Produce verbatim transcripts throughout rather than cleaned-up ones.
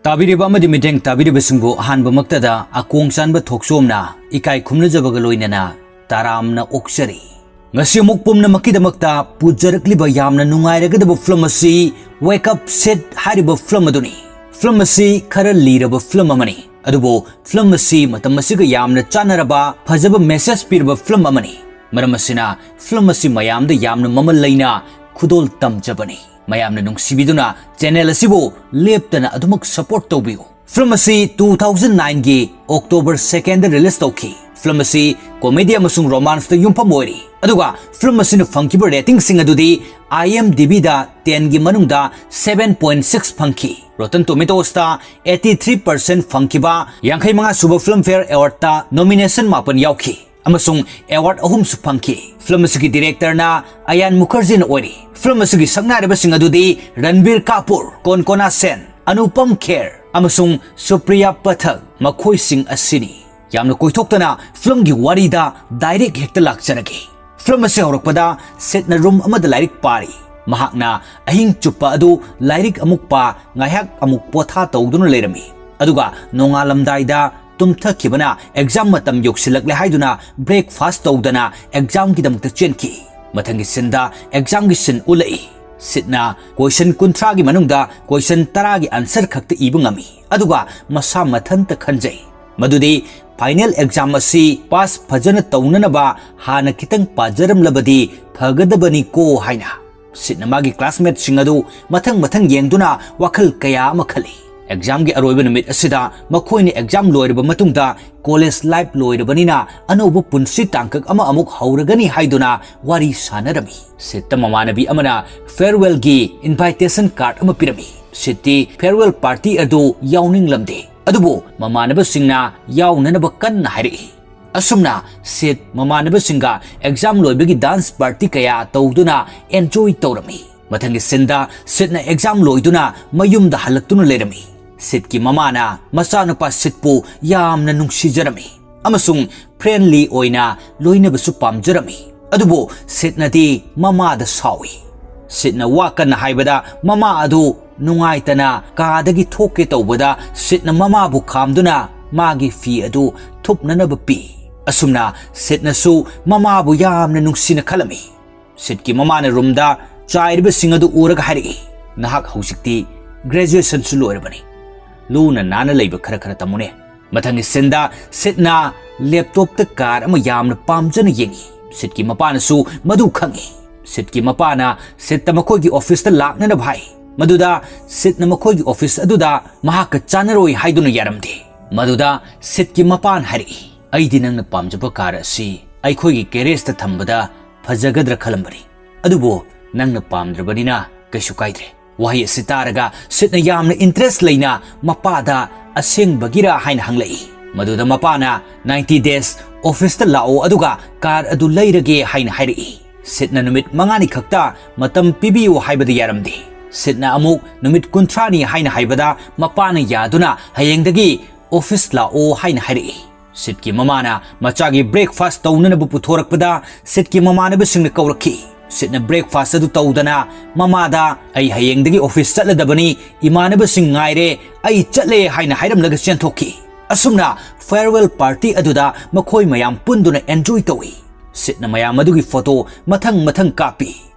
ꯇꯥꯕꯤꯔꯤꯕ ꯑꯃꯗꯤ ꯃꯤꯠꯌꯦꯡ ꯇꯥꯕꯤꯔꯤꯕꯁꯤꯡꯕꯨ ꯑꯍꯥꯟꯕꯃꯛꯇꯗ ꯑꯀꯣꯡ ꯆꯥꯟꯕ ꯊꯣꯛꯆꯣꯝꯅ ꯏꯀꯥꯏ ꯈꯨꯝꯅꯖꯕꯒ ꯂꯣꯏꯅꯅ ꯇꯔꯥꯝꯅ ꯑꯣꯛꯆꯔꯤ꯫ ꯉꯁꯤ ꯑꯃꯨꯛ ꯄꯨꯝꯅꯃꯛꯀꯤꯗꯃꯛꯇ ꯄꯨꯖꯔꯛꯂꯤꯕ ꯌꯥꯝꯅ ꯅꯨꯡꯉꯥꯏꯔꯒꯗꯕ ꯐꯤꯂꯝ ꯑꯁꯤ Wake Up Sid ꯍꯥꯏꯔꯤꯕ ꯐꯤꯂꯝ ꯑꯗꯨꯅꯤ꯫ ꯐꯤꯂꯝ ꯑꯁꯤ ꯈꯔ ꯂꯤꯔꯕ ꯐꯤꯂꯝ ꯑꯃꯅꯤ, ꯑꯗꯨꯕꯨ ꯐꯤꯂꯝ ꯑꯁꯤ ꯃꯇꯝ ꯑꯁꯤꯒ ꯌꯥꯝꯅ ꯆꯥꯟꯅꯔꯕ ꯐꯖꯕ ꯃꯦꯁꯦꯖ ꯄꯤꯔꯕ ꯐꯤꯂꯝ ꯑꯃꯅꯤ꯫ ꯃꯔꯝ ꯑꯁꯤꯅ ꯐꯤꯂꯝ ꯑꯁꯤ ꯃꯌꯥꯝꯗ ꯌꯥꯝꯅ ꯃꯃꯜ ꯂꯩꯅ ꯈꯨꯗꯣꯜ ꯇꯝꯖꯕꯅꯤ꯫ ꯃꯌꯥꯝꯅ ꯅꯨꯡꯁꯤꯕꯤꯗꯨꯅ ꯆꯦꯅꯦꯜ ꯑꯁꯤꯕꯨ ꯂꯦꯞꯇꯅ ꯑꯗꯨꯃꯛ ꯁꯄꯣꯔꯠ ꯇꯧꯕꯤꯌꯨ꯫ ꯐꯤꯂꯝ ꯑꯁꯤ two thousand nine ꯒꯤ October second ꯗ ꯔꯤꯂꯤꯖ ꯇꯧꯈꯤ꯫ ꯐꯤꯂꯝ ꯑꯁꯤ ꯀꯣꯃꯦꯗꯤ ꯑꯃꯁꯨꯡ ꯔꯣꯃꯥꯟꯁꯇ ꯌꯨꯝꯐꯝ ꯑꯣꯏꯔꯤ꯫ ꯑꯗꯨꯒ ꯐꯤꯂꯝ ꯑꯁꯤꯅ ꯐꯪꯈꯤꯕ ꯔꯦꯇꯤꯡꯁꯤꯡ ꯑꯗꯨꯗꯤ IMDb ꯗ ten ꯒꯤ ꯃꯅꯨꯡꯗ seven point six ꯐꯪꯈꯤ꯫ Rotten Tomatoes ꯇ eighty three percent ꯐꯪꯈꯤꯕ, ꯌꯥꯡꯈꯩ ꯃꯉꯥ ꯁꯨꯕ Filmfare Award ꯇ ꯅꯣꯃꯤꯅꯦꯁꯟ ꯃꯥꯄꯟ ꯌꯥꯎꯈꯤ꯫ ꯑꯃꯁꯨꯡ ꯑꯦꯋꯥꯔꯗ ꯑꯍꯨꯝꯁꯨ ꯐꯪꯈꯤ꯫ ꯐꯤꯂꯝ ꯑꯁꯤꯒꯤ ꯗꯤꯔꯦꯛꯇꯔꯅ ꯑꯌꯥꯟ ꯃꯨꯈꯔꯖꯤꯅ ꯑꯣꯏꯔꯤ꯫ ꯐꯤꯂꯝ ꯑꯁꯤꯒꯤ ꯁꯛꯅꯥꯏꯔꯕꯁꯤꯡ ꯑꯗꯨꯗꯤ ꯔꯟꯕꯤꯔ ꯀꯥꯄꯨꯔ, ꯀꯣꯟꯀꯣꯅꯥ ꯁꯦꯟ, ꯑꯅꯨꯄꯝ ꯈꯦꯔ ꯑꯃꯁꯨꯡ ꯁꯨꯄ꯭ꯔꯤꯌꯥ ꯄꯊꯛ, ꯃꯈꯣꯏꯁꯤꯡ ꯑꯁꯤꯅꯤ꯫ ꯌꯥꯝꯅ ꯀꯣꯏꯊꯣꯛꯇꯅ ꯐꯤꯂꯝꯒꯤ ꯋꯥꯔꯤꯗ ꯗꯥꯏꯔꯦꯛ ꯍꯦꯛꯇ ꯂꯥꯛꯆꯔꯒꯦ꯫ ꯐꯤꯂꯝ ꯑꯁꯤ ꯍꯧꯔꯛꯄꯗ ꯁꯤꯗꯅ ꯔꯨꯝ ꯑꯃꯗ ꯂꯥꯏꯔꯤꯛ ꯄꯥꯔꯤ꯫ ꯃꯍꯥꯛꯅ ꯑꯍꯤꯡ ꯆꯨꯞꯄ ꯑꯗꯨ ꯂꯥꯏꯔꯤꯛ ꯑꯃꯨꯛ ꯄꯥ, ꯉꯥꯏꯍꯥꯛ ꯑꯃꯨꯛ ꯄꯣꯊꯥ ꯇꯧꯗꯨꯅ ꯂꯩꯔꯝꯃꯤ꯫ ꯑꯗꯨꯒ ꯅꯣꯡꯉꯥꯜꯂꯝꯗꯥꯏꯗ ꯇꯨꯝꯊꯈꯤꯕꯅ ꯑꯦꯛꯖꯥꯝ ꯃꯇꯝ ꯌꯧꯁꯤꯜꯂꯛꯂꯦ ꯍꯥꯏꯗꯨꯅ ꯕ꯭ꯔꯦꯛꯐꯥꯁ ꯇꯧꯗꯅ ꯑꯦꯛꯖꯥꯝꯒꯤꯗꯃꯛꯇ ꯆꯦꯟꯈꯤ꯫ ꯃꯊꯪꯒꯤ ꯁꯤꯟꯗ ꯑꯦꯛꯖꯥꯝꯒꯤ ꯁꯤꯟ ꯎꯠꯂꯛꯏ꯫ ꯁꯤꯗꯅ ꯀꯣꯏꯁꯟ ꯀꯨꯟꯊ꯭ꯔꯥꯒꯤ ꯃꯅꯨꯡꯗ ꯀꯣꯏꯁꯟ ꯇꯔꯥꯒꯤ ꯑꯟꯁꯔ ꯈꯛꯇ ꯏꯕ ꯉꯝꯃꯤ꯫ ꯑꯗꯨꯒ ꯃꯁꯥ ꯃꯊꯟꯇ ꯈꯟꯖꯩ ꯃꯗꯨꯗꯤ ꯐꯥꯏꯅꯦꯜ ꯑꯦꯛꯖꯥꯝ ꯑꯁꯤ ꯄꯥꯁ ꯐꯖꯅ ꯇꯧꯅꯅꯕ ꯍꯥꯟꯅ ꯈꯤꯇꯪ ꯄꯥꯖꯔꯝꯂꯕꯗꯤ ꯐꯒꯗꯕꯅꯤꯀꯣ ꯍꯥꯏꯅ꯫ ꯁꯤꯗꯅ ꯃꯥꯒꯤ ꯀ꯭ꯂꯥꯁꯃꯦꯠꯁꯤꯡ ꯑꯗꯨ ꯃꯊꯪ ꯃꯊꯪ ꯌꯦꯡꯗꯨꯅ ꯋꯥꯈꯜ ꯀꯌꯥ ꯑꯃ ꯈꯜꯂꯤ꯫ ꯑꯦꯛꯖꯥꯝꯒꯤ ꯑꯔꯣꯏꯕ ꯅꯨꯃꯤꯠ ꯑꯁꯤꯗ ꯃꯈꯣꯏꯅ ꯑꯦꯛꯖꯥꯝ ꯂꯣꯏꯔꯕ ꯃꯇꯨꯡꯗ ꯀꯣꯂꯦꯖ ꯂꯥꯏꯐ ꯂꯣꯏꯔꯕꯅꯤꯅ ꯑꯅꯧꯕ ꯄꯨꯟꯁꯤ ꯇꯥꯡꯀꯛ ꯑꯃ ꯑꯃꯨꯛ ꯍꯧꯔꯒꯅꯤ ꯍꯥꯏꯗꯨꯅ ꯋꯥꯔꯤ ꯁꯥꯟꯅꯔꯝꯃꯤ꯫ ꯁꯤꯗꯇ ꯃꯃꯥꯟꯅꯕꯤ ꯑꯃꯅ ꯐꯦꯌꯔꯋꯦꯜꯒꯤ ꯏꯟꯚꯥꯏꯇꯦꯁꯟ ꯀꯥꯔꯗ ꯑꯃ ꯄꯤꯔꯝꯃꯤ꯫ ꯁꯤꯗꯇꯤ ꯐꯦꯌꯔꯋꯦꯜ ꯄꯥꯔꯇꯤ ꯑꯗꯨ ꯌꯥꯎꯅꯤꯡꯂꯝꯗꯦ, ꯑꯗꯨꯕꯨ ꯃꯃꯥꯟꯅꯕꯁꯤꯡꯅ ꯌꯥꯎꯅꯅꯕ ꯀꯟꯅ ꯍꯥꯏꯔꯛꯏ꯫ ꯑꯁꯨꯝꯅ ꯁꯤꯗ ꯃꯃꯥꯟꯅꯕꯁꯤꯡꯒ ꯑꯦꯛꯖꯥꯝ ꯂꯣꯏꯕꯒꯤ ꯗꯥꯟꯁ ꯄꯥꯔꯇꯤ ꯀꯌꯥ ꯇꯧꯗꯨꯅ ꯑꯦꯟꯖꯣꯏ ꯇꯧꯔꯝꯃꯤ꯫ ꯃꯊꯪꯒꯤ ꯁꯤꯟꯗ ꯁꯤꯗꯅ ꯑꯦꯛꯖꯥꯝ ꯂꯣꯏꯗꯨꯅ ꯃꯌꯨꯝꯗ ꯍꯜꯂꯛꯇꯨꯅ ꯂꯩꯔꯝꯃꯤ꯫ ꯁꯤꯗꯀꯤ ꯃꯃꯥꯅ ꯃꯆꯥꯅꯨꯄꯥ ꯁꯤꯗꯄꯨ ꯌꯥꯝꯅ ꯅꯨꯡꯁꯤꯖꯔꯝꯃꯤ ꯑꯃꯁꯨꯡ ꯐ꯭ꯔꯦꯟꯂꯤ ꯑꯣꯏꯅ ꯂꯣꯏꯅꯕꯁꯨ ꯄꯥꯝꯖꯔꯝꯃꯤ꯫ ꯑꯗꯨꯕꯨ ꯁꯤꯗꯅꯗꯤ ꯃꯃꯥꯗ ꯁꯥꯎꯏ꯫ ꯁꯤꯗꯅ ꯋꯥ ꯀꯟꯅ ꯍꯥꯏꯕꯗ ꯃꯃꯥ ꯑꯗꯨ ꯅꯨꯡꯉꯥꯏꯇꯅ ꯀꯥꯗꯒꯤ ꯊꯣꯛꯀꯦ ꯇꯧꯕꯗ ꯁꯤꯠꯅ ꯃꯃꯥꯕꯨ ꯈꯥꯝꯗꯨꯅ ꯃꯥꯒꯤ ꯐꯤ ꯑꯗꯨ ꯊꯨꯞꯅꯅꯕ ꯄꯤ꯫ ꯑꯁꯨꯝꯅ ꯁꯤꯠꯅꯁꯨ ꯃꯃꯥꯕꯨ ꯌꯥꯝꯅ ꯅꯨꯡꯁꯤꯅ ꯈꯜꯂꯝꯃꯤ꯫ ꯁꯤꯠꯀꯤ ꯃꯃꯥꯅ ꯔꯨꯝꯗ ꯆꯥꯏꯔꯤꯕꯁꯤꯡ ꯑꯗꯨ ꯎꯔꯒ ꯍꯥꯏꯔꯛꯏ, "ꯅꯍꯥꯛ ꯍꯧꯖꯤꯛꯇꯤ ꯒ꯭ꯔꯦꯖꯨꯑꯦꯁꯟꯁꯨ ꯂꯣꯏꯔꯕꯅꯤ꯫ ꯂꯨꯅ ꯅꯥꯟꯅ ꯂꯩꯕ ꯈꯔ ꯈꯔ ꯇꯝꯃꯨꯅꯦ꯫" ꯃꯊꯪꯒꯤ ꯁꯤꯟꯗ ꯁꯤꯠꯅ ꯂꯦꯞꯇꯣꯞꯇ ꯀꯥꯔ ꯑꯃ ꯌꯥꯝꯅ ꯄꯥꯝꯖꯅ ꯌꯦꯡꯏ꯫ ꯁꯤꯠꯀꯤ ꯃꯄꯥꯅꯁꯨ ꯃꯗꯨ ꯈꯪꯏ꯫ ꯁꯤꯠꯀꯤ ꯃꯄꯥꯅ ꯁꯤꯠꯇ ꯃꯈꯣꯏꯒꯤ ꯑꯣꯐꯤꯁꯇ ꯂꯥꯛꯅꯅꯕ ꯍꯥꯏ꯫ ꯃꯗꯨꯗ ꯁꯤꯠꯅ ꯃꯈꯣꯏꯒꯤ ꯑꯣꯐꯤꯁ ꯑꯗꯨꯗ ꯃꯍꯥꯛꯀ ꯆꯥꯟꯅꯔꯣꯏ ꯍꯥꯏꯗꯨꯅ ꯌꯥꯔꯝꯗꯦ꯫ ꯃꯗꯨꯗ ꯁꯤꯠꯀꯤ ꯃꯄꯥꯅ ꯍꯥꯏꯔꯛꯏ, "ꯑꯩꯗꯤ ꯅꯪꯅ ꯄꯥꯝꯖꯕ ꯀꯥꯔ ꯑꯁꯤ ꯑꯩꯈꯣꯏꯒꯤ ꯒꯦꯔꯦꯖꯇ ꯊꯝꯕꯗ ꯐꯖꯒꯗ꯭ꯔꯥ ꯈꯜꯂꯝꯕꯅꯤ꯫ ꯑꯗꯨꯕꯨ ꯅꯪꯅ ꯄꯥꯝꯗ꯭ꯔꯕꯅꯤꯅ ꯀꯩꯁꯨ ꯀꯥꯏꯗ꯭ꯔꯦ꯫" ꯋꯥꯍꯩ ꯑꯁꯤ ꯇꯥꯔꯒ ꯁꯤꯠꯅ ꯌꯥꯝꯅ ꯏꯟꯇꯔꯦꯁ ꯂꯩꯅ ꯃꯄꯥꯗ "ꯑꯁꯦꯡꯕꯒꯤꯔꯥ?" ꯍꯥꯏꯅ ꯍꯪꯂꯛꯏ꯫ ꯃꯗꯨꯗ ꯃꯄꯥꯅ, "ꯅꯥꯏꯟꯇꯤ ꯗꯦꯖ ꯑꯣꯐꯤꯁꯇ ꯂꯥꯛꯑꯣ ꯑꯗꯨꯒ ꯀꯥꯔ ꯑꯗꯨ ꯂꯩꯔꯒꯦ" ꯍꯥꯏꯅ ꯍꯥꯏꯔꯛꯏ꯫ ꯁꯤꯠꯅ ꯅꯨꯃꯤꯠ ꯃꯉꯥꯅꯤ ꯈꯛꯇ ꯃꯇꯝ ꯄꯤꯕꯤꯌꯨ ꯍꯥꯏꯕꯗ ꯌꯥꯔꯝꯗꯦ꯫ ꯁꯤꯠꯅ ꯑꯃꯨꯛ ꯅꯨꯃꯤꯠ ꯀꯨꯟꯊ꯭ꯔꯥꯅꯤ ꯍꯥꯏꯅ ꯍꯥꯏꯕꯗ ꯃꯄꯥꯅ ꯌꯥꯗꯨꯅ ꯍꯌꯦꯡꯗꯒꯤ ꯑꯣꯐꯤꯁ ꯂꯥꯛꯑꯣ ꯍꯥꯏꯅ ꯍꯥꯏꯔꯛꯏ꯫ ꯁꯤꯠꯀꯤ ꯃꯃꯥꯅ ꯃꯆꯥꯒꯤ ꯕ꯭ꯔꯦꯛꯐꯥꯁ ꯇꯧꯅꯅꯕ ꯄꯨꯊꯣꯔꯛꯄꯗ ꯁꯤꯠꯀꯤ ꯃꯃꯥꯟꯅꯕꯁꯤꯡꯅ ꯀꯧꯔꯛꯈꯤ꯫ ꯁꯤꯠꯅ ꯕ꯭ꯔꯦꯛꯐꯥꯁ ꯑꯗꯨ ꯇꯧꯗꯅ ꯃꯃꯥꯗ, "ꯑꯩ ꯍꯌꯦꯡꯗꯒꯤ ꯑꯣꯐꯤꯁ ꯆꯠꯂꯗꯕꯅꯤ, ꯏꯃꯥꯟꯅꯕꯁꯤꯡ ꯉꯥꯏꯔꯦ, ꯑꯩ ꯆꯠꯂꯦ" ꯍꯥꯏꯅ ꯍꯥꯏꯔꯝꯂꯒ ꯆꯦꯟꯊꯣꯛꯈꯤ꯫ ꯑꯁꯨꯝꯅ ꯐꯦꯌꯔꯋꯦꯜ ꯄꯥꯔꯇꯤ ꯑꯗꯨꯗ ꯃꯈꯣꯏ ꯃꯌꯥꯝ ꯄꯨꯟꯗꯨꯅ ꯑꯦꯟꯖꯣꯏ ꯇꯧꯏ꯫ ꯁꯤꯠꯅ ꯃꯌꯥꯝ ꯑꯗꯨꯒꯤ ꯐꯣꯇꯣ ꯃꯊꯪ ꯃꯊꯪ ꯀꯥꯞꯄꯤ꯫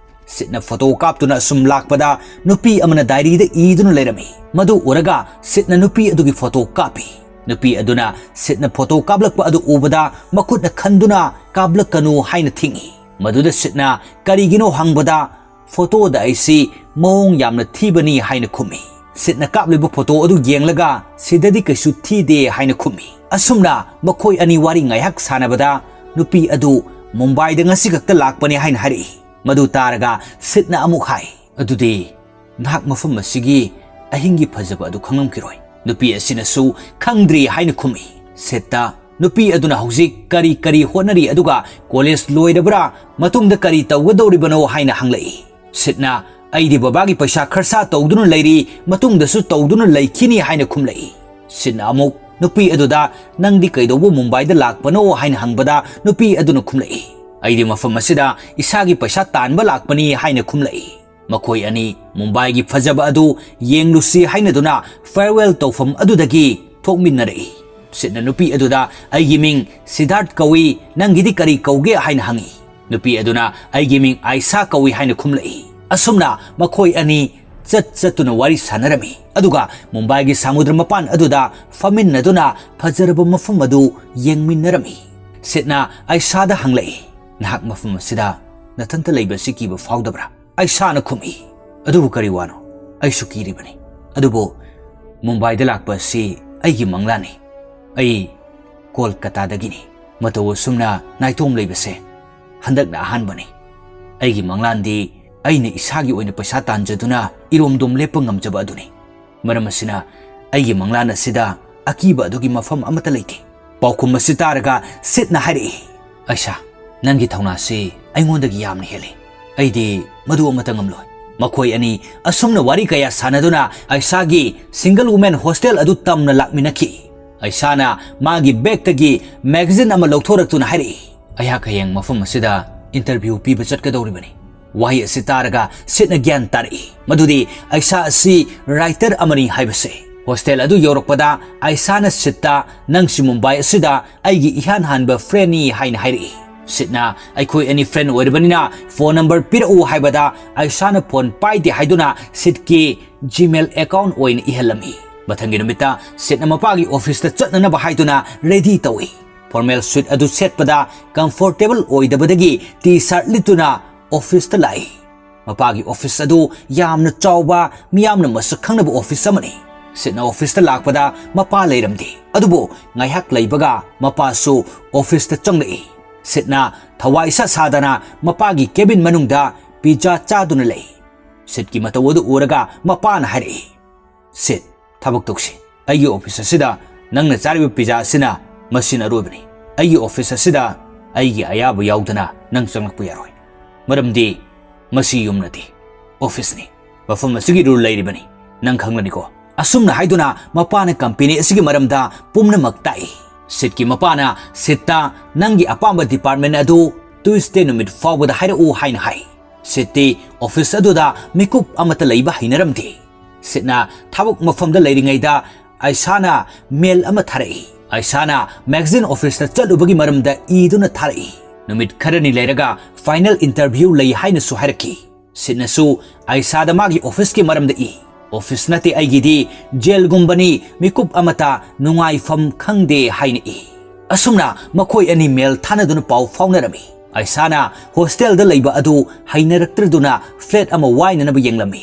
ꯁꯤꯠꯅ ꯐꯣꯇꯣ ꯀꯥꯞꯇꯨꯅ ꯑꯁꯨꯝ ꯂꯥꯛꯄꯗ ꯅꯨꯄꯤ ꯑꯃꯅ ꯗꯥꯏꯔꯤꯗ ꯏꯗꯨꯅ ꯂꯩꯔꯝꯃꯤ꯫ ꯃꯗꯨ ꯎꯔꯒ ꯁꯤꯠꯅ ꯅꯨꯄꯤ ꯑꯗꯨꯒꯤ ꯐꯣꯇꯣ ꯀꯥꯞꯄꯤ꯫ ꯅꯨꯄꯤ ꯑꯗꯨꯅ ꯁꯤꯠꯅ ꯐꯣꯇꯣ ꯀꯥꯞꯂꯛꯄ ꯑꯗꯨ ꯎꯕꯗ ꯃꯈꯨꯠꯅ ꯈꯟꯗꯨꯅ "ꯀꯥꯞꯂꯛꯀꯅꯨ" ꯍꯥꯏꯅ ꯊꯤꯡꯏ꯫ ꯃꯗꯨꯗ ꯁꯤꯠꯅ ꯀꯔꯤꯒꯤꯅꯣ ꯍꯪꯕꯗ, "ꯐꯣꯇꯣꯗ ꯑꯩꯁꯤ ꯃꯑꯣꯡ ꯌꯥꯝꯅ ꯊꯤꯕꯅꯤ" ꯍꯥꯏꯅ ꯈꯨꯝꯃꯤ꯫ ꯁꯤꯠꯅ ꯀꯥꯞꯂꯤꯕ ꯐꯣꯇꯣ ꯑꯗꯨ ꯌꯦꯡꯂꯒ, "ꯁꯤꯗꯗꯤ ꯀꯩꯁꯨ ꯊꯤꯗꯦ" ꯍꯥꯏꯅ ꯈꯨꯝꯃꯤ꯫ ꯑꯁꯨꯝꯅ ꯃꯈꯣꯏ ꯑꯅꯤ ꯋꯥꯔꯤ ꯉꯥꯏꯍꯥꯛ ꯁꯥꯟꯅꯕꯗ ꯅꯨꯄꯤ ꯑꯗꯨ ꯃꯨꯝꯕꯥꯏꯗ ꯉꯁꯤ ꯈꯛꯇ ꯂꯥꯛꯄꯅꯤ ꯍꯥꯏꯅ ꯍꯥꯏꯔꯛꯏ꯫ ꯃꯗꯨ ꯇꯥꯔꯒ ꯁꯤꯠꯅ ꯑꯃꯨꯛ ꯍꯥꯏ, "ꯑꯗꯨꯗꯤ ꯅꯍꯥꯛ ꯃꯐꯝ ꯑꯁꯤꯒꯤ ꯑꯍꯤꯡꯒꯤ ꯐꯖꯕ ꯑꯗꯨ ꯈꯪꯂꯝꯈꯤꯔꯣꯏ꯫" ꯅꯨꯄꯤ ꯑꯁꯤꯅꯁꯨ "ꯈꯪꯗ꯭ꯔꯤ" ꯍꯥꯏꯅ ꯈꯨꯝꯃꯤ꯫ ꯁꯤꯠꯇ ꯅꯨꯄꯤ ꯑꯗꯨꯅ ꯍꯧꯖꯤꯛ ꯀꯔꯤ ꯀꯔꯤ ꯍꯣꯠꯅꯔꯤ ꯑꯗꯨꯒ ꯀꯣꯂꯦꯖ ꯂꯣꯏꯔꯕ꯭ꯔꯥ, ꯃꯇꯨꯡꯗ ꯀꯔꯤ ꯇꯧꯒꯗꯧꯔꯤꯕꯅꯣ ꯍꯥꯏꯅ ꯍꯪꯂꯛꯏ꯫ ꯁꯤꯠꯅ, "ꯑꯩꯗꯤ ꯕꯕꯥꯒꯤ ꯄꯩꯁꯥ ꯈꯔꯁꯥ ꯇꯧꯗꯨꯅ ꯂꯩꯔꯤ, ꯃꯇꯨꯡꯗꯁꯨ ꯇꯧꯗꯨꯅ ꯂꯩꯈꯤꯅꯤ" ꯍꯥꯏꯅ ꯈꯨꯝꯂꯛꯏ꯫ ꯁꯤꯠꯅ ꯑꯃꯨꯛ ꯅꯨꯄꯤ ꯑꯗꯨꯗ, "ꯅꯪꯗꯤ ꯀꯩꯗꯧꯕ ꯃꯨꯝꯕꯥꯏꯗ ꯂꯥꯛꯄꯅꯣ?" ꯍꯥꯏꯅ ꯍꯪꯕꯗ ꯅꯨꯄꯤ ꯑꯗꯨꯅ ꯈꯨꯝꯂꯛꯏ, "ꯑꯩꯗꯤ ꯃꯐꯝ ꯑꯁꯤꯗ ꯏꯁꯥꯒꯤ ꯄꯩꯁꯥ ꯇꯥꯟꯕ ꯂꯥꯛꯄꯅꯤ" ꯍꯥꯏꯅ ꯈꯨꯝꯂꯛꯏ꯫ ꯃꯈꯣꯏ ꯑꯅꯤ ꯃꯨꯝꯕꯥꯏꯒꯤ ꯐꯖꯕ ꯑꯗꯨ ꯌꯦꯡꯂꯨꯁꯤ ꯍꯥꯏꯅꯗꯨꯅ farewell ꯇꯧꯐꯝ ꯑꯗꯨꯗꯒꯤ ꯊꯣꯛꯃꯤꯟꯅꯔꯛꯏ꯫ ꯁꯤꯠꯅ ꯅꯨꯄꯤ ꯑꯗꯨꯗ "ꯑꯩꯒꯤ ꯃꯤꯡ ꯁꯤꯗꯥꯔꯊ ꯀꯧꯏ, ꯅꯪꯒꯤꯗꯤ ꯀꯔꯤ ꯀꯧꯒꯦ?" ꯍꯥꯏꯅ ꯍꯪꯏ꯫ ꯅꯨꯄꯤ ꯑꯗꯨꯅ "ꯑꯩꯒꯤ ꯃꯤꯡ ꯑꯥꯏꯁꯥ ꯀꯧꯏ" ꯍꯥꯏꯅ ꯈꯨꯝꯂꯛꯏ꯫ ꯑꯁꯨꯝꯅ ꯃꯈꯣꯏ ꯑꯅꯤ ꯆꯠ ꯆꯠꯇꯨꯅ ꯋꯥꯔꯤ ꯁꯥꯟꯅꯔꯝꯃꯤ꯫ ꯑꯗꯨꯒ ꯃꯨꯝꯕꯥꯏꯒꯤ ꯁꯃꯨꯗ꯭ꯔ ꯃꯄꯥꯟ ꯑꯗꯨꯗ ꯐꯝꯃꯤꯟꯅꯗꯨꯅ ꯐꯖꯔꯕ ꯃꯐꯝ ꯑꯗꯨ ꯌꯦꯡꯃꯤꯟꯅꯔꯝꯃꯤ꯫ ꯁꯤꯠꯅ ꯑꯥꯏꯁꯥꯗ ꯍꯪꯂꯛꯏ, "ꯅꯍꯥꯛ ꯃꯐꯝ ꯑꯁꯤꯗ ꯅꯊꯟꯇ ꯂꯩꯕꯁꯤ ꯀꯤꯕ ꯐꯥꯎꯗꯕ꯭ꯔꯥ?" ꯑꯥꯏꯁꯥꯅ ꯈꯨꯝꯃꯤ, "ꯑꯗꯨꯕꯨ ꯀꯔꯤ ꯋꯥꯅꯣ? ꯑꯩꯁꯨ ꯀꯤꯔꯤꯕꯅꯤ꯫ ꯑꯗꯨꯕꯨ ꯃꯨꯝꯕꯥꯏꯗ ꯂꯥꯛꯄ ꯑꯁꯤ ꯑꯩꯒꯤ ꯃꯪꯂꯥꯟꯅꯤ꯫ ꯑꯩ ꯀꯣꯜꯀꯇꯥꯗꯒꯤꯅꯤ꯫ ꯃꯇꯧ ꯑꯁꯨꯝꯅ ꯅꯥꯏꯇꯣꯝ ꯂꯩꯕꯁꯦ ꯍꯟꯗꯛꯅ ꯑꯍꯥꯟꯕꯅꯤ꯫ ꯑꯩꯒꯤ ꯃꯪꯂꯥꯟꯗꯤ ꯑꯩꯅ ꯏꯁꯥꯒꯤ ꯑꯣꯏꯅ ꯄꯩꯁꯥ ꯇꯥꯟꯖꯗꯨꯅ ꯏꯔꯣꯝꯗꯣꯝ ꯂꯦꯞꯄ ꯉꯝꯖꯕ ꯑꯗꯨꯅꯤ꯫ ꯃꯔꯝ ꯑꯁꯤꯅ ꯑꯩꯒꯤ ꯃꯪꯂꯥꯟ ꯑꯁꯤꯗ ꯑꯀꯤꯕ ꯑꯗꯨꯒꯤ ꯃꯐꯝ ꯑꯃꯠꯇ ꯂꯩꯇꯦ꯫" ꯄꯥꯎꯈꯨꯝ ꯑꯁꯤ ꯇꯥꯔꯒ ꯁꯤꯠꯅ ꯍꯥꯏꯔꯛꯏ, "ꯑꯥꯏꯁꯥ, ꯅꯪꯒꯤ ꯊꯧꯅꯥꯁꯤ ꯑꯩꯉꯣꯟꯗꯒꯤ ꯌꯥꯝꯅ ꯍꯦꯜꯂꯤ꯫ ꯑꯩꯗꯤ ꯃꯗꯨ ꯑꯃꯠꯇ ꯉꯝꯂꯣꯏ꯫" ꯃꯈꯣꯏ ꯑꯅꯤ ꯑꯁꯨꯝꯅ ꯋꯥꯔꯤ ꯀꯌꯥ ꯁꯥꯟꯅꯗꯨꯅ ꯑꯥꯏꯁꯥꯒꯤ single woman hostel ꯑꯗꯨ ꯇꯝꯅ ꯂꯥꯛꯃꯤꯟꯅꯈꯤ꯫ ꯑꯥꯏꯁꯥꯅ ꯃꯥꯒꯤ ꯕꯦꯒꯇꯒꯤ magazine ꯑꯃ ꯂꯧꯊꯣꯔꯛꯇꯨꯅ ꯍꯥꯏꯔꯛꯏ, "ꯑꯩꯍꯥꯛ ꯍꯌꯦꯡ ꯃꯐꯝ ꯑꯁꯤꯗ interview ꯄꯤꯕ ꯆꯠꯀꯗꯧꯔꯤꯕꯅꯤ꯫" ꯋꯥꯍꯩ ꯑꯁꯤ ꯇꯥꯔꯒ ꯁꯤꯠꯅ ꯒ꯭ꯌꯥꯟ ꯇꯥꯔꯛꯏ ꯃꯗꯨꯗꯤ ꯑꯥꯏꯁꯥ ꯑꯁꯤ writer ꯑꯃꯅꯤ ꯍꯥꯏꯕꯁꯦ꯫ Hostel ꯑꯗꯨ ꯌꯧꯔꯛꯄꯗ ꯑꯥꯏꯁꯥꯅ ꯁꯤꯠꯇ, "ꯅꯪꯁꯤ ꯃꯨꯝꯕꯥꯏ ꯑꯁꯤꯗ ꯑꯩꯒꯤ ꯏꯍꯥꯟ ꯍꯥꯟꯕ friendꯅꯤ" ꯍꯥꯏꯅ ꯍꯥꯏꯔꯛꯏ꯫ ꯁꯤꯠꯅ "ꯑꯩꯈꯣꯏ ꯑꯅꯤ friend ꯑꯣꯏꯔꯕꯅꯤꯅ phone number ꯄꯤꯔꯛꯎ" ꯍꯥꯏꯕꯗ ꯑꯥꯏꯁꯥꯅ phone ꯄꯥꯏꯗꯦ ꯍꯥꯏꯗꯨꯅ ꯁꯤꯠꯀꯤ Gmail account ꯑꯣꯏꯅ ꯏꯍꯜꯂꯝꯃꯤ꯫ ꯃꯊꯪꯒꯤ ꯅꯨꯃꯤꯠꯇ ꯁꯤꯠꯅ ꯃꯄꯥꯒꯤ officeꯇ ꯆꯠꯅꯅꯕ ꯍꯥꯏꯗꯨꯅ ready ꯇꯧꯏ꯫ Formal suit ꯑꯗꯨ ꯁꯦꯠꯄꯗ comfortable ꯑꯣꯏꯗꯕꯗꯒꯤ T-shirt ꯂꯤꯠꯇꯨꯅ officeꯇ ꯂꯥꯛꯏ꯫ ꯃꯄꯥꯒꯤ office ꯑꯗꯨ ꯌꯥꯝꯅ ꯆꯥꯎꯕ, ꯃꯤꯌꯥꯝꯅ ꯃꯁꯛ ꯈꯪꯅꯕ office ꯑꯃꯅꯤ꯫ ꯁꯤꯠꯅ officeꯇ ꯂꯥꯛꯄꯗ ꯃꯄꯥ ꯂꯩꯔꯝꯗꯦ꯫ ꯑꯗꯨꯕꯨ ꯉꯥꯏꯍꯥꯛ ꯂꯩꯕꯒ ꯃꯄꯥꯁꯨ officeꯇ ꯆꯪꯂꯛꯏ꯫ ꯁꯤꯠꯅ ꯊꯋꯥꯏ ꯏꯁꯥ ꯁꯥꯗꯅ ꯃꯄꯥꯒꯤ cabin ꯃꯅꯨꯡꯗ pizza ꯆꯥꯗꯨꯅ ꯂꯩ꯫ ꯁꯤꯠꯀꯤ ꯃꯇꯧ ꯑꯗꯨ ꯎꯔꯒ ꯃꯄꯥꯅ ꯍꯥꯏꯔꯛꯏ, "ꯁꯤꯠ, ꯊꯕꯛ ꯇꯧꯁꯤ꯫ ꯑꯩꯒꯤ office ꯑꯁꯤꯗ ꯅꯪꯅ ꯆꯥꯔꯤꯕ pizza ꯑꯁꯤꯅ ꯃꯁꯤꯅ ꯑꯔꯣꯏꯕꯅꯤ꯫ ꯑꯩꯒꯤ office ꯑꯁꯤꯗ ꯑꯩꯒꯤ ꯑꯌꯥꯕ ꯌꯥꯎꯗꯅ ꯅꯪ ꯆꯪꯂꯛꯄ ꯌꯥꯔꯣꯏ꯫ ꯃꯔꯝꯗꯤ ꯃꯁꯤ ꯌꯨꯝ ꯅꯠꯇꯦ, officeꯅꯤ꯫ ꯃꯐꯝ ꯑꯁꯤꯒꯤ rule ꯂꯩꯔꯤꯕꯅꯤ, ꯅꯪ ꯈꯪꯂꯅꯤꯀꯣ?" ꯑꯁꯨꯝꯅ ꯍꯥꯏꯗꯨꯅ ꯃꯄꯥꯅ company ꯑꯁꯤꯒꯤ ꯃꯔꯝꯗ ꯄꯨꯝꯅꯃꯛ ꯇꯥꯛꯏ꯫ ꯁꯤꯠꯀꯤ ꯃꯄꯥꯅ ꯁꯤꯠꯇ "ꯅꯪꯒꯤ ꯑꯄꯥꯝꯕ department ꯑꯗꯨ Tuesday ꯅꯨꯃꯤꯠ ꯐꯥꯎꯕꯗ ꯍꯥꯏꯔꯛꯎ" ꯍꯥꯏꯅ ꯍꯥꯏ꯫ ꯁꯤꯗꯇꯤ ꯑꯣꯐꯤꯁ ꯑꯗꯨꯗ ꯃꯤꯀꯨꯞ ꯑꯃꯠꯇ ꯂꯩꯕ ꯍꯩꯅꯔꯝꯗꯦ꯫ ꯁꯤꯗꯅ ꯊꯕꯛ ꯃꯐꯝꯗ ꯂꯩꯔꯤꯉꯩꯗ ꯑꯥꯏꯁꯥꯅ ꯃꯦꯜ ꯑꯃ ꯊꯥꯔꯛꯏ꯫ ꯑꯥꯏꯁꯥꯅ ꯃꯦꯒꯥꯖꯤꯟ ꯑꯣꯐꯤꯁꯇ ꯆꯠꯂꯨꯕꯒꯤ ꯃꯔꯝꯗ ꯏꯗꯨꯅ ꯊꯥꯔꯛꯏ꯫ ꯅꯨꯃꯤꯠ ꯈꯔꯅꯤ ꯂꯩꯔꯒ ꯐꯥꯏꯅꯦꯜ ꯏꯟꯇꯔꯚ꯭ꯌꯨ ꯂꯩ ꯍꯥꯏꯅꯁꯨ ꯍꯥꯏꯔꯛꯈꯤ꯫ ꯁꯤꯗꯅꯁꯨ ꯑꯥꯏꯁꯥꯗ ꯃꯥꯒꯤ ꯑꯣꯐꯤꯁꯀꯤ ꯃꯔꯝꯗ ꯏ꯫ "ꯑꯣꯐꯤꯁ ꯅꯠꯇꯦ ꯑꯩꯒꯤꯗꯤ, ꯖꯦꯜꯒꯨꯝꯕꯅꯤ, ꯃꯤꯀꯨꯞ ꯑꯃꯠꯇ ꯅꯨꯡꯉꯥꯏꯐꯝ ꯈꯪꯗꯦ" ꯍꯥꯏꯅ ꯏ꯫ ꯑꯁꯨꯝꯅ ꯃꯈꯣꯏ ꯑꯅꯤ ꯃꯦꯜ ꯊꯥꯅꯗꯨꯅ ꯄꯥꯎ ꯐꯥꯎꯅꯔꯝꯃꯤ꯫ ꯑꯥꯏꯁꯥꯅ ꯍꯣꯁꯇꯦꯜꯗ ꯂꯩꯕ ꯑꯗꯨ ꯍꯩꯅꯔꯛꯇ꯭ꯔꯗꯨꯅ ꯐ꯭ꯂꯦꯠ ꯑꯃ ꯋꯥꯏꯅꯅꯕ ꯌꯦꯡꯂꯝꯃꯤ꯫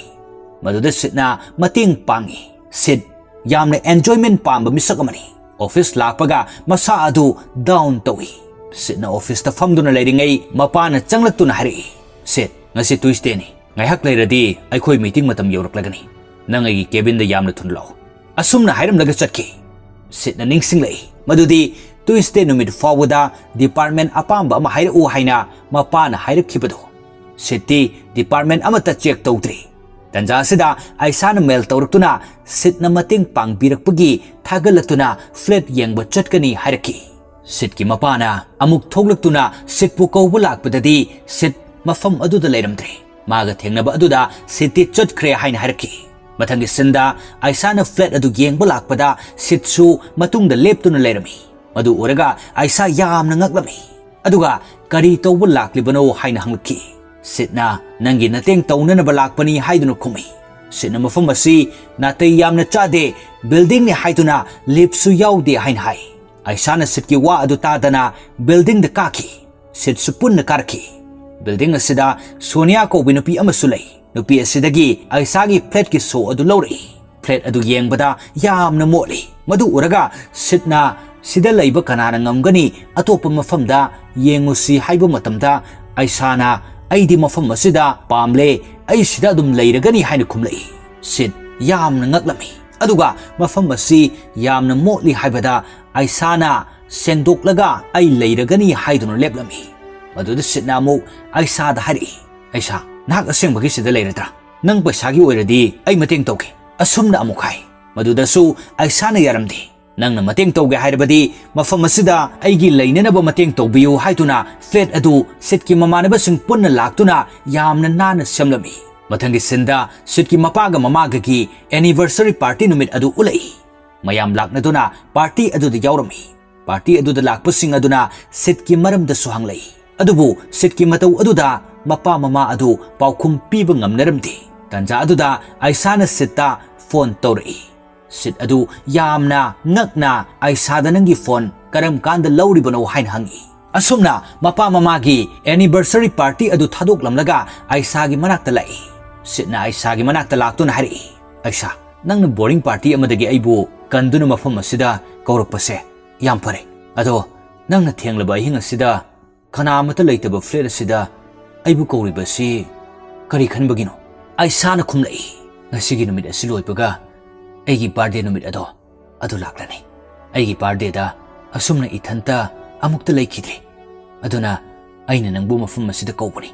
ꯃꯗꯨꯗ ꯁꯤꯗꯅ ꯃꯇꯦꯡ ꯄꯥꯡꯉꯤ꯫ ꯁꯤꯗ ꯌꯥꯝꯅ ꯑꯦꯟꯖꯣꯏꯃꯦꯟ ꯄꯥꯝꯕ ꯃꯤꯁꯛ ꯑꯃꯅꯤ꯫ ꯑꯣꯐꯤꯁ ꯂꯥꯛꯄꯒ ꯃꯁꯥ ꯑꯗꯨ ꯗꯥꯎꯟ ꯇꯧꯏ꯫ ꯁꯤꯗꯅ ꯑꯣꯐꯤꯁꯇ ꯐꯝꯗꯨꯅ ꯂꯩꯔꯤꯉꯩ ꯃꯄꯥꯅ ꯆꯪꯂꯛꯇꯨꯅ ꯍꯥꯏꯔꯛꯏ, "ꯁꯤꯗ, ꯉꯁꯤ ꯇ꯭ꯌꯨꯁꯗꯦꯅꯤ꯫ ꯉꯥꯏꯍꯥꯛ ꯂꯩꯔꯗꯤ ꯑꯩꯈꯣꯏ ꯃꯤꯇꯤꯡ ꯃꯇꯝ ꯌꯧꯔꯛꯂꯒꯅꯤ꯫ ꯅꯪ ꯑꯩꯒꯤ ꯀꯦꯕꯤꯟꯗ ꯌꯥꯝꯅ ꯊꯨꯅ ꯂꯥꯛꯎ"꯫ ꯑꯁꯨꯝꯅ ꯍꯥꯏꯔꯝꯂꯒ ꯆꯠꯈꯤ꯫ ꯁꯤꯗꯅ ꯅꯤꯡꯁꯤꯡꯂꯛꯏ ꯃꯗꯨꯗꯤ ꯇ꯭ꯌꯨꯁꯗꯦ ꯅꯨꯃꯤꯠ ꯐꯥꯎꯕꯗ ꯗꯤꯄꯥꯔꯠꯃꯦꯟ ꯑꯄꯥꯝꯕ ꯑꯃ ꯍꯥꯏꯔꯛꯎ ꯍꯥꯏꯅ ꯃꯄꯥꯅ ꯍꯥꯏꯔꯛꯈꯤꯕꯗꯨ꯫ ꯁꯤꯗꯇꯤ ꯗꯤꯄꯥꯔꯠꯃꯦꯟ ꯑꯃꯠꯇ ꯆꯦꯛ ꯇꯧꯗ꯭ꯔꯤ꯫ ꯇꯟꯖꯥ ꯑꯁꯤꯗ ꯑꯥꯏꯁꯥꯅ ꯃꯦꯜ ꯇꯧꯔꯛꯇꯨꯅ ꯁꯤꯗꯅ ꯃꯇꯦꯡ ꯄꯥꯡꯕꯤꯔꯛꯄꯒꯤ ꯊꯥꯒꯠꯂꯛꯇꯨꯅ ꯐ꯭ꯂꯦꯠ ꯌꯦꯡꯕ ꯆꯠꯀꯅꯤ ꯍꯥꯏꯔꯛꯈꯤ꯫ ꯁꯤꯗꯀꯤ ꯃꯄꯥꯅ ꯑꯃꯨꯛ ꯊꯣꯛꯂꯛꯇꯨꯅ ꯁꯤꯗꯄꯨ ꯀꯧꯕ ꯂꯥꯛꯄꯗꯗꯤ ꯁꯤꯗ ꯃꯐꯝ ꯑꯗꯨꯗ ꯂꯩꯔꯝꯗ꯭ꯔꯦ꯫ ꯃꯥꯒ ꯊꯦꯡꯅꯕ ꯑꯗꯨꯗ ꯁꯤꯗꯇꯤ ꯆꯠꯈ꯭ꯔꯦ ꯍꯥꯏꯅ ꯍꯥꯏꯔꯛꯈꯤ꯫ ꯃꯊꯪꯒꯤ ꯁꯤꯟꯗ ꯑꯥꯏꯁꯥꯅ ꯐ꯭ꯂꯦꯠ ꯑꯗꯨ ꯌꯦꯡꯕ ꯂꯥꯛꯄꯗ ꯁꯤꯗꯁꯨ ꯃꯇꯨꯡꯗ ꯂꯦꯞꯇꯨꯅ ꯂꯩꯔꯝꯃꯤ꯫ ꯃꯗꯨ ꯎꯔꯒ ꯑꯥꯏꯁꯥ ꯌꯥꯝꯅ ꯉꯛꯂꯝꯃꯤ꯫ ꯑꯗꯨꯒ "ꯀꯔꯤ ꯇꯧꯕ ꯂꯥꯛꯂꯤꯕꯅꯣ?" ꯍꯥꯏꯅ ꯍꯪꯂꯛꯈꯤ꯫ ꯁꯤꯗꯅ "ꯅꯪꯒꯤ ꯅꯇꯦꯡ ꯇꯧꯅꯅꯕ ꯂꯥꯛꯄꯅꯤ" ꯍꯥꯏꯗꯨꯅ ꯈꯨꯝꯃꯤ꯫ ꯁꯤꯗꯅ "ꯃꯐꯝ ꯑꯁꯤ ꯅꯥꯇꯩ ꯌꯥꯝꯅ ꯆꯥꯗꯦ, ꯕꯤꯜꯗꯤꯡꯅꯤ ꯍꯥꯏꯗꯨꯅ ꯂꯤꯐꯁꯨ ꯌꯥꯎꯗꯦ" ꯍꯥꯏꯅ ꯍꯥꯏ꯫ ꯑꯥꯏꯁꯥꯅ ꯁꯤꯗꯀꯤ ꯋꯥ ꯑꯗꯨ ꯇꯥꯗꯅ ꯕꯤꯜꯗꯤꯡꯗ ꯀꯥꯈꯤ꯫ ꯁꯤꯗꯁꯨ ꯄꯨꯟꯅ ꯀꯥꯔꯛꯈꯤ꯫ ꯕꯤꯜꯗꯤꯡ ꯑꯁꯤꯗ ꯁꯣꯅꯤꯌꯥ ꯀꯧꯕꯤ ꯅꯨꯄꯤ ꯑꯃꯁꯨ ꯂꯩ꯫ ꯅꯨꯄꯤ ꯑꯁꯤꯗꯒꯤ ꯑꯥꯏꯁꯥꯒꯤ ꯐ꯭ꯂꯦꯠꯀꯤ ꯁꯣ ꯑꯗꯨ ꯂꯧꯔꯛꯏ꯫ ꯐ꯭ꯂꯦꯠ ꯑꯗꯨ ꯌꯦꯡꯕꯗ ꯌꯥꯝꯅ ꯃꯣꯠꯂꯤ꯫ ꯃꯗꯨ ꯎꯔꯒ ꯁꯤꯗꯅ "ꯁꯤꯗ ꯂꯩꯕ ꯀꯅꯥꯅ ꯉꯝꯒꯅꯤ? ꯑꯇꯣꯞꯄ ꯃꯐꯝꯗ ꯌꯦꯡꯉꯨꯁꯤ" ꯍꯥꯏꯕ ꯃꯇꯝꯗ ꯑꯥꯏꯁꯥꯅ "ꯑꯩꯗꯤ ꯃꯐꯝ ꯑꯁꯤꯗ ꯄꯥꯝꯂꯦ, ꯑꯩ ꯁꯤꯗ ꯑꯗꯨꯝ ꯂꯩꯔꯒꯅꯤ" ꯍꯥꯏꯅ ꯈꯨꯝꯂꯛꯏ꯫ ꯁꯤꯗ ꯌꯥꯝꯅ ꯉꯛꯂꯝꯃꯤ꯫ ꯑꯗꯨꯒ ꯃꯐꯝ ꯑꯁꯤ ꯌꯥꯝꯅ ꯃꯣꯠꯂꯤ ꯍꯥꯏꯕꯗ ꯑꯥꯏꯁꯥꯅ ꯁꯦꯡꯗꯣꯛꯂꯒ "ꯑꯩ ꯂꯩꯔꯒꯅꯤ" ꯍꯥꯏꯗꯨꯅ ꯂꯦꯞꯂꯝꯃꯤ꯫ ꯃꯗꯨꯗ ꯁꯤꯗꯅ ꯑꯃꯨꯛ ꯑꯥꯏꯁꯥꯗ ꯍꯥꯏꯔꯛꯏ, "ꯑꯥꯏꯁꯥ, ꯅꯍꯥꯛ ꯑꯁꯦꯡꯕꯒꯤ ꯁꯤꯗ ꯂꯩꯔꯗ꯭ꯔꯥ? ꯅꯪ ꯄꯩꯁꯥꯒꯤ ꯑꯣꯏꯔꯗꯤ ꯑꯩ ꯃꯇꯦꯡ ꯇꯧꯒꯦ"꯫ ꯑꯁꯨꯝꯅ ꯑꯃꯨꯛ ꯍꯥꯏ꯫ ꯃꯗꯨꯗꯁꯨ ꯑꯥꯏꯁꯥꯅ ꯌꯥꯔꯝꯗꯦ꯫ "ꯅꯪꯅ ꯃꯇꯦꯡ ꯇꯧꯒꯦ ꯍꯥꯏꯔꯕꯗꯤ ꯃꯐꯝ ꯑꯁꯤꯗ ꯑꯩꯒꯤ ꯂꯩꯅꯅꯕ ꯃꯇꯦꯡ ꯇꯧꯕꯤꯌꯨ" ꯍꯥꯏꯗꯨꯅ ꯐ꯭ꯂꯦꯠ ꯑꯗꯨ ꯁꯤꯗꯀꯤ ꯃꯃꯥꯟꯅꯕꯁꯤꯡ ꯄꯨꯟꯅ ꯂꯥꯛꯇꯨꯅ ꯌꯥꯝꯅ ꯅꯥꯟꯅ ꯁꯦꯝꯂꯝꯃꯤ꯫ ꯃꯊꯪꯒꯤ ꯁꯤꯟꯗ ꯁꯤꯗꯀꯤ ꯃꯄꯥꯒ ꯃꯃꯥꯒꯒꯤ ꯑꯦꯅꯤꯚꯔꯁꯔꯤ ꯄꯥꯔꯇꯤ ꯅꯨꯃꯤꯠ ꯑꯗꯨ ꯎꯠꯂꯛꯏ꯫ ꯃꯌꯥꯝ ꯂꯥꯛꯅꯗꯨꯅ ꯄꯥꯔꯇꯤ ꯑꯗꯨꯗ ꯌꯥꯎꯔꯝꯃꯤ꯫ ꯄꯥꯔꯇꯤ ꯑꯗꯨꯗ ꯂꯥꯛꯄꯁꯤꯡ ꯑꯗꯨꯅ ꯁꯤꯗꯀꯤ ꯃꯔꯝꯗꯁꯨ ꯍꯪꯂꯛꯏ꯫ ꯑꯗꯨꯕꯨ ꯁꯤꯗꯀꯤ ꯃꯇꯧ ꯑꯗꯨꯗ ꯃꯄꯥ ꯃꯃꯥ ꯑꯗꯨ ꯄꯥꯎꯈꯨꯝ ꯄꯤꯕ ꯉꯝꯅꯔꯝꯗꯦ꯫ ꯇꯥꯟꯖꯥ ꯑꯗꯨꯗ ꯑꯥꯏꯁꯥꯅ ꯁꯤꯗꯇ ꯐꯣꯟ ꯇꯧꯔꯛꯏ꯫ ꯁꯤꯗ ꯑꯗꯨ ꯌꯥꯝꯅ ꯉꯛꯅ ꯑꯥꯏꯁꯥꯗ "ꯅꯪꯒꯤ ꯐꯣꯟ ꯀꯔꯝ ꯀꯥꯟꯗ ꯂꯧꯔꯤꯕꯅꯣ?" ꯍꯥꯏꯅ ꯍꯪꯉꯤ꯫ ꯑꯁꯨꯝꯅ ꯃꯄꯥ ꯃꯃꯥꯒꯤ ꯑꯦꯅꯤꯚꯔꯁꯔꯤ ꯄꯥꯔꯇꯤ ꯑꯗꯨ ꯊꯥꯗꯣꯛꯂꯝꯂꯒ ꯑꯥꯏꯁꯥꯒꯤ ꯃꯅꯥꯛꯇ ꯂꯥꯛꯏ꯫ ꯁꯤꯗꯅ ꯑꯥꯏꯁꯥꯒꯤ ꯃꯅꯥꯛꯇ ꯂꯥꯛꯇꯨꯅ ꯍꯥꯏꯔꯛꯏ, "ꯑꯥꯏꯁꯥ, ꯅꯪꯅ ꯕꯣꯔꯤꯡ ꯄꯥꯔꯇꯤ ꯑꯃꯗꯒꯤ ꯑꯩꯕꯨ ꯀꯟꯗꯨꯅ ꯃꯐꯝ ꯑꯁꯤꯗ ꯀꯧꯔꯛꯄꯁꯦ ꯌꯥꯝ ꯐꯔꯦ꯫ ꯑꯗꯣ ꯅꯪꯅ ꯊꯦꯡꯂꯕ ꯑꯍꯤꯡ ꯑꯁꯤꯗ ꯀꯅꯥ ꯑꯃꯠꯇ ꯂꯩꯇꯕ ꯐ꯭ꯂꯦꯠ ꯑꯁꯤꯗ ꯑꯩꯕꯨ ꯀꯧꯔꯤꯕꯁꯤ ꯀꯔꯤ ꯈꯟꯕꯒꯤꯅꯣ?" ꯑꯥꯏꯁꯥꯅ ꯈꯨꯝꯂꯛꯏ, "ꯉꯁꯤꯒꯤ ꯅꯨꯃꯤꯠ ꯑꯁꯤ ꯂꯣꯏꯕꯒ ꯑꯩꯒꯤ ꯕꯥꯔꯗꯦ ꯅꯨꯃꯤꯠ ꯑꯗꯣ ꯑꯗꯨ ꯂꯥꯛꯂꯅꯤ꯫ ꯑꯩꯒꯤ ꯕꯥꯔꯗꯦꯗ ꯑꯁꯨꯝꯅ ꯏꯊꯟꯇ ꯑꯃꯨꯛꯇ ꯂꯩꯈꯤꯗ꯭ꯔꯤ꯫ ꯑꯗꯨꯅ ꯑꯩꯅ ꯅꯪꯕꯨ ꯃꯐꯝ ꯑꯁꯤꯗ ꯀꯧꯕꯅꯤ꯫"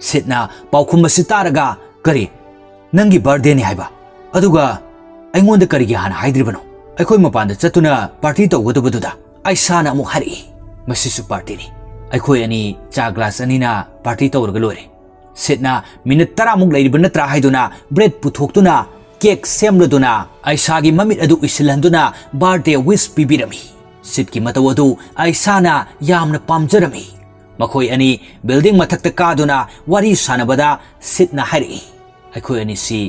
ꯁꯤꯗꯅ ꯄꯥꯎꯈꯨꯝ ꯑꯁꯤ ꯇꯥꯔꯒ, "ꯀꯔꯤ? ꯅꯪꯒꯤ ꯕꯥꯔꯗꯦꯅꯤ ꯍꯥꯏꯕ? ꯑꯗꯨꯒ ꯑꯩꯉꯣꯟꯗ ꯀꯔꯤꯒꯤ ꯍꯥꯟꯅ ꯍꯥꯏꯗ꯭ꯔꯤꯕꯅꯣ? ꯑꯩꯈꯣꯏ ꯃꯄꯥꯟꯗ ꯆꯠꯇꯨꯅ ꯄꯥꯔꯇꯤ ꯇꯧꯒꯗꯕꯗꯨꯗ?" ꯑꯥꯏꯁꯥꯅ ꯑꯃꯨꯛ ꯍꯥꯏꯔꯛꯏ, "ꯃꯁꯤꯁꯨ ꯄꯥꯔꯇꯤꯅꯤ꯫ ꯑꯩꯈꯣꯏ ꯑꯅꯤ ꯆꯥ ꯒ꯭ꯂꯥꯁ ꯑꯅꯤꯅ ꯄꯥꯔꯇꯤ ꯇꯧꯔꯒ ꯂꯣꯏꯔꯦ꯫" ꯁꯤꯗꯅ ꯃꯤꯅꯤꯠ ꯇꯔꯥꯃꯨꯛ ꯂꯩꯔꯤꯕ ꯅꯠꯇ꯭ꯔꯥ ꯍꯥꯏꯗꯨꯅ ꯕ꯭ꯔꯦꯗ ꯄꯨꯊꯣꯛꯇꯨꯅ ꯀꯦꯛ ꯁꯦꯝꯂꯗꯨꯅ ꯑꯥꯏꯁꯥꯒꯤ ꯃꯃꯤꯠ ꯑꯗꯨ ꯎꯏꯁꯤꯜꯍꯟꯗꯨꯅ ꯕꯥꯔꯗꯦ ꯋꯤꯁ ꯄꯤꯕꯤꯔꯝꯃꯤ꯫ ꯁꯤꯗꯀꯤ ꯃꯇꯧ ꯑꯗꯨ ꯑꯥꯏꯁꯥꯅ ꯌꯥꯝꯅ ꯄꯥꯝꯖꯔꯝꯃꯤ꯫ ꯃꯈꯣꯏ ꯑꯅꯤ ꯕꯤꯜꯗꯤꯡ ꯃꯊꯛꯇ ꯀꯥꯗꯨꯅ ꯋꯥꯔꯤ ꯁꯥꯟꯅꯕꯗ ꯁꯤꯗꯅ ꯍꯥꯏꯔꯛꯏ, "ꯑꯩꯈꯣꯏ ꯑꯅꯤꯁꯤ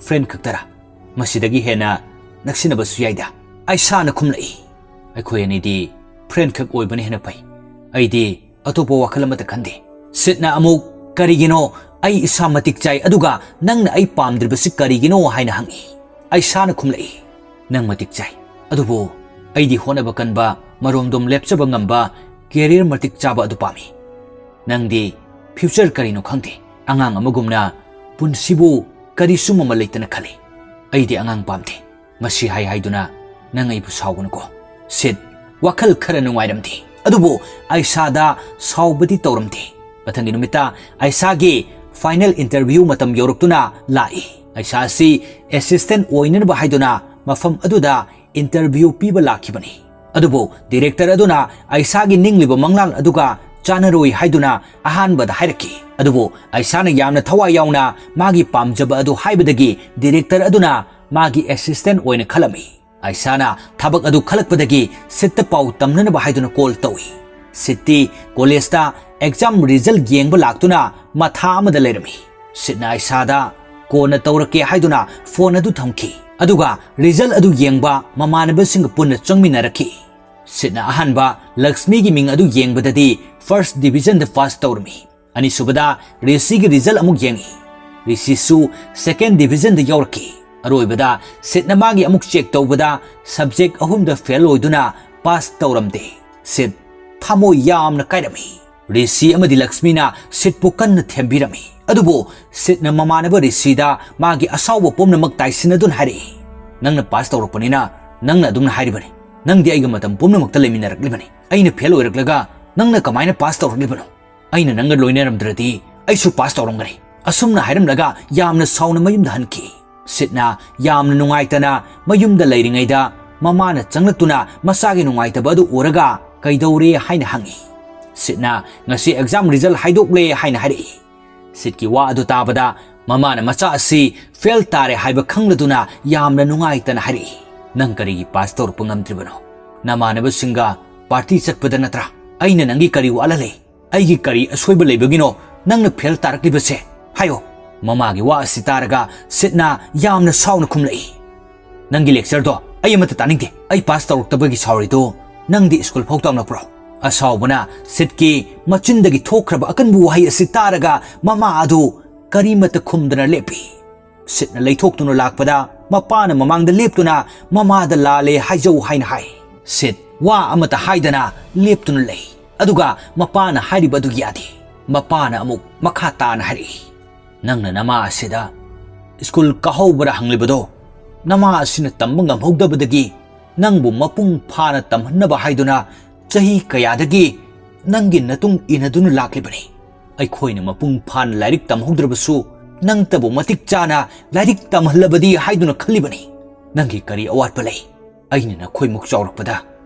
ꯐ꯭ꯔꯦꯟ ꯈꯛꯇꯔꯥ? ꯃꯁꯤꯗꯒꯤ ꯍꯦꯟꯅ ꯅꯛꯁꯤꯟꯅꯕꯁꯨ ꯌꯥꯏꯗ꯫" ꯑꯥꯏꯁꯥꯅ ꯈꯨꯝꯂꯛꯏ, "ꯑꯩꯈꯣꯏ ꯑꯅꯤꯗꯤ ꯐ꯭ꯔꯦꯟ ꯈꯛ ꯑꯣꯏꯕꯅ ꯍꯦꯟꯅ ꯐꯩ꯫ ꯑꯩꯗꯤ ꯑꯇꯣꯞꯄ ꯋꯥꯈꯜ ꯑꯃꯠꯇ ꯈꯟꯗꯦ꯫" ꯁꯤꯗꯅ ꯑꯃꯨꯛ, "ꯀꯔꯤꯒꯤꯅꯣ ꯑꯩ ꯏꯁꯥ ꯃꯇꯤꯛ ꯆꯥꯏ, ꯑꯗꯨꯒ ꯅꯪꯅ ꯑꯩ ꯄꯥꯝꯗ꯭ꯔꯤꯕꯁꯤ ꯀꯔꯤꯒꯤꯅꯣ?" ꯍꯥꯏꯅ ꯍꯪꯉꯤ꯫ ꯑꯥꯏꯁꯥꯅ ꯈꯨꯝꯂꯛꯏ, "ꯅꯪ ꯃꯇꯤꯛ ꯆꯥꯏ, ꯑꯗꯨꯕꯨ ꯑꯩꯗꯤ ꯍꯣꯠꯅꯕ ꯀꯟꯕ, ꯃꯔꯣꯝꯗꯣꯝ ꯂꯦꯞꯆꯕ ꯉꯝꯕ, ꯀꯦꯔꯤꯌꯔ ꯃꯇꯤꯛ ꯆꯥꯕ ꯑꯗꯨ ꯄꯥꯝꯃꯤ꯫ ꯅꯪꯗꯤ ꯐ꯭ꯌꯨꯆꯔ ꯀꯔꯤꯅꯣ ꯈꯪꯗꯦ, ꯑꯉꯥꯡ ꯑꯃꯒꯨꯝꯅ ꯄꯨꯟꯁꯤꯕꯨ ꯀꯔꯤꯁꯨ ꯃꯃꯜ ꯂꯩꯇꯅ ꯈꯜꯂꯤ꯫ ꯑꯩꯗꯤ ꯑꯉꯥꯡ ꯄꯥꯝꯗꯦ꯫ ꯃꯁꯤ ꯍꯥꯏ ꯍꯥꯏꯗꯨꯅ ꯅꯪ ꯑꯩꯕꯨ ꯁꯥꯎꯒꯅꯨꯀꯣ꯫" ꯁꯤꯗ ꯋꯥꯈꯜ ꯈꯔ ꯅꯨꯡꯉꯥꯏꯔꯝꯗꯦ, ꯑꯗꯨꯕꯨ ꯑꯥꯏꯁꯥꯗ ꯁꯥꯎꯕꯗꯤ ꯇꯧꯔꯝꯗꯦ꯫ ꯃꯊꯪꯒꯤ ꯅꯨꯃꯤꯠꯇ ꯑꯥꯏꯁꯥꯒꯤ ꯐꯥꯏꯅꯦꯜ ꯏꯟꯇꯔꯚ꯭ꯌꯨ ꯃꯇꯝ ꯌꯧꯔꯛꯇꯨꯅ ꯂꯥꯛꯏ꯫ ꯑꯥꯏꯁꯥ ꯑꯁꯤ ꯑꯦꯁꯤꯁꯇꯦꯟ ꯑꯣꯏꯅꯅꯕ ꯍꯥꯏꯗꯨꯅ ꯃꯐꯝ ꯑꯗꯨꯗ interview ꯄꯤꯕ ꯂꯥꯛꯈꯤꯕꯅꯤ꯫ ꯑꯗꯨꯕꯨ director ꯑꯗꯨꯅ ꯑꯥꯏꯁꯥꯒꯤ ꯅꯤꯡꯂꯤꯕ ꯃꯪꯂꯥꯟ ꯑꯗꯨꯒ ꯆꯥꯟꯅꯔꯣꯏ ꯍꯥꯏꯗꯨꯅ ꯑꯍꯥꯟꯕꯗ ꯍꯥꯏꯔꯛꯈꯤ꯫ ꯑꯗꯨꯕꯨ ꯑꯥꯏꯁꯥꯅ ꯌꯥꯝꯅ ꯊꯋꯥꯏ ꯌꯥꯎꯅ ꯃꯥꯒꯤ ꯄꯥꯝꯖꯕ ꯑꯗꯨ ꯍꯥꯏꯕꯗꯒꯤ director ꯑꯗꯨꯅ ꯃꯥꯒꯤ assistant ꯑꯣꯏꯅ ꯈꯜꯂꯝꯃꯤ꯫ ꯑꯥꯏꯁꯥꯅ ꯊꯕꯛ ꯑꯗꯨ ꯈꯜꯂꯛꯄꯗꯒꯤ ꯁꯤꯠꯇ ꯄꯥꯎ ꯇꯝꯅꯅꯕ ꯍꯥꯏꯗꯨꯅ call ꯇꯧꯏ꯫ ꯁꯤꯠꯇꯤ collegeꯇ exam result ꯌꯦꯡꯕ ꯂꯥꯛꯇꯨꯅ ꯃꯊꯥ ꯑꯃꯗ ꯂꯩꯔꯝꯃꯤ꯫ ꯁꯤꯠꯅ ꯑꯥꯏꯁꯥꯗ ꯀꯣꯟꯅ ꯇꯧꯔꯛꯀꯦ ꯍꯥꯏꯗꯨꯅ phone ꯑꯗꯨ ꯊꯝꯈꯤ꯫ ꯑꯗꯨꯒ result ꯑꯗꯨ ꯌꯦꯡꯕ ꯃꯃꯥꯟꯅꯕꯁꯤꯡꯒ ꯄꯨꯟꯅ ꯆꯪꯃꯤꯟꯅꯔꯛꯈꯤ꯫ ꯁꯤꯠꯅ ꯑꯍꯥꯟꯕ ꯂꯛꯁꯃꯤꯒꯤ ꯃꯤꯡ ꯑꯗꯨ ꯌꯦꯡꯕꯗꯗꯤ first divisionꯗ pass ꯇꯧꯔꯝꯃꯤ꯫ ꯑꯅꯤꯁꯨꯕꯗ ꯔꯤꯁꯤꯒꯤ result ꯑꯃꯨꯛ ꯌꯦꯡꯉꯤ꯫ ꯔꯤꯁꯤꯁꯨ second divisionꯗ ꯌꯧꯔꯛꯈꯤ꯫ ꯑꯔꯣꯏꯕꯗ ꯁꯤꯠꯅ ꯃꯥꯒꯤ ꯑꯃꯨꯛ check ꯇꯧꯕꯗ subject ꯑꯍꯨꯝꯗ fail ꯑꯣꯏꯗꯨꯅ pass ꯇꯧꯔꯝꯗꯦ꯫ ꯁꯤꯠ ꯊꯃꯣꯏ ꯌꯥꯝꯅ ꯀꯥꯏꯔꯝꯃꯤ꯫ ꯔꯤꯁꯤ ꯑꯃꯗꯤ ꯂꯛꯁꯃꯤꯅ ꯁꯤꯠꯄꯨ ꯀꯟꯅ ꯊꯦꯝꯕꯤꯔꯝꯃꯤ꯫ ꯑꯗꯨꯕꯨ ꯁꯤꯠꯅ ꯃꯃꯥꯟꯅꯕ ꯔꯤꯁꯤꯗ ꯃꯥꯒꯤ ꯑꯁꯥꯎꯕ ꯄꯨꯝꯅꯃꯛ ꯇꯥꯏꯁꯤꯟꯅꯗꯨꯅ ꯍꯥꯏꯔꯛꯏ, "ꯅꯪꯅ pass ꯇꯧꯔꯛꯄꯅꯤꯅ ꯅꯪꯅ ꯑꯗꯨꯝꯅ ꯍꯥꯏꯔꯤꯕꯅꯤ꯫ ꯅꯪꯗꯤ ꯑꯩꯒ ꯃꯇꯝ ꯄꯨꯝꯅꯃꯛꯇ ꯂꯩꯃꯤꯟꯅꯔꯛꯂꯤꯕꯅꯤ꯫ ꯑꯩꯅ fail ꯑꯣꯏꯔꯛꯂꯒ ꯅꯪꯅ ꯀꯃꯥꯏꯅ pass ꯇꯧꯔꯛꯂꯤꯕꯅꯣ? ꯑꯩꯅ ꯅꯪꯒ ꯂꯣꯏꯅꯔꯝꯗ꯭ꯔꯗꯤ ꯑꯩꯁꯨ pass ꯇꯧꯔꯝꯒꯅꯤ꯫" ꯑꯁꯨꯝꯅ ꯍꯥꯏꯔꯝꯂꯒ ꯌꯥꯝꯅ ꯁꯥꯎꯅ ꯃꯌꯨꯝꯗ ꯍꯟꯈꯤ꯫ ꯁꯤꯠꯅ ꯌꯥꯝꯅ ꯅꯨꯡꯉꯥꯏꯇꯅ ꯃꯌꯨꯝꯗ ꯂꯩꯔꯤꯉꯩꯗ ꯃꯃꯥꯅ ꯆꯪꯂꯛꯇꯨꯅ ꯃꯆꯥꯒꯤ ꯅꯨꯡꯉꯥꯏꯇꯕ ꯑꯗꯨ ꯎꯔꯒ "ꯀꯩꯗꯧꯔꯦ?" ꯍꯥꯏꯅ ꯍꯪꯉꯤ꯫ ꯁꯤꯠꯅ "ꯉꯁꯤ exam result ꯍꯥꯏꯗꯣꯛꯂꯦ" ꯍꯥꯏꯅ ꯍꯥꯏꯔꯛꯏ꯫ ꯁꯤꯠꯀꯤ ꯋꯥ ꯑꯗꯨ ꯇꯥꯕꯗ ꯃꯃꯥꯅ ꯃꯆꯥ ꯑꯁꯤ fail ꯇꯥꯔꯦ ꯍꯥꯏꯕ ꯈꯪꯂꯗꯨꯅ ꯌꯥꯝꯅ ꯅꯨꯡꯉꯥꯏꯇꯅ ꯍꯥꯏꯔꯛꯏ, "ꯅꯪ ꯀꯔꯤꯒꯤ pass ꯇꯧꯔꯛꯄ ꯉꯝꯗ꯭ꯔꯤꯕꯅꯣ? ꯅꯃꯥꯟꯅꯕꯁꯤꯡꯒ party ꯆꯠꯄꯗ ꯅꯠꯇ꯭ꯔꯥ? ꯑꯩꯅ ꯅꯪꯒꯤ ꯀꯔꯤ ꯋꯥꯠꯍꯜꯂꯦ? ꯑꯩꯒꯤ ꯀꯔꯤ ꯑꯁꯣꯏꯕ ꯂꯩꯕꯒꯤꯅꯣ ꯅꯪꯅ fail ꯇꯥꯔꯛꯂꯤꯕꯁꯦ? ꯍꯥꯏꯌꯣ꯫" ꯃꯃꯥꯒꯤ ꯋꯥ ꯑꯁꯤ ꯇꯥꯔꯒ ꯁꯤꯠꯅ ꯌꯥꯝꯅ ꯁꯥꯎꯅ ꯈꯨꯝꯂꯛꯏ, "ꯅꯪꯒꯤ lectureꯗꯣ ꯑꯩ ꯑꯃꯠꯇ ꯇꯥꯅꯤꯡꯗꯦ꯫ ꯑꯩ pass ꯇꯧꯔꯛꯇꯕꯒꯤ ꯁꯥꯎꯔꯤꯗꯣ ꯅꯪꯗꯤ ꯁ꯭ꯀꯨꯜ ꯐꯥꯎ ꯇꯝꯂꯛꯄ꯭ꯔꯣ?" ꯑꯁꯥꯎꯕꯅ ꯁꯤꯠꯀꯤ ꯃꯆꯤꯟꯗꯒꯤ ꯊꯣꯛꯈ꯭ꯔꯕ ꯑꯀꯟꯕ ꯋꯥꯍꯩ ꯑꯁꯤ ꯇꯥꯔꯒ ꯃꯃꯥ ꯑꯗꯨ ꯀꯔꯤꯃꯠꯇ ꯈꯨꯝꯗꯅ ꯂꯦꯞꯄꯤ꯫ ꯁꯤꯠꯅ ꯂꯩꯊꯣꯛꯇꯨꯅ ꯂꯥꯛꯄꯗ ꯃꯄꯥꯅ ꯃꯃꯥꯡꯗ ꯂꯦꯞꯇꯨꯅ "ꯃꯃꯥꯗ ꯂꯥꯜꯂꯦ ꯍꯥꯏꯖꯧ" ꯍꯥꯏꯅ ꯍꯥꯏ꯫ ꯁꯤꯠ ꯋꯥ ꯑꯃꯠꯇ ꯍꯥꯏꯗꯅ ꯂꯦꯞꯇꯨꯅ ꯂꯩ꯫ ꯑꯗꯨꯒ ꯃꯄꯥꯅ ꯍꯥꯏꯔꯤꯕ ꯑꯗꯨ ꯌꯥꯗꯦ꯫ ꯃꯄꯥꯅ ꯑꯃꯨꯛ ꯃꯈꯥ ꯇꯥꯅ ꯍꯥꯏꯔꯛꯏ, "ꯅꯪꯅ ꯅꯃꯥ ꯑꯁꯤꯗ ꯁ꯭ꯀꯨꯜ ꯀꯥꯍꯧꯕ꯭ꯔꯥ ꯍꯪꯂꯤꯕꯗꯣ, ꯅꯃꯥ ꯑꯁꯤꯅ ꯇꯝꯕ ꯉꯝꯍꯧꯗꯕꯗꯒꯤ ꯅꯪꯕꯨ ꯃꯄꯨꯡ ꯐꯥꯅ ꯇꯝꯍꯟꯅꯕ ꯍꯥꯏꯗꯨꯅ ꯆꯍꯤ ꯀꯌꯥꯗꯒꯤ ꯅꯪꯒꯤ ꯅꯇꯨꯡ ꯏꯟꯅꯗꯨꯅ ꯂꯥꯛꯂꯤꯕꯅꯤ꯫ ꯑꯩꯈꯣꯏꯅ ꯃꯄꯨꯡ ꯐꯥꯅ ꯂꯥꯏꯔꯤꯛ ꯇꯝꯍꯧꯗ꯭ꯔꯕꯁꯨ ꯅꯪꯇꯕꯨ ꯃꯇꯤꯛ ꯆꯥꯅ ꯂꯥꯏꯔꯤꯛ ꯇꯝꯍꯜꯂꯕꯗꯤ ꯍꯥꯏꯗꯨꯅ ꯈꯜꯂꯤꯕꯅꯤ꯫ ꯅꯪꯒꯤ ꯀꯔꯤ ꯑꯋꯥꯠꯄ ꯂꯩ? ꯑꯩꯅ ꯅꯈꯣꯏꯃꯨꯛ ꯆꯥꯎꯔꯛꯄꯗ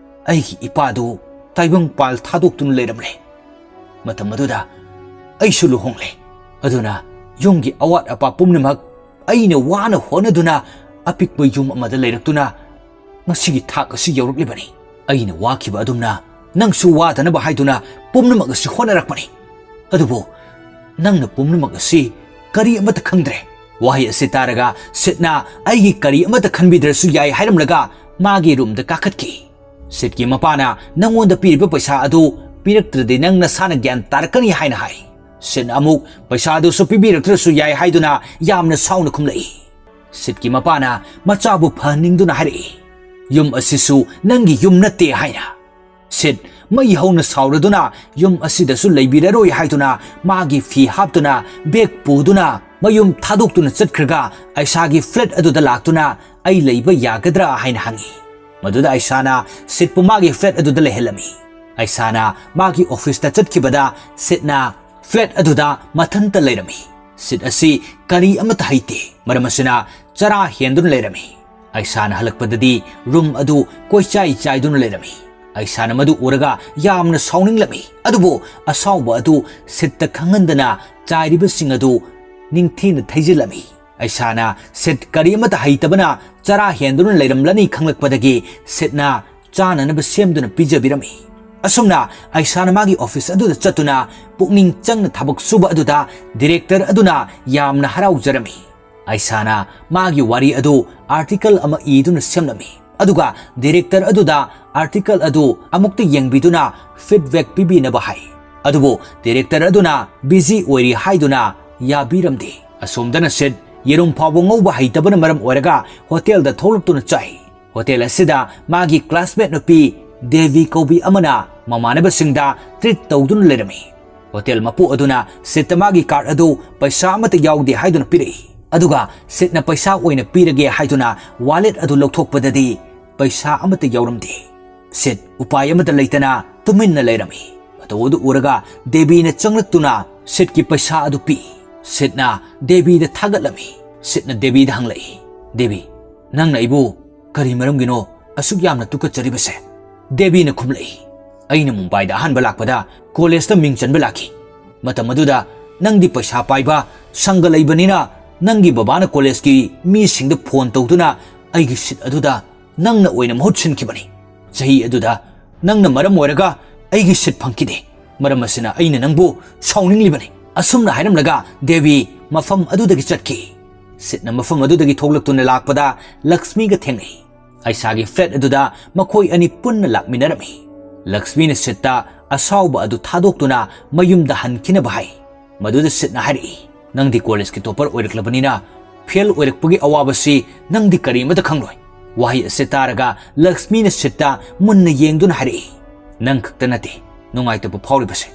ꯑꯩꯒꯤ ꯏꯄꯥꯗꯨ ꯇꯥꯏꯕꯪꯄꯥꯜ ꯊꯥꯗꯣꯛꯇꯨꯅ ꯂꯩꯔꯝꯂꯦ꯫ ꯃꯇꯝ ꯑꯗꯨꯗ ꯑꯩꯁꯨ ꯂꯨꯍꯣꯡꯂꯦ꯫ ꯑꯗꯨꯅ ꯌꯨꯝꯒꯤ ꯑꯋꯥꯠ ꯑꯄꯥ ꯄꯨꯝꯅꯃꯛ ꯑꯩꯅ ꯋꯥꯅ ꯍꯣꯠꯅꯗꯨꯅ ꯑꯄꯤꯛꯄ ꯌꯨꯝ ꯑꯃꯗ ꯂꯩꯔꯛꯇꯨꯅ ꯉꯁꯤꯒꯤ ꯊꯥꯛ ꯑꯁꯤ ꯌꯧꯔꯛꯂꯤꯕꯅꯤ꯫ ꯑꯩꯅ ꯋꯥꯈꯤꯕ ꯑꯗꯨꯝꯅ ꯅꯪꯁꯨ ꯋꯥꯗꯅꯕ ꯍꯥꯏꯗꯨꯅ ꯄꯨꯝꯅꯃꯛ ꯑꯁꯤ ꯍꯣꯠꯅꯔꯛꯄꯅꯤ꯫ ꯑꯗꯨꯕꯨ ꯅꯪꯅ ꯄꯨꯝꯅꯃꯛ ꯑꯁꯤ ꯀꯔꯤ ꯑꯃꯠꯇ ꯈꯪꯗ꯭ꯔꯦ꯫ ꯋꯥꯍꯩ ꯑꯁꯤ ꯇꯥꯔꯒ ꯁꯤꯠꯅ ꯑꯩꯒꯤ ꯀꯔꯤ ꯑꯃꯠꯇ ꯈꯟꯕꯤꯗ꯭ꯔꯁꯨ ꯌꯥꯏ ꯍꯥꯏꯔꯝꯂꯒ ꯃꯥꯒꯤ ꯔꯨꯝꯗ ꯀꯥꯈꯠꯈꯤ꯫ ꯁꯤꯠꯀꯤ ꯃꯄꯥꯅ ꯅꯪꯉꯣꯟꯗ ꯄꯤꯔꯤꯕ ꯄꯩꯁꯥ ꯑꯗꯨ ꯄꯤꯔꯛꯇ꯭ꯔꯗꯤ ꯅꯪ ꯅꯁꯥꯅ ꯒ꯭ꯌꯥꯟ ꯇꯥꯔꯛꯀꯅꯤ ꯍꯥꯏꯅ ꯍꯥꯏ꯫ ꯁꯤꯠꯅ ꯑꯃꯨꯛ ꯄꯩꯁꯥ ꯑꯗꯨꯁꯨ ꯄꯤꯕꯤꯔꯛꯇ꯭ꯔꯁꯨ ꯌꯥꯏ ꯍꯥꯏꯗꯨꯅ ꯌꯥꯝꯅ ꯁꯥꯎꯅ ꯈꯨꯝꯂꯛꯏ꯫ ꯁꯤꯠꯀꯤ ꯃꯄꯥꯅ ꯃꯆꯥꯕꯨ ꯐꯍꯟꯅꯤꯡꯗꯨꯅ ꯍꯥꯏꯔꯛꯏ, "ꯌꯨꯝ ꯑꯁꯤꯁꯨ ꯅꯪꯒꯤ ꯌꯨꯝ ꯅꯠꯇꯦ" ꯍꯥꯏꯅ꯫ ꯁꯤꯠ ꯃꯩ ꯍꯧꯅ ꯁꯥꯎꯔꯗꯨꯅ ꯌꯨꯝ ꯑꯁꯤꯗꯁꯨ ꯂꯩꯕꯤꯔꯔꯣꯏ ꯍꯥꯏꯗꯨꯅ ꯃꯥꯒꯤ ꯐꯤ ꯍꯥꯞꯇꯨꯅ ꯕꯦꯒ ꯄꯨꯗꯨꯅ ꯃꯌꯨꯝ ꯊꯥꯗꯣꯛꯇꯨꯅ ꯆꯠꯈ꯭ꯔꯒ ꯑꯩꯁꯥꯒꯤ ꯐ꯭ꯂꯦꯠ ꯑꯗꯨꯗ ꯂꯥꯛꯇꯨꯅ "ꯑꯩ ꯂꯩꯕ ꯌꯥꯒꯗ꯭ꯔꯥ?" ꯍꯥꯏꯅ ꯍꯪꯉꯤ꯫ ꯃꯗꯨꯗ ꯑꯩꯁꯥꯅ ꯁꯤꯠꯄꯨ ꯃꯥꯒꯤ ꯐ꯭ꯂꯦꯠ ꯑꯗꯨꯗ ꯂꯩꯍꯜꯂꯝꯃꯤ꯫ ꯑꯩꯁꯥꯅ ꯃꯥꯒꯤ ꯑꯣꯐꯤꯁꯇ ꯆꯠꯈꯤꯕꯗ ꯁꯤꯠꯅ ꯐ꯭ꯂꯦꯠ ꯑꯗꯨꯗ ꯃꯊꯟꯇ ꯂꯩꯔꯝꯃꯤ꯫ ꯁꯤꯠ ꯑꯁꯤ ꯀꯔꯤ ꯑꯃꯠꯇ ꯍꯩꯇꯦ꯫ ꯃꯔꯝ ꯑꯁꯤꯅ ꯆꯔꯥ ꯍꯦꯟꯗꯨꯅ ꯂꯩꯔꯝꯃꯤ꯫ ꯑꯩꯁꯥꯅ ꯍꯜꯂꯛꯄꯗꯗꯤ ꯔꯨꯝ ꯑꯗꯨ ꯀꯣꯏꯆꯥꯏ ꯆꯥꯏꯗꯨꯅ ꯂꯩꯔꯝꯃꯤ꯫ ꯑꯩꯁꯥꯅ ꯃꯗꯨ ꯎꯔꯒ ꯌꯥꯝꯅ ꯁꯥꯎꯅꯤꯡꯂꯝꯃꯤ꯫ ꯑꯗꯨꯕꯨ ꯑꯁꯥꯎꯕ ꯑꯗꯨ ꯁꯤꯠꯇ ꯈꯪꯍꯟꯗꯅ ꯆꯥꯏꯔꯤꯕꯁꯤꯡ ꯑꯗꯨ ꯅꯤꯡꯊꯤꯅ ꯊꯩꯖꯤꯜꯂꯝꯃꯤ꯫ ꯑꯩꯁꯥꯅ ꯁꯤꯠ ꯀꯔꯤ ꯑꯃꯠꯇ ꯍꯩꯇꯕꯅ ꯆꯔꯥ ꯍꯦꯟꯗꯨꯅ ꯂꯩꯔꯝꯂꯅꯤ ꯈꯪꯂꯛꯄꯗꯒꯤ ꯁꯤꯠꯅ ꯆꯥꯅꯅꯕ ꯁꯦꯝꯗꯨꯅ ꯄꯤꯖꯕꯤꯔꯝꯃꯤ꯫ ꯑꯁꯨꯝꯅ ꯑꯩꯁꯥꯅ ꯃꯥꯒꯤ ꯑꯣꯐꯤꯁ ꯑꯗꯨꯗ ꯆꯠꯇꯨꯅ ꯄꯨꯛꯅꯤꯡ ꯆꯪꯅ ꯊꯕꯛ ꯁꯨꯕ ꯑꯗꯨꯗ ꯗꯤꯔꯦꯛꯇꯔ ꯑꯗꯨꯅ ꯌꯥꯝꯅ ꯍꯔꯥꯎꯖꯔꯝꯃꯤ꯫ ꯑꯩꯁꯥꯅ ꯃꯥꯒꯤ ꯋꯥꯔꯤ ꯑꯗꯨ ꯑꯥꯔꯇꯤꯀꯜ ꯑꯃ ꯏꯗꯨꯅ ꯁꯦꯝꯂꯝꯃꯤ꯫ ꯑꯗꯨꯒ ꯗꯤꯔꯦꯛꯇꯔ ꯑꯗꯨꯗ ꯑꯥꯔꯇꯤꯀꯜ ꯑꯗꯨ ꯑꯃꯨꯛꯇ ꯌꯦꯡꯕꯤꯗꯨꯅ ꯐꯤꯗꯕꯦꯛ ꯄꯤꯕꯤꯅꯕ ꯍꯥꯏ꯫ ꯑꯗꯨꯕꯨ ꯗꯤꯔꯦꯛꯇꯔ ꯑꯗꯨꯅ ꯕꯤꯖꯤ ꯑꯣꯏꯔꯤ ꯍꯥꯏꯗꯨꯅ ꯌꯥꯕꯤꯔꯝꯗꯦ꯫ ꯑꯁꯣꯝꯗꯅ ꯁꯤꯠ ꯌꯦꯔꯨꯝ ꯐꯥꯎꯕ ꯉꯧꯕ ꯍꯩꯇꯕꯅ ꯃꯔꯝ ꯑꯣꯏꯔꯒ ꯍꯣꯇꯦꯜꯗ ꯊꯣꯛꯂꯛꯇꯨꯅ ꯆꯥꯏ꯫ ꯍꯣꯇꯦꯜ ꯑꯁꯤꯗ ꯃꯥꯒꯤ ꯀ꯭ꯂꯥꯁꯃꯦꯠ ꯅꯨꯄꯤ ꯗꯦꯕꯤ ꯀꯧꯕꯤ ꯑꯃꯅ ꯃꯃꯥꯟꯅꯕꯁꯤꯡꯗ ꯇ꯭ꯔꯤꯠ ꯇꯧꯗꯨꯅ ꯂꯩꯔꯝꯃꯤ꯫ ꯍꯣꯇꯦꯜ ꯃꯄꯨ ꯑꯗꯨꯅ ꯁꯤꯠꯇ ꯃꯥꯒꯤ ꯀꯥꯔꯗ ꯑꯗꯨ ꯄꯩꯁꯥ ꯑꯃꯠꯇ ꯌꯥꯎꯗꯦ ꯍꯥꯏꯗꯨꯅ ꯄꯤꯔꯛꯏ꯫ ꯑꯗꯨꯒ ꯁꯤꯠꯅ ꯄꯩꯁꯥ ꯑꯣꯏꯅ ꯄꯤꯔꯒꯦ ꯍꯥꯏꯗꯨꯅ ꯋꯥꯂꯦꯠ ꯑꯗꯨ ꯂꯧꯊꯣꯛꯄꯗꯗꯤ ꯄꯩꯁꯥ ꯑꯃꯠꯇ ꯌꯥꯎꯔꯝꯗꯦ꯫ ꯁꯤꯠ ꯎꯄꯥꯏ ꯑꯃꯠꯇ ꯂꯩꯇꯅ ꯇꯨꯃꯤꯟꯅ ꯂꯩꯔꯝꯃꯤ꯫ ꯃꯇꯧ ꯑꯗꯨ ꯎꯔꯒ ꯗꯦꯕꯤꯅ ꯆꯪꯂꯛꯇꯨꯅ ꯁꯤꯠꯀꯤ ꯄꯩꯁꯥ ꯑꯗꯨ ꯄꯤ꯫ ꯁꯤꯠꯅ ꯗꯦꯕꯤꯗ ꯊꯥꯒꯠꯂꯝꯃꯤ꯫ ꯁꯤꯠꯅ ꯗꯦꯕꯤꯗ ꯍꯪꯂꯛꯏ, "ꯗꯦꯕꯤ, ꯅꯪꯅ ꯑꯩꯕꯨ ꯀꯔꯤ ꯃꯔꯝꯒꯤꯅꯣ ꯑꯁꯨꯛ ꯌꯥꯝꯅ ꯇꯨꯀꯠꯆꯔꯤꯕꯁꯦ?" ꯗꯦꯕꯤꯅ ꯈꯨꯝꯂꯛꯏ, "ꯑꯩꯅ ꯃꯨꯝꯕꯥꯏꯗ ꯑꯍꯥꯟꯕ ꯂꯥꯛꯄꯗ ꯀꯣꯂꯦꯖꯇ ꯃꯤꯡ ꯆꯟꯕ ꯂꯥꯛꯈꯤ꯫ ꯃꯇꯝ ꯑꯗꯨꯗ ꯅꯪꯗꯤ ꯄꯩꯁꯥ ꯄꯥꯏꯕ ꯁꯪꯒ ꯂꯩꯕꯅꯤꯅ ꯅꯪꯒꯤ ꯕꯕꯥꯅ ꯀꯣꯂꯦꯖꯀꯤ ꯃꯤꯁꯤꯡꯗ ꯐꯣꯟ ꯇꯧꯗꯨꯅ ꯑꯩꯒꯤ ꯁꯤꯠ ꯑꯗꯨꯗ ꯅꯪꯅ ꯑꯣꯏꯅ ꯃꯍꯨꯠ ꯁꯤꯟꯈꯤꯕꯅꯤ꯫ ꯆꯍꯤ ꯑꯗꯨꯗ ꯅꯪꯅ ꯃꯔꯝ ꯑꯣꯏꯔꯒ ꯑꯩꯒꯤ ꯁꯤꯠ ꯐꯪꯈꯤꯗꯦ꯫ ꯃꯔꯝ ꯑꯁꯤꯅ ꯑꯩꯅ ꯅꯪꯕꯨ ꯁꯥꯎꯅꯤꯡꯂꯤꯕꯅꯤ꯫" ꯑꯁꯨꯝꯅ ꯍꯥꯏꯔꯝꯂꯒ ꯗꯦꯕꯤ ꯃꯐꯝ ꯑꯗꯨꯗꯒꯤ ꯆꯠꯈꯤ꯫ ꯁꯤꯠꯅ ꯃꯐꯝ ꯑꯗꯨꯗꯒꯤ ꯊꯣꯛꯂꯛꯇꯨꯅ ꯂꯥꯛꯄꯗ ꯂꯛꯁꯃꯤꯒ ꯊꯦꯡꯅꯩ꯫ ꯑꯩꯁꯥꯒꯤ ꯐ꯭ꯂꯦꯠ ꯑꯗꯨꯗ ꯃꯈꯣꯏ ꯑꯅꯤ ꯄꯨꯟꯅ ꯂꯥꯛꯃꯤꯟꯅꯔꯝꯃꯤ꯫ ꯂꯛꯁꯃꯤꯅ ꯁꯤꯠꯇ ꯑꯁꯥꯎꯕ ꯑꯗꯨ ꯊꯥꯗꯣꯛꯇꯨꯅ ꯃꯌꯨꯝꯗ ꯍꯟꯈꯤꯅꯕ ꯍꯥꯏ꯫ ꯃꯗꯨꯗ ꯁꯤꯠꯅ ꯍꯥꯏꯔꯛꯏ, "ꯅꯪꯗꯤ ꯀꯣꯂꯦꯖꯀꯤ ꯇꯣꯄꯔ ꯑꯣꯏꯔꯛꯂꯕꯅꯤꯅ ꯐꯦꯜ ꯑꯣꯏꯔꯛꯄꯒꯤ ꯑꯋꯥꯕꯁꯤ ꯅꯪꯗꯤ ꯀꯔꯤꯃꯇ ꯈꯪꯂꯣꯏ꯫" ꯋꯥꯍꯩ ꯑꯁꯤ ꯇꯥꯔꯒ ꯂꯛꯁꯃꯤꯅ ꯁꯤꯠꯇ ꯃꯨꯟꯅ ꯌꯦꯡꯗꯨꯅ ꯍꯥꯏꯔꯛꯏ, "ꯅꯪ ꯈꯛꯇ ꯅꯠꯇꯦ ꯅꯨꯡꯉꯥꯏꯇꯕ ꯐꯥꯎꯔꯤꯕꯁꯦ꯫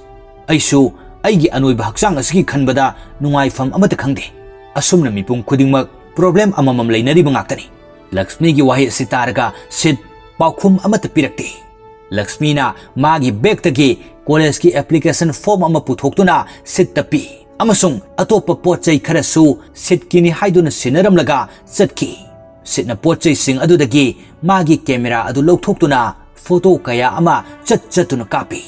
ꯑꯩꯁꯨ ꯑꯩꯒꯤ ꯑꯅꯣꯏꯕ ꯍꯛꯆꯥꯡ ꯑꯁꯤꯒꯤ ꯈꯟꯕꯗ ꯅꯨꯡꯉꯥꯏꯐꯝ ꯑꯃꯠꯇ ꯈꯪꯗꯦ꯫ ꯑꯁꯨꯝꯅ ꯃꯤꯄꯨꯝ ꯈꯨꯗꯤꯡꯃꯛ ꯄ꯭ꯔꯣꯕ꯭ꯂꯦꯝ ꯑꯃꯃꯝ ꯂꯩꯅꯔꯤꯕ ꯉꯥꯛꯇꯅꯤ꯫" ꯂꯛꯁꯃꯤꯒꯤ ꯋꯥꯍꯩ ꯑꯁꯤ ꯇꯥꯔꯒ ꯁꯤꯠ ꯄꯥꯎꯈꯨꯝ ꯑꯃꯠꯇ ꯄꯤꯔꯛꯇꯦ꯫ ꯂꯛꯁꯃꯤꯅ ꯃꯥꯒꯤ ꯕꯦꯒꯇꯒꯤ ꯀꯣꯂꯦꯖꯀꯤ ꯑꯦꯄ꯭ꯂꯤꯀꯦꯁꯟ ꯐꯣꯔꯝ ꯑꯃ ꯄꯨꯊꯣꯛꯇꯨꯅ ꯁꯤꯠꯇ ꯄꯤ ꯑꯃꯁꯨꯡ ꯑꯇꯣꯞꯄ ꯄꯣꯠ ꯆꯩ ꯈꯔꯁꯨ ꯁꯤꯠꯀꯤꯅꯤ ꯍꯥꯏꯗꯨꯅ ꯁꯤꯟꯅꯔꯝꯂꯒ ꯆꯠꯈꯤ꯫ ꯁꯤꯠꯅ ꯄꯣꯠ ꯆꯩꯁꯤꯡ ꯑꯗꯨꯗꯒꯤ ꯃꯥꯒꯤ ꯀꯦꯃꯦꯔꯥ ꯑꯗꯨ ꯂꯧꯊꯣꯛꯇꯨꯅ ꯐꯣꯇꯣ ꯀꯌꯥ ꯑꯃ ꯆꯠ ꯆꯠꯇꯨꯅ ꯀꯥꯞꯄꯤ꯫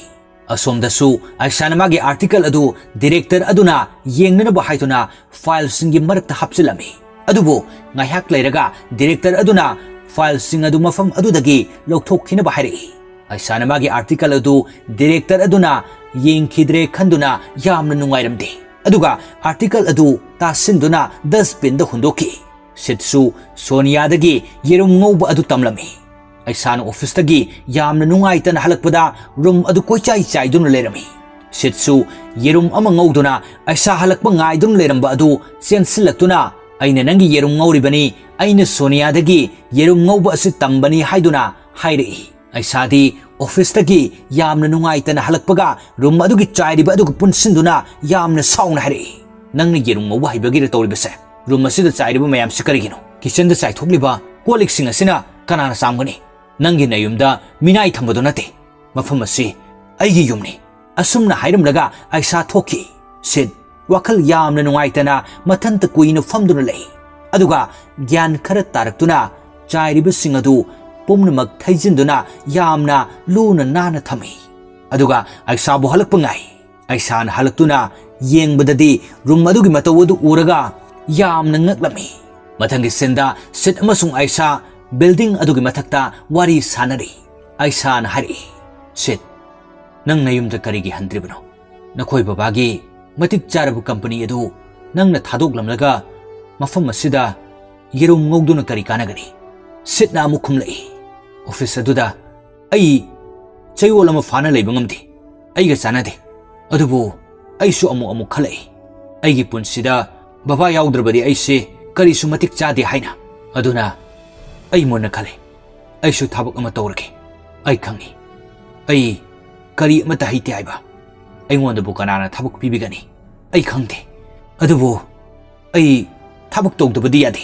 ꯑꯁꯣꯝꯗꯁꯨ ꯑꯩꯁꯥꯅ ꯃꯥꯒꯤ ꯑꯥꯔꯇꯤꯀꯜ ꯑꯗꯨ ꯗꯤꯔꯦꯛꯇꯔ ꯑꯗꯨꯅ ꯌꯦꯡꯅꯅꯕ ꯍꯥꯏꯗꯨꯅ ꯐꯥꯏꯜꯁꯤꯡꯒꯤ ꯃꯔꯛꯇ ꯍꯥꯞꯆꯤꯜꯂꯝꯃꯤ꯫ ꯑꯗꯨꯕꯨ ꯉꯥꯏꯍꯥꯛ ꯂꯩꯔꯒ ꯗꯤꯔꯦꯛꯇꯔ ꯑꯗꯨꯅ ꯐꯥꯏꯜꯁꯤꯡ ꯑꯗꯨ ꯃꯐꯝ ꯑꯗꯨꯗꯒꯤ ꯂꯧꯊꯣꯛꯈꯤꯅꯕ ꯍꯥꯏꯔꯛꯏ꯫ ꯑꯩꯁꯥꯅ ꯃꯥꯒꯤ ꯑꯥꯔꯇꯤꯀꯜ ꯑꯗꯨ ꯗꯤꯔꯦꯛꯇꯔ ꯑꯗꯨꯅ ꯌꯦꯡꯈꯤꯗ꯭ꯔꯦ ꯈꯟꯗꯨꯅ ꯌꯥꯝꯅ ꯅꯨꯡꯉꯥꯏꯔꯝꯗꯦ꯫ ꯑꯗꯨꯒ ꯑꯥꯔꯇꯤꯀꯜ ꯑꯗꯨ ꯇꯥꯁꯤꯟꯗꯨꯅ ꯗꯁꯕꯤꯟꯗ ꯍꯨꯟꯗꯣꯛꯈꯤ꯫ ꯁꯤꯠꯁꯨ ꯁꯣꯅꯤꯌꯥꯗꯒꯤ ꯌꯦꯔꯨꯝ ꯉꯧꯕ ꯑꯗꯨ ꯇꯝꯂꯝꯃꯤ꯫ ꯑꯩꯁꯥꯅ ꯑꯣꯐꯤꯁꯇꯒꯤ ꯌꯥꯝꯅ ꯅꯨꯡꯉꯥꯏꯇꯅ ꯍꯜꯂꯛꯄꯗ ꯔꯨꯝ ꯑꯗꯨ ꯀꯣꯏꯆꯥꯏ ꯆꯥꯏꯗꯨꯅ ꯂꯩꯔꯝꯃꯤ꯫ ꯁꯤꯠꯁꯨ ꯌꯦꯔꯨꯝ ꯑꯃ ꯉꯧꯗꯨꯅ ꯑꯩꯁꯥ ꯍꯜꯂꯛꯄ ꯉꯥꯏꯗꯨꯅ ꯂꯩꯔꯝꯕ ꯑꯗꯨ ꯆꯦꯟꯁꯤꯜꯂꯛꯇꯨꯅ, "ꯑꯩꯅ ꯅꯪꯒꯤ ꯌꯦꯔꯨꯝ ꯉꯧꯔꯤꯕꯅꯤ, ꯑꯩꯅ ꯁꯣꯅꯤꯌꯥꯗꯒꯤ ꯌꯦꯔꯨꯝ ꯉꯧꯕ ꯑꯁꯤ ꯇꯝꯕꯅꯤ" ꯍꯥꯏꯗꯨꯅ ꯍꯥꯏꯔꯛꯏ꯫ ꯑꯩꯁꯥꯗꯤ ꯑꯣꯐꯤꯁꯇꯒꯤ ꯌꯥꯝꯅ ꯅꯨꯡꯉꯥꯏꯇꯅ ꯍꯜꯂꯛꯄꯒ ꯔꯨꯝ ꯑꯗꯨꯒꯤ ꯆꯥꯏꯔꯤꯕ ꯑꯗꯨꯒ ꯄꯨꯟꯁꯤꯟꯗꯨꯅ ꯌꯥꯝꯅ ꯁꯥꯎꯅ ꯍꯥꯏꯔꯛꯏ, "ꯅꯪꯅ ꯌꯦꯔꯨꯝ ꯉꯧꯕ ꯍꯩꯕꯒꯤꯔ ꯇꯧꯔꯤꯕꯁꯦ? ꯔꯨꯝ ꯑꯁꯤꯗ ꯆꯥꯏꯔꯤꯕ ꯃꯌꯥꯝꯁꯤ ꯀꯔꯤꯒꯤꯅꯣ? ꯀꯤꯆꯟꯗ ꯆꯥꯏꯊꯣꯛꯂꯤꯕ ꯀꯣꯜ ꯂꯤꯛꯁꯤꯡ ꯑꯁꯤꯅ ꯀꯅꯥꯅ ꯆꯥꯝꯒꯅꯤ? ꯅꯪꯒꯤ ꯅꯌꯨꯝꯗ ꯃꯤꯅꯥꯏ ꯊꯝꯕꯗꯣ ꯅꯠꯇꯦ꯫ ꯃꯐꯝ ꯑꯁꯤ ꯑꯩꯒꯤ ꯌꯨꯝꯅꯤ꯫" ꯑꯁꯨꯝꯅ ꯍꯥꯏꯔꯝꯂꯒ ꯑꯩꯁꯥ ꯊꯣꯛꯈꯤ꯫ ꯁꯤꯠ ꯋꯥꯈꯜ ꯌꯥꯝꯅ ꯅꯨꯡꯉꯥꯏꯇꯅ ꯃꯊꯟꯇ ꯀꯨꯏꯅ ꯐꯝꯗꯨꯅ ꯂꯩ꯫ ꯑꯗꯨꯒ ꯒ꯭ꯌꯥꯟ ꯈꯔ ꯇꯥꯔꯛꯇꯨꯅ ꯆꯥꯏꯔꯤꯕꯁꯤꯡ ꯑꯗꯨ ꯄꯨꯝꯅꯃꯛ ꯊꯩꯖꯤꯟꯗꯨꯅ ꯌꯥꯝꯅ ꯂꯨꯅ ꯅꯥꯟꯅ ꯊꯝꯃꯤ꯫ ꯑꯗꯨꯒ ꯑꯥꯏꯁꯥꯕꯨ ꯍꯜꯂꯛꯄ ꯉꯥꯏ꯫ ꯑꯥꯏꯁꯥꯅ ꯍꯜꯂꯛꯇꯨꯅ ꯌꯦꯡꯕꯗꯗꯤ ꯔꯨꯝ ꯑꯗꯨꯒꯤ ꯃꯇꯧ ꯑꯗꯨ ꯎꯔꯒ ꯌꯥꯝꯅ ꯉꯛꯂꯝꯃꯤ꯫ ꯃꯊꯪꯒꯤ ꯁꯤꯟꯗ ꯁꯤꯠ ꯑꯃꯁꯨꯡ ꯑꯥꯏꯁꯥ ꯕꯤꯜꯗꯤꯡ ꯑꯗꯨꯒꯤ ꯃꯊꯛꯇ ꯋꯥꯔꯤ ꯁꯥꯟꯅꯔꯤ꯫ ꯑꯥꯏꯁꯥꯅ ꯍꯥꯏꯔꯛꯏ, "ꯁꯤꯠ, ꯅꯪ ꯅꯌꯨꯝꯗ ꯀꯔꯤꯒꯤ ꯍꯟꯗ꯭ꯔꯤꯕꯅꯣ? ꯅꯈꯣꯏ ꯕꯕꯥꯒꯤ ꯃꯇꯤꯛ ꯆꯥꯔꯕ ꯀꯝꯄꯅꯤ ꯑꯗꯨ ꯅꯪꯅ ꯊꯥꯗꯣꯛꯂꯝꯂꯒ ꯃꯐꯝ ꯑꯁꯤꯗ ꯌꯦꯔꯨꯝ ꯉꯧꯗꯨꯅ ꯀꯔꯤ ꯀꯥꯟꯅꯒꯅꯤ?" ꯁꯤꯠꯅ ꯑꯃꯨꯛ ꯈꯨꯝꯂꯛꯏ, "ꯑꯣꯐꯤꯁ ꯑꯗꯨꯗ ꯑꯩ ꯆꯌꯣꯜ ꯑꯃ ꯐꯥꯅ ꯂꯩꯕ ꯉꯝꯗꯦ꯫ ꯑꯩꯒ ꯆꯥꯟꯅꯗꯦ꯫ ꯑꯗꯨꯕꯨ ꯑꯩꯁꯨ ꯑꯃꯨꯛ ꯑꯃꯨꯛ ꯈꯜꯂꯛꯏ, ꯑꯩꯒꯤ ꯄꯨꯟꯁꯤꯗ ꯕꯕꯥ ꯌꯥꯎꯗ꯭ꯔꯕꯗꯤ ꯑꯩꯁꯦ ꯀꯔꯤꯁꯨ ꯃꯇꯤꯛ ꯆꯥꯗꯦ ꯍꯥꯏꯅ꯫ ꯑꯗꯨꯅ ꯑꯩ ꯃꯨꯟꯅ ꯈꯜꯂꯤ, ꯑꯩꯁꯨ ꯊꯕꯛ ꯑꯃ ꯇꯧꯔꯒꯦ꯫ ꯑꯩ ꯈꯪꯏ, ꯑꯩ ꯀꯔꯤ ꯑꯃꯠꯇ ꯍꯩꯇꯦ ꯍꯥꯏꯕ꯫ ꯑꯩꯉꯣꯟꯗꯕꯨ ꯀꯅꯥꯅ ꯊꯕꯛ ꯄꯤꯕꯤꯒꯅꯤ? ꯑꯩ ꯈꯪꯗꯦ꯫ ꯑꯗꯨꯕꯨ ꯑꯩ ꯊꯕꯛ ꯇꯧꯗꯕꯗꯤ ꯌꯥꯗꯦ꯫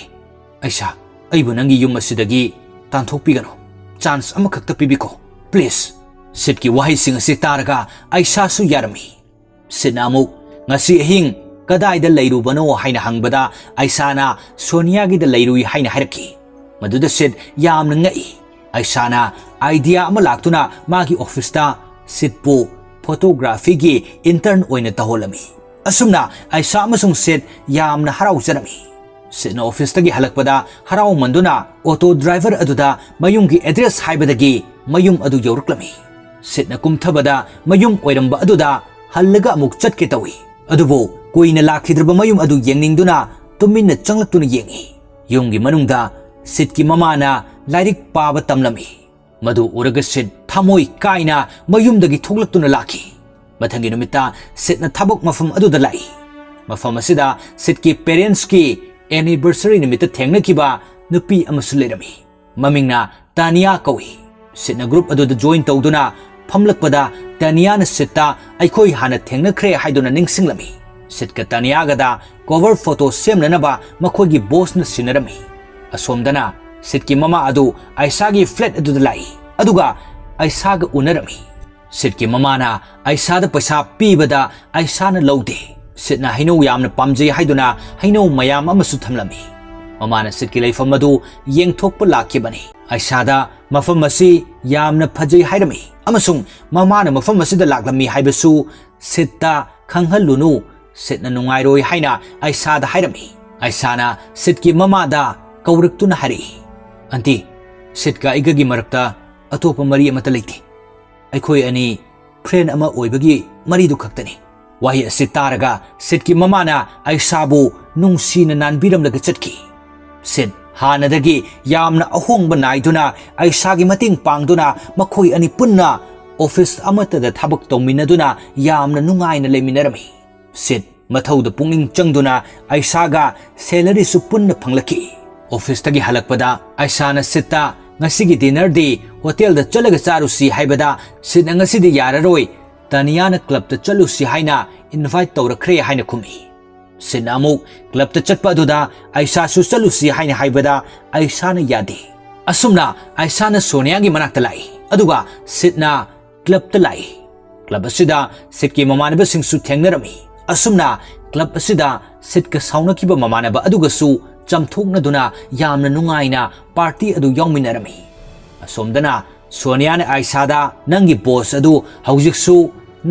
ꯑꯥꯏꯁꯥ, ꯑꯩꯕꯨ ꯅꯪꯒꯤ ꯌꯨꯝ ꯑꯁꯤꯗꯒꯤ ꯇꯥꯟꯊꯣꯛꯄꯤꯒꯅꯨ꯫ ꯆꯥꯟꯁ ꯑꯃꯈꯛꯇ ꯄꯤꯕꯤꯈꯣ, ꯄ꯭ꯂꯤꯖ꯫" ꯁꯤꯠꯀꯤ ꯋꯥꯍꯩꯁꯤꯡ ꯑꯁꯤ ꯇꯥꯔꯒ ꯑꯥꯏꯁꯥꯁꯨ ꯌꯥꯔꯝꯃꯤ꯫ ꯁꯤꯠꯅ ꯑꯃꯨꯛ, "ꯉꯁꯤ ꯑꯍꯤꯡ ꯀꯗꯥꯏꯗ ꯂꯩꯔꯨꯕꯅꯣ?" ꯍꯥꯏꯅ ꯍꯪꯕꯗ ꯑꯥꯏꯁꯥꯅ ꯁꯣꯅꯤꯌꯥꯒꯤꯗ ꯂꯩꯔꯨꯏ ꯍꯥꯏꯅ ꯍꯥꯏꯔꯛꯈꯤ꯫ ꯃꯗꯨꯗ ꯁꯤꯠ ꯌꯥꯝꯅ ꯉꯛꯏ꯫ ꯑꯥꯏꯁꯥꯅ ꯑꯥꯏꯗꯤꯌꯥ ꯑꯃ ꯂꯥꯛꯇꯨꯅ ꯃꯥꯒꯤ ꯑꯣꯐꯤꯁꯇ ꯁꯤꯠꯄꯨ ꯐꯣꯇꯣꯒ꯭ꯔꯥꯐꯤꯒꯤ ꯏꯟꯇꯔꯟ ꯑꯣꯏꯅ ꯇꯧꯍꯜꯂꯝꯃꯤ꯫ ꯑꯁꯨꯝꯅ ꯑꯥꯏꯁꯥ ꯑꯃꯁꯨꯡ ꯁꯤꯠ ꯌꯥꯝꯅ ꯍꯔꯥꯎꯖꯔꯝꯃꯤ꯫ ꯁꯤꯠꯅ ꯑꯣꯐꯤꯁꯇꯒꯤ ꯍꯜꯂꯛꯄꯗ ꯍꯔꯥꯎꯃꯟꯗꯨꯅ ꯑꯣꯇꯣ ꯗ꯭ꯔꯥꯏꯚꯔ ꯑꯗꯨꯗ ꯃꯌꯨꯝꯒꯤ ꯑꯦꯗ꯭ꯔꯦꯁ ꯍꯥꯏꯕꯗꯒꯤ ꯃꯌꯨꯝ ꯑꯗꯨ ꯌꯧꯔꯛꯂꯝꯃꯤ꯫ ꯁꯤꯠꯅ ꯀꯨꯝꯊꯕꯗ ꯃꯌꯨꯝ ꯑꯣꯏꯔꯝꯕ ꯑꯗꯨꯗ ꯍꯜꯂꯒ ꯑꯃꯨꯛ ꯆꯠꯀꯦ ꯇꯧꯏ꯫ ꯑꯗꯨꯕꯨ ꯀꯨꯏꯅ ꯂꯥꯛꯈꯤꯗ꯭ꯔꯕ ꯃꯌꯨꯝ ꯑꯗꯨ ꯌꯦꯡꯅꯤꯡꯗꯨꯅ ꯇꯨꯃꯤꯟꯅ ꯆꯪꯂꯛꯇꯨꯅ ꯌꯦꯡꯏ꯫ ꯌꯨꯝꯒꯤ ꯃꯅꯨꯡꯗ ꯁꯤꯠꯀꯤ ꯃꯃꯥꯅ ꯂꯥꯏꯔꯤꯛ ꯄꯥꯕ ꯇꯝꯂꯝꯃꯤ꯫ ꯃꯗꯨ ꯎꯔꯒ ꯁꯤꯠ ꯊꯃꯣꯏ ꯀꯥꯏꯅ ꯃꯌꯨꯝꯗꯒꯤ ꯊꯣꯛꯂꯛꯇꯨꯅ ꯂꯥꯛꯈꯤ꯫ ꯃꯊꯪꯒꯤ ꯅꯨꯃꯤꯠꯇ ꯁꯤꯠꯅ ꯊꯕꯛ ꯃꯐꯝ ꯑꯗꯨꯗ ꯂꯥꯛꯏ꯫ ꯃꯐꯝ ꯑꯁꯤꯗ ꯁꯤꯠꯀꯤ ꯄꯦꯔꯦꯟꯁꯀꯤ ꯑꯦꯅꯤꯚꯔꯁꯔꯤ ꯅꯨꯃꯤꯠꯇ ꯊꯦꯡꯅꯈꯤꯕ ꯅꯨꯄꯤ ꯑꯃꯁꯨ ꯂꯩꯔꯝꯃꯤ꯫ ꯃꯃꯤꯡꯅ ꯇꯥꯅꯤꯌꯥ ꯀꯧꯏ꯫ ꯁꯤꯠꯅ ꯒ꯭ꯔꯨꯞ ꯑꯗꯨꯗ ꯖꯣꯏꯟ ꯇꯧꯗꯨꯅ ꯐꯝꯂꯛꯄꯗ ꯇꯥꯅꯤꯌꯥꯅ ꯁꯤꯠꯇ "ꯑꯩꯈꯣꯏ ꯍꯥꯟꯅ ꯊꯦꯡꯅꯈ꯭ꯔꯦ" ꯍꯥꯏꯗꯨꯅ ꯅꯤꯡꯁꯤꯡꯂꯝꯃꯤ꯫ ꯁꯤꯠꯀ ꯇꯥꯅꯤꯌꯥꯒꯗ ꯀꯣꯚꯔ ꯐꯣꯇꯣ ꯁꯦꯝꯅꯅꯕ ꯃꯈꯣꯏꯒꯤ ꯕꯣꯁꯅ ꯁꯤꯟꯅꯔꯝꯃꯤ꯫ ꯑꯁꯣꯝꯗꯅ ꯁꯤꯠꯀꯤ ꯃꯃꯥ ꯑꯗꯨ ꯑꯥꯏꯁꯥꯒꯤ ꯐ꯭ꯂꯦꯠ ꯑꯗꯨꯗ ꯂꯥꯛꯏ, ꯑꯗꯨꯒ ꯑꯥꯏꯁꯥꯒ ꯎꯅꯔꯝꯃꯤ꯫ ꯁꯤꯠꯀꯤ ꯃꯃꯥꯅ ꯑꯥꯏꯁꯥꯗ ꯄꯩꯁꯥ ꯄꯤꯕꯗ ꯑꯥꯏꯁꯥꯅ ꯂꯧꯗꯦ꯫ ꯁꯤꯠꯅ ꯍꯩꯅꯧ ꯌꯥꯝꯅ ꯄꯥꯝꯖꯩ ꯍꯥꯏꯗꯨꯅ ꯍꯩꯅꯧ ꯃꯌꯥꯝ ꯑꯃꯁꯨ ꯊꯝꯂꯝꯃꯤ꯫ ꯃꯃꯥꯅ ꯁꯤꯠꯀꯤ ꯂꯩꯐꯝ ꯑꯗꯨ ꯌꯦꯡꯊꯣꯛꯄ ꯂꯥꯛꯈꯤꯕꯅꯤ꯫ ꯑꯥꯏꯁꯥꯗ ꯃꯐꯝ ꯑꯁꯤ ꯌꯥꯝꯅ ꯐꯖꯩ ꯍꯥꯏꯔꯝꯃꯤ ꯑꯃꯁꯨꯡ ꯃꯃꯥꯅ ꯃꯐꯝ ꯑꯁꯤꯗ ꯂꯥꯛꯂꯝꯃꯤ ꯍꯥꯏꯕꯁꯨ ꯁꯤꯠꯇ ꯈꯪꯍꯜꯂꯨꯅꯨ, ꯁꯤꯠꯅ ꯅꯨꯡꯉꯥꯏꯔꯣꯏ ꯍꯥꯏꯅ ꯑꯥꯏꯁꯥꯗ ꯍꯥꯏꯔꯝꯃꯤ꯫ ꯑꯥꯏꯁꯥꯅ ꯁꯤꯠꯀꯤ ꯃꯃꯥꯗ ꯀꯧꯔꯛꯇꯨꯅ ꯍꯥꯏꯔꯛꯏ, "ꯑꯟꯇꯤ, ꯁꯤꯠꯀ ꯑꯩꯒꯒꯤ ꯃꯔꯛꯇ ꯑꯇꯣꯞꯄ ꯃꯔꯤ ꯑꯃꯠꯇ ꯂꯩꯇꯦ꯫ ꯑꯩꯈꯣꯏ ꯑꯅꯤ friend ꯑꯃ ꯑꯣꯏꯕꯒꯤ ꯃꯔꯤꯗꯨ ꯈꯛꯇꯅꯤ"꯫ ꯋꯥꯍꯩ ꯑꯁꯤ ꯇꯥꯔꯒ ꯁꯤꯠꯀꯤ ꯃꯃꯥꯅ ꯑꯥꯏꯁꯥꯕꯨ ꯅꯨꯡꯁꯤꯅ ꯅꯥꯟꯕꯤꯔꯝꯂꯒ ꯆꯠꯈꯤ꯫ ꯁꯤꯠ ꯍꯥꯟꯅꯗꯒꯤ ꯌꯥꯝꯅ ꯑꯍꯣꯡꯕ ꯅꯥꯏꯗꯨꯅ ꯑꯥꯏꯁꯥꯒꯤ ꯃꯇꯦꯡ ꯄꯥꯡꯗꯨꯅ ꯃꯈꯣꯏ ꯑꯅꯤ ꯄꯨꯟꯅ office ꯑꯃꯠꯇꯗ ꯊꯕꯛ ꯇꯧꯃꯤꯟꯅꯗꯨꯅ ꯌꯥꯝꯅ ꯅꯨꯡꯉꯥꯏꯅ ꯂꯩꯃꯤꯟꯅꯔꯝꯃꯤ꯫ ꯁꯤꯠ ꯃꯊꯧꯗ ꯄꯨꯛꯅꯤꯡ ꯆꯪꯗꯨꯅ ꯑꯥꯏꯁꯥꯒ salaryꯁꯨ ꯄꯨꯟꯅ ꯐꯪꯂꯛꯈꯤ꯫ Officeꯇꯒꯤ ꯍꯜꯂꯛꯄꯗ ꯑꯥꯏꯁꯥꯅ ꯁꯤꯠꯇ "ꯉꯁꯤꯒꯤ dinnerꯗꯤ hotelꯗ ꯆꯠꯂꯒ ꯆꯥꯔꯨꯁꯤ" ꯍꯥꯏꯕꯗ ꯁꯤꯠꯅ "ꯉꯁꯤꯗꯤ ꯌꯥꯔꯔꯣꯏ, ꯇꯥꯅꯤꯌꯥꯅ clubꯇ ꯆꯠꯂꯨꯁꯤ ꯍꯥꯏꯅ invite ꯇꯧꯔꯛꯈ꯭ꯔꯦ" ꯍꯥꯏꯅ ꯈꯨꯝꯃꯤ꯫ ꯁꯤꯠꯅ ꯑꯃꯨꯛ clubꯇ ꯆꯠꯄ ꯑꯗꯨꯗ ꯑꯥꯏꯁꯥꯁꯨ ꯆꯠꯂꯨꯁꯤ ꯍꯥꯏꯅ ꯍꯥꯏꯕꯗ ꯑꯥꯏꯁꯥꯅ ꯌꯥꯗꯦ꯫ ꯑꯁꯨꯝꯅ ꯑꯥꯏꯁꯥꯅ ꯁꯣꯅꯤꯌꯥꯒꯤ ꯃꯅꯥꯛꯇ ꯂꯥꯛꯏ, ꯑꯗꯨꯒ ꯁꯤꯠꯅ clubꯇ ꯂꯥꯛꯏ꯫ Club ꯑꯁꯤꯗ ꯁꯤꯠꯀꯤ ꯃꯃꯥꯟꯅꯕꯁꯤꯡꯁꯨ ꯊꯦꯡꯅꯔꯝꯃꯤ꯫ ꯑꯁꯨꯝꯅ club ꯑꯁꯤꯗ ꯁꯤꯠꯀ ꯁꯥꯎꯅꯈꯤꯕ ꯃꯃꯥꯟꯅꯕ ꯑꯗꯨꯒꯁꯨ ꯆꯝꯊꯣꯛꯅꯗꯨꯅ ꯌꯥꯝꯅ ꯅꯨꯡꯉꯥꯏꯅ party ꯑꯗꯨ ꯌꯥꯎꯃꯤꯟꯅꯔꯝꯃꯤ꯫ ꯑꯁꯣꯝꯗꯅ ꯁꯣꯅꯤꯌꯥꯅ ꯑꯥꯏꯁꯥꯗ "ꯅꯪꯒꯤ boss ꯑꯗꯨ ꯍꯧꯖꯤꯛꯁꯨ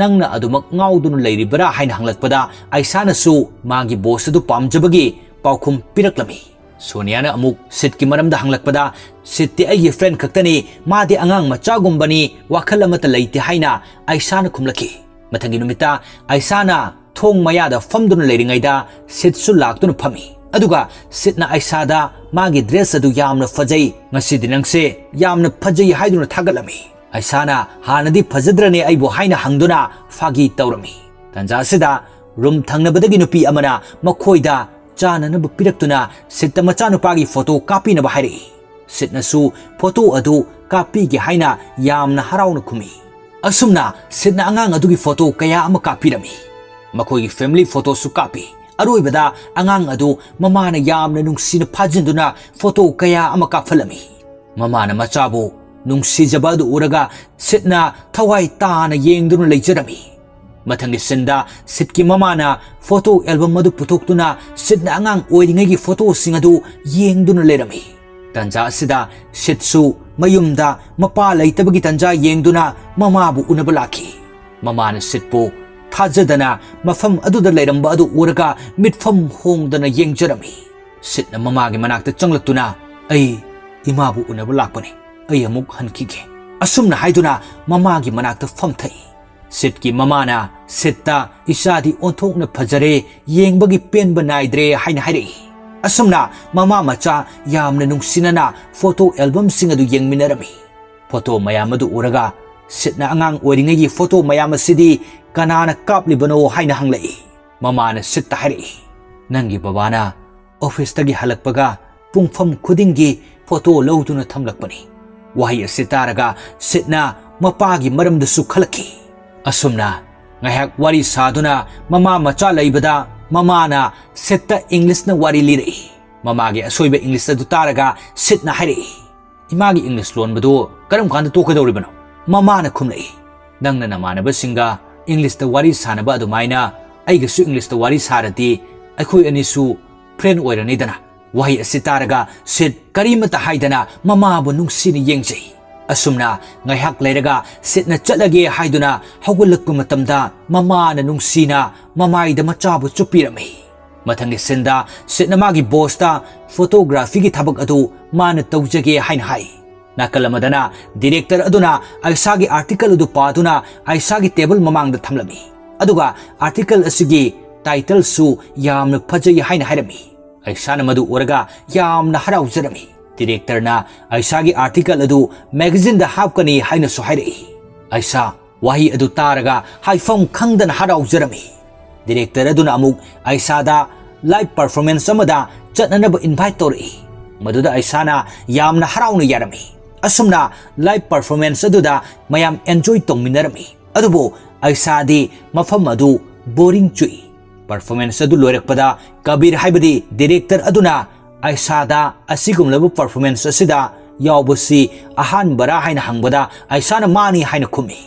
ꯅꯪꯅ ꯑꯗꯨꯃꯛ ꯉꯥꯎꯗꯨꯅ ꯂꯩꯔꯤꯕꯔꯥ?" ꯍꯥꯏꯅ ꯍꯪꯂꯛꯄꯗ ꯑꯥꯏꯁꯥꯅꯁꯨ ꯃꯥꯒꯤ boss ꯑꯗꯨ ꯄꯥꯝꯖꯕꯒꯤ ꯄꯥꯎꯈꯨꯝ ꯄꯤꯔꯛꯂꯝꯃꯤ꯫ ꯁꯣꯅꯤꯌꯥꯅ ꯑꯃꯨꯛ ꯁꯤꯠꯀꯤ ꯃꯔꯝꯗ ꯍꯪꯂꯛꯄꯗ, "ꯁꯤꯠꯇꯤ ꯑꯩꯒꯤ friend ꯈꯛꯇꯅꯤ, ꯃꯥꯗꯤ ꯑꯉꯥꯡ ꯃꯆꯥꯒꯨꯝꯕꯅꯤ, ꯋꯥꯈꯜ ꯑꯃꯠꯇ ꯂꯩꯇꯦ" ꯍꯥꯏꯅ ꯑꯥꯏꯁꯥꯅ ꯈꯨꯝꯂꯛꯈꯤ꯫ ꯃꯊꯪꯒꯤ ꯅꯨꯃꯤꯠꯇ ꯑꯥꯏꯁꯥꯅ ꯊꯣꯡ ꯃꯌꯥꯗ ꯐꯝꯗꯨꯅ ꯂꯩꯔꯤꯉꯩꯗ ꯁꯤꯠꯁꯨ ꯂꯥꯛꯇꯨꯅ ꯐꯝꯃꯤ꯫ ꯑꯗꯨꯒ ꯁꯤꯠꯅ ꯑꯥꯏꯁꯥꯗ ꯃꯥꯒꯤ dress ꯑꯗꯨ ꯌꯥꯝꯅ ꯐꯖꯩ, "ꯉꯁꯤꯗꯤ ꯅꯪꯁꯦ ꯌꯥꯝꯅ ꯐꯖꯩ" ꯍꯥꯏꯗꯨꯅ ꯊꯥꯒꯠꯂꯝꯃꯤ꯫ ꯑꯥꯏꯁꯥꯅ "ꯍꯥꯟꯅꯗꯤ ꯐꯖꯗ꯭ꯔꯅꯦ ꯑꯩꯕꯨ?" ꯍꯥꯏꯅ ꯍꯪꯗꯨꯅ ꯐꯥꯒꯤ ꯇꯧꯔꯝꯃꯤ꯫ ꯇꯥꯟꯖꯥ ꯑꯁꯤꯗ room ꯊꯪꯅꯕꯗꯒꯤ ꯅꯨꯄꯤ ꯑꯃꯅ ꯃꯈꯣꯏꯗ ꯆꯥꯅꯅꯕ ꯄꯤꯔꯛꯇꯨꯅ ꯁꯤꯠꯇ ꯃꯆꯥꯅꯨꯄꯥꯒꯤ photo ꯀꯥꯞꯄꯤꯅꯕ ꯍꯥꯏꯔꯛꯏ꯫ ꯁꯤꯠꯅꯁꯨ photo ꯑꯗꯨ ꯀꯥꯞꯄꯤꯒꯦ ꯍꯥꯏꯅ ꯌꯥꯝꯅ ꯍꯔꯥꯎꯅ ꯈꯨꯝꯃꯤ꯫ ꯑꯁꯨꯝꯅ ꯁꯤꯠꯅ ꯑꯉꯥꯡ ꯑꯗꯨꯒꯤ photo ꯀꯌꯥ ꯑꯃ ꯀꯥꯞꯄꯤꯔꯝꯃꯤ꯫ ꯃꯈꯣꯏꯒꯤ family photoꯁꯨ ꯀꯥꯞꯄꯤ꯫ ꯑꯔꯣꯏꯕꯗ ꯑꯉꯥꯡ ꯑꯗꯨ ꯃꯃꯥꯅ ꯌꯥꯝꯅ ꯅꯨꯡꯁꯤꯅ ꯐꯥꯖꯤꯟꯗꯨꯅ photo ꯀꯌꯥ ꯑꯃ ꯀꯥꯞꯍꯜꯂꯝꯃꯤ꯫ ꯃꯃꯥꯅ ꯃꯆꯥꯕꯨ ꯅꯨꯡꯁꯤꯖꯕ ꯑꯗꯨ ꯎꯔꯒ ꯁꯤꯠꯅ ꯊꯋꯥꯏ ꯇꯥꯅ ꯌꯦꯡꯗꯨꯅ ꯂꯩꯖꯔꯝꯃꯤ꯫ ꯃꯊꯪꯒꯤ sceneꯗ ꯁꯤꯠꯀꯤ ꯃꯃꯥꯅ photo album ꯑꯗꯨ ꯄꯨꯊꯣꯛꯇꯨꯅ ꯁꯤꯠꯅ ꯑꯉꯥꯡ ꯑꯣꯏꯔꯤꯉꯩꯒꯤ photoꯁꯤꯡ ꯑꯗꯨ ꯌꯦꯡꯗꯨꯅ ꯂꯩꯔꯝꯃꯤ꯫ ꯇꯟꯖꯥ ꯑꯁꯤꯗ ꯁꯤꯠꯁꯨ ꯃꯌꯨꯝꯗ ꯃꯄꯥ ꯂꯩꯇꯕꯒꯤ ꯇꯟꯖꯥ ꯌꯦꯡꯗꯨꯅ ꯃꯃꯥꯕꯨ ꯎꯅꯕ ꯂꯥꯛꯈꯤ꯫ ꯃꯃꯥꯅ ꯁꯤꯠꯄꯨ ꯊꯥꯖꯗꯅ ꯃꯐꯝ ꯑꯗꯨꯗ ꯂꯩꯔꯝꯕ ꯑꯗꯨ ꯎꯔꯒ ꯃꯤꯠꯐꯝ ꯍꯣꯡꯗꯅ ꯌꯦꯡꯖꯔꯝꯃꯤ꯫ ꯁꯤꯠꯅ ꯃꯃꯥꯒꯤ ꯃꯅꯥꯛꯇ ꯆꯪꯂꯛꯇꯨꯅ, "ꯑꯩ ꯏꯃꯥꯕꯨ ꯎꯅꯕ ꯂꯥꯛꯄꯅꯤ, ꯑꯩ ꯑꯃꯨꯛ ꯍꯟꯈꯤꯒꯦ," ꯑꯁꯨꯝꯅ ꯍꯥꯏꯗꯨꯅ ꯃꯃꯥꯒꯤ ꯃꯅꯥꯛꯇ ꯐꯝꯊꯩ꯫ ꯁꯤꯠꯀꯤ ꯃꯃꯥꯅ ꯁꯤꯠꯇ, "ꯏꯆꯥꯗꯤ ꯑꯣꯟꯊꯣꯛꯅ ꯐꯖꯔꯦ, ꯌꯦꯡꯕꯒꯤ ꯄꯦꯟꯕ ꯅꯥꯏꯗ꯭ꯔꯦ" ꯍꯥꯏꯅ ꯍꯥꯏꯔꯛꯏ꯫ ꯑꯁꯨꯝꯅ ꯃꯃꯥ ꯃꯆꯥ ꯌꯥꯝꯅ ꯅꯨꯡꯁꯤꯅꯅ ꯐꯣꯇꯣ ꯑꯦꯜꯕꯝꯁꯤꯡ ꯑꯗꯨ ꯌꯦꯡꯃꯤꯟꯅꯔꯝꯃꯤ꯫ ꯐꯣꯇꯣ ꯃꯌꯥꯝ ꯑꯗꯨ ꯎꯔꯒ ꯁꯤꯠꯅ ꯑꯉꯥꯡ ꯑꯣꯏꯔꯤꯉꯩꯒꯤ ꯐꯣꯇꯣ ꯃꯌꯥꯝ ꯑꯁꯤꯗꯤ ꯀꯅꯥꯅ ꯀꯥꯞꯂꯤꯕꯅꯣ ꯍꯥꯏꯅ ꯍꯪꯂꯛꯏ꯫ ꯃꯃꯥꯅ ꯁꯤꯠꯇ ꯍꯥꯏꯔꯛꯏ, "ꯅꯪꯒꯤ ꯕꯕꯥꯅ ꯑꯣꯐꯤꯁꯇꯒꯤ ꯍꯜꯂꯛꯄꯒ ꯄꯨꯡꯐꯝ ꯈꯨꯗꯤꯡꯒꯤ ꯐꯣꯇꯣ ꯂꯧꯗꯨꯅ ꯊꯝꯂꯛꯄꯅꯤ꯫" ꯋꯥꯍꯩ ꯑꯁꯤ ꯇꯥꯔꯒ ꯁꯤꯠꯅ ꯃꯄꯥꯒꯤ ꯃꯔꯝꯗꯁꯨ ꯈꯜꯂꯛꯈꯤ꯫ ꯑꯁꯨꯝꯅ ꯉꯥꯏꯍꯥꯛ ꯋꯥꯔꯤ ꯁꯥꯗꯨꯅ ꯃꯃꯥ ꯃꯆꯥ ꯂꯩꯕꯗ ꯃꯃꯥꯅ ꯁꯤꯠꯇ ꯏꯪꯂꯤꯁꯅ ꯋꯥꯔꯤ ꯂꯤꯔꯛꯏ꯫ ꯃꯃꯥꯒꯤ ꯑꯁꯣꯏꯕ ꯏꯪꯂꯤꯁ ꯑꯗꯨ ꯇꯥꯔꯒ ꯁꯤꯠꯅ ꯍꯥꯏꯔꯛꯏ, "ꯏꯃꯥꯒꯤ ꯏꯪꯂꯤꯁ ꯂꯣꯟꯕꯗꯨ ꯀꯔꯝ ꯀꯥꯟꯗ ꯇꯣꯛꯀꯗꯧꯔꯤꯕꯅꯣ?" ꯃꯃꯥꯅ ꯈꯨꯝꯂꯛꯏ, "ꯅꯪꯅ ꯅꯃꯥꯟꯅꯕꯁꯤꯡꯒ ꯏꯪꯂꯤꯁꯇ ꯋꯥꯔꯤ ꯁꯥꯟꯅꯕ ꯑꯗꯨꯃꯥꯏꯅ ꯑꯩꯒꯁꯨ ꯏꯪꯂꯤꯁꯇ ꯋꯥꯔꯤ ꯁꯥꯔꯗꯤ ꯑꯩꯈꯣꯏ ꯑꯅꯤꯁꯨ ꯐ꯭ꯔꯦꯟ ꯑꯣꯏꯔꯅꯤꯗꯅ꯫" ꯋꯥꯍꯩ ꯑꯁꯤ ꯇꯥꯔꯒ ꯁꯤꯠ ꯀꯔꯤꯃꯠꯇ ꯍꯥꯏꯗꯅ ꯃꯃꯥꯕꯨ ꯅꯨꯡꯁꯤꯅ ꯌꯦꯡꯖꯩ꯫ ꯑꯁꯨꯝꯅ ꯉꯥꯏꯍꯥꯛ ꯂꯩꯔꯒ ꯁꯤꯠꯅ ꯆꯠꯂꯒꯦ ꯍꯥꯏꯗꯨꯅ ꯍꯧꯒꯠꯂꯛꯄ ꯃꯇꯝꯗ ꯃꯃꯥꯅ ꯅꯨꯡꯁꯤꯅ ꯃꯃꯥꯏꯗ ꯃꯆꯥꯕꯨ ꯆꯨꯞꯄꯤꯔꯝꯃꯤ꯫ ꯃꯊꯪꯒꯤ ꯁꯤꯟꯗ ꯁꯤꯠꯅ ꯃꯥꯒꯤ ꯕꯣꯁꯇ ꯐꯣꯇꯣꯒ꯭ꯔꯥꯐꯤꯒꯤ ꯊꯕꯛ ꯑꯗꯨ ꯃꯥꯅ ꯇꯧꯖꯒꯦ ꯍꯥꯏꯅ ꯍꯥꯏ꯫ ꯅꯥꯀꯜ ꯑꯃꯗꯅ ꯗꯤꯔꯦꯛꯇꯔ ꯑꯗꯨꯅ ꯑꯥꯏꯁꯥꯒꯤ ꯑꯥꯔꯇꯤꯀꯜ ꯑꯗꯨ ꯄꯥꯗꯨꯅ ꯑꯥꯏꯁꯥꯒꯤ ꯇꯦꯕꯜ ꯃꯃꯥꯡꯗ ꯊꯝꯂꯝꯃꯤ꯫ ꯑꯗꯨꯒ ꯑꯥꯔꯇꯤꯀꯜ ꯑꯁꯤꯒꯤ ꯇꯥꯏꯇꯜꯁꯨ ꯌꯥꯝꯅ ꯐꯖꯩ ꯍꯥꯏꯅ ꯍꯥꯏꯔꯝꯃꯤ꯫ ꯑꯥꯏꯁꯥꯅ ꯃꯗꯨ ꯎꯔꯒ ꯌꯥꯝꯅ ꯍꯔꯥꯎꯖꯔꯝꯃꯤ꯫ ꯗꯤꯔꯦꯛꯇꯔꯅ ꯑꯥꯏꯁꯥꯒꯤ ꯑꯥꯔꯇꯤꯀꯜ ꯑꯗꯨ ꯃꯦꯒꯥꯖꯤꯟꯗ ꯍꯥꯞꯀꯅꯤ ꯍꯥꯏꯅꯁꯨ ꯍꯥꯏꯔꯛꯏ꯫ ꯑꯥꯏꯁꯥ ꯋꯥꯍꯩ ꯑꯗꯨ ꯇꯥꯔꯒ ꯍꯥꯏꯐꯝ ꯈꯪꯗꯅ ꯍꯔꯥꯎꯖꯔꯝꯃꯤ꯫ ꯗꯤꯔꯦꯛꯇꯔ ꯑꯗꯨꯅ ꯑꯃꯨꯛ ꯑꯥꯏꯁꯥꯗ ꯂꯥꯏꯚ ꯄꯔꯐꯣꯔꯃꯦꯟꯁ ꯑꯃꯗ ꯆꯠꯅꯅꯕ ꯏꯟꯚꯥꯏꯠ ꯇꯧꯔꯛꯏ꯫ ꯃꯗꯨꯗ ꯑꯥꯏꯁꯥꯅ ꯌꯥꯝꯅ ꯍꯔꯥꯎꯅ ꯌꯥꯔꯝꯃꯤ꯫ ꯑꯁꯨꯝꯅ ꯂꯥꯏꯚ ꯄꯔꯐꯣꯔꯃꯦꯟꯁ ꯑꯗꯨꯗ ꯃꯌꯥꯝ ꯑꯦꯟꯖꯣꯏ ꯇꯧꯃꯤꯟꯅꯔꯝꯃꯤ꯫ ꯑꯗꯨꯕꯨ ꯑꯥꯏꯁꯥꯗꯤ ꯃꯐꯝ ꯑꯗꯨ ꯕꯣꯔꯤꯡ ꯆꯨꯏ꯫ ꯄꯔꯐꯣꯔꯃꯦꯟꯁ ꯑꯗꯨ ꯂꯣꯏꯔꯛꯄꯗ ꯀꯕꯤꯔ ꯍꯥꯏꯕꯗꯤ ꯗꯤꯔꯦꯛꯇꯔ ꯑꯗꯨꯅ ꯑꯥꯏꯁꯥꯗ ꯑꯁꯤꯒꯨꯝꯂꯕ ꯄꯔꯐꯣꯔꯃꯦꯟꯁ ꯑꯁꯤꯗ ꯌꯥꯎꯕꯁꯤ ꯑꯍꯥꯟꯕꯔꯥ ꯍꯥꯏꯅ ꯍꯪꯕꯗ ꯑꯥꯏꯁꯥꯅ ꯃꯥꯅꯤ ꯍꯥꯏꯅ ꯈꯨꯝꯃꯤ꯫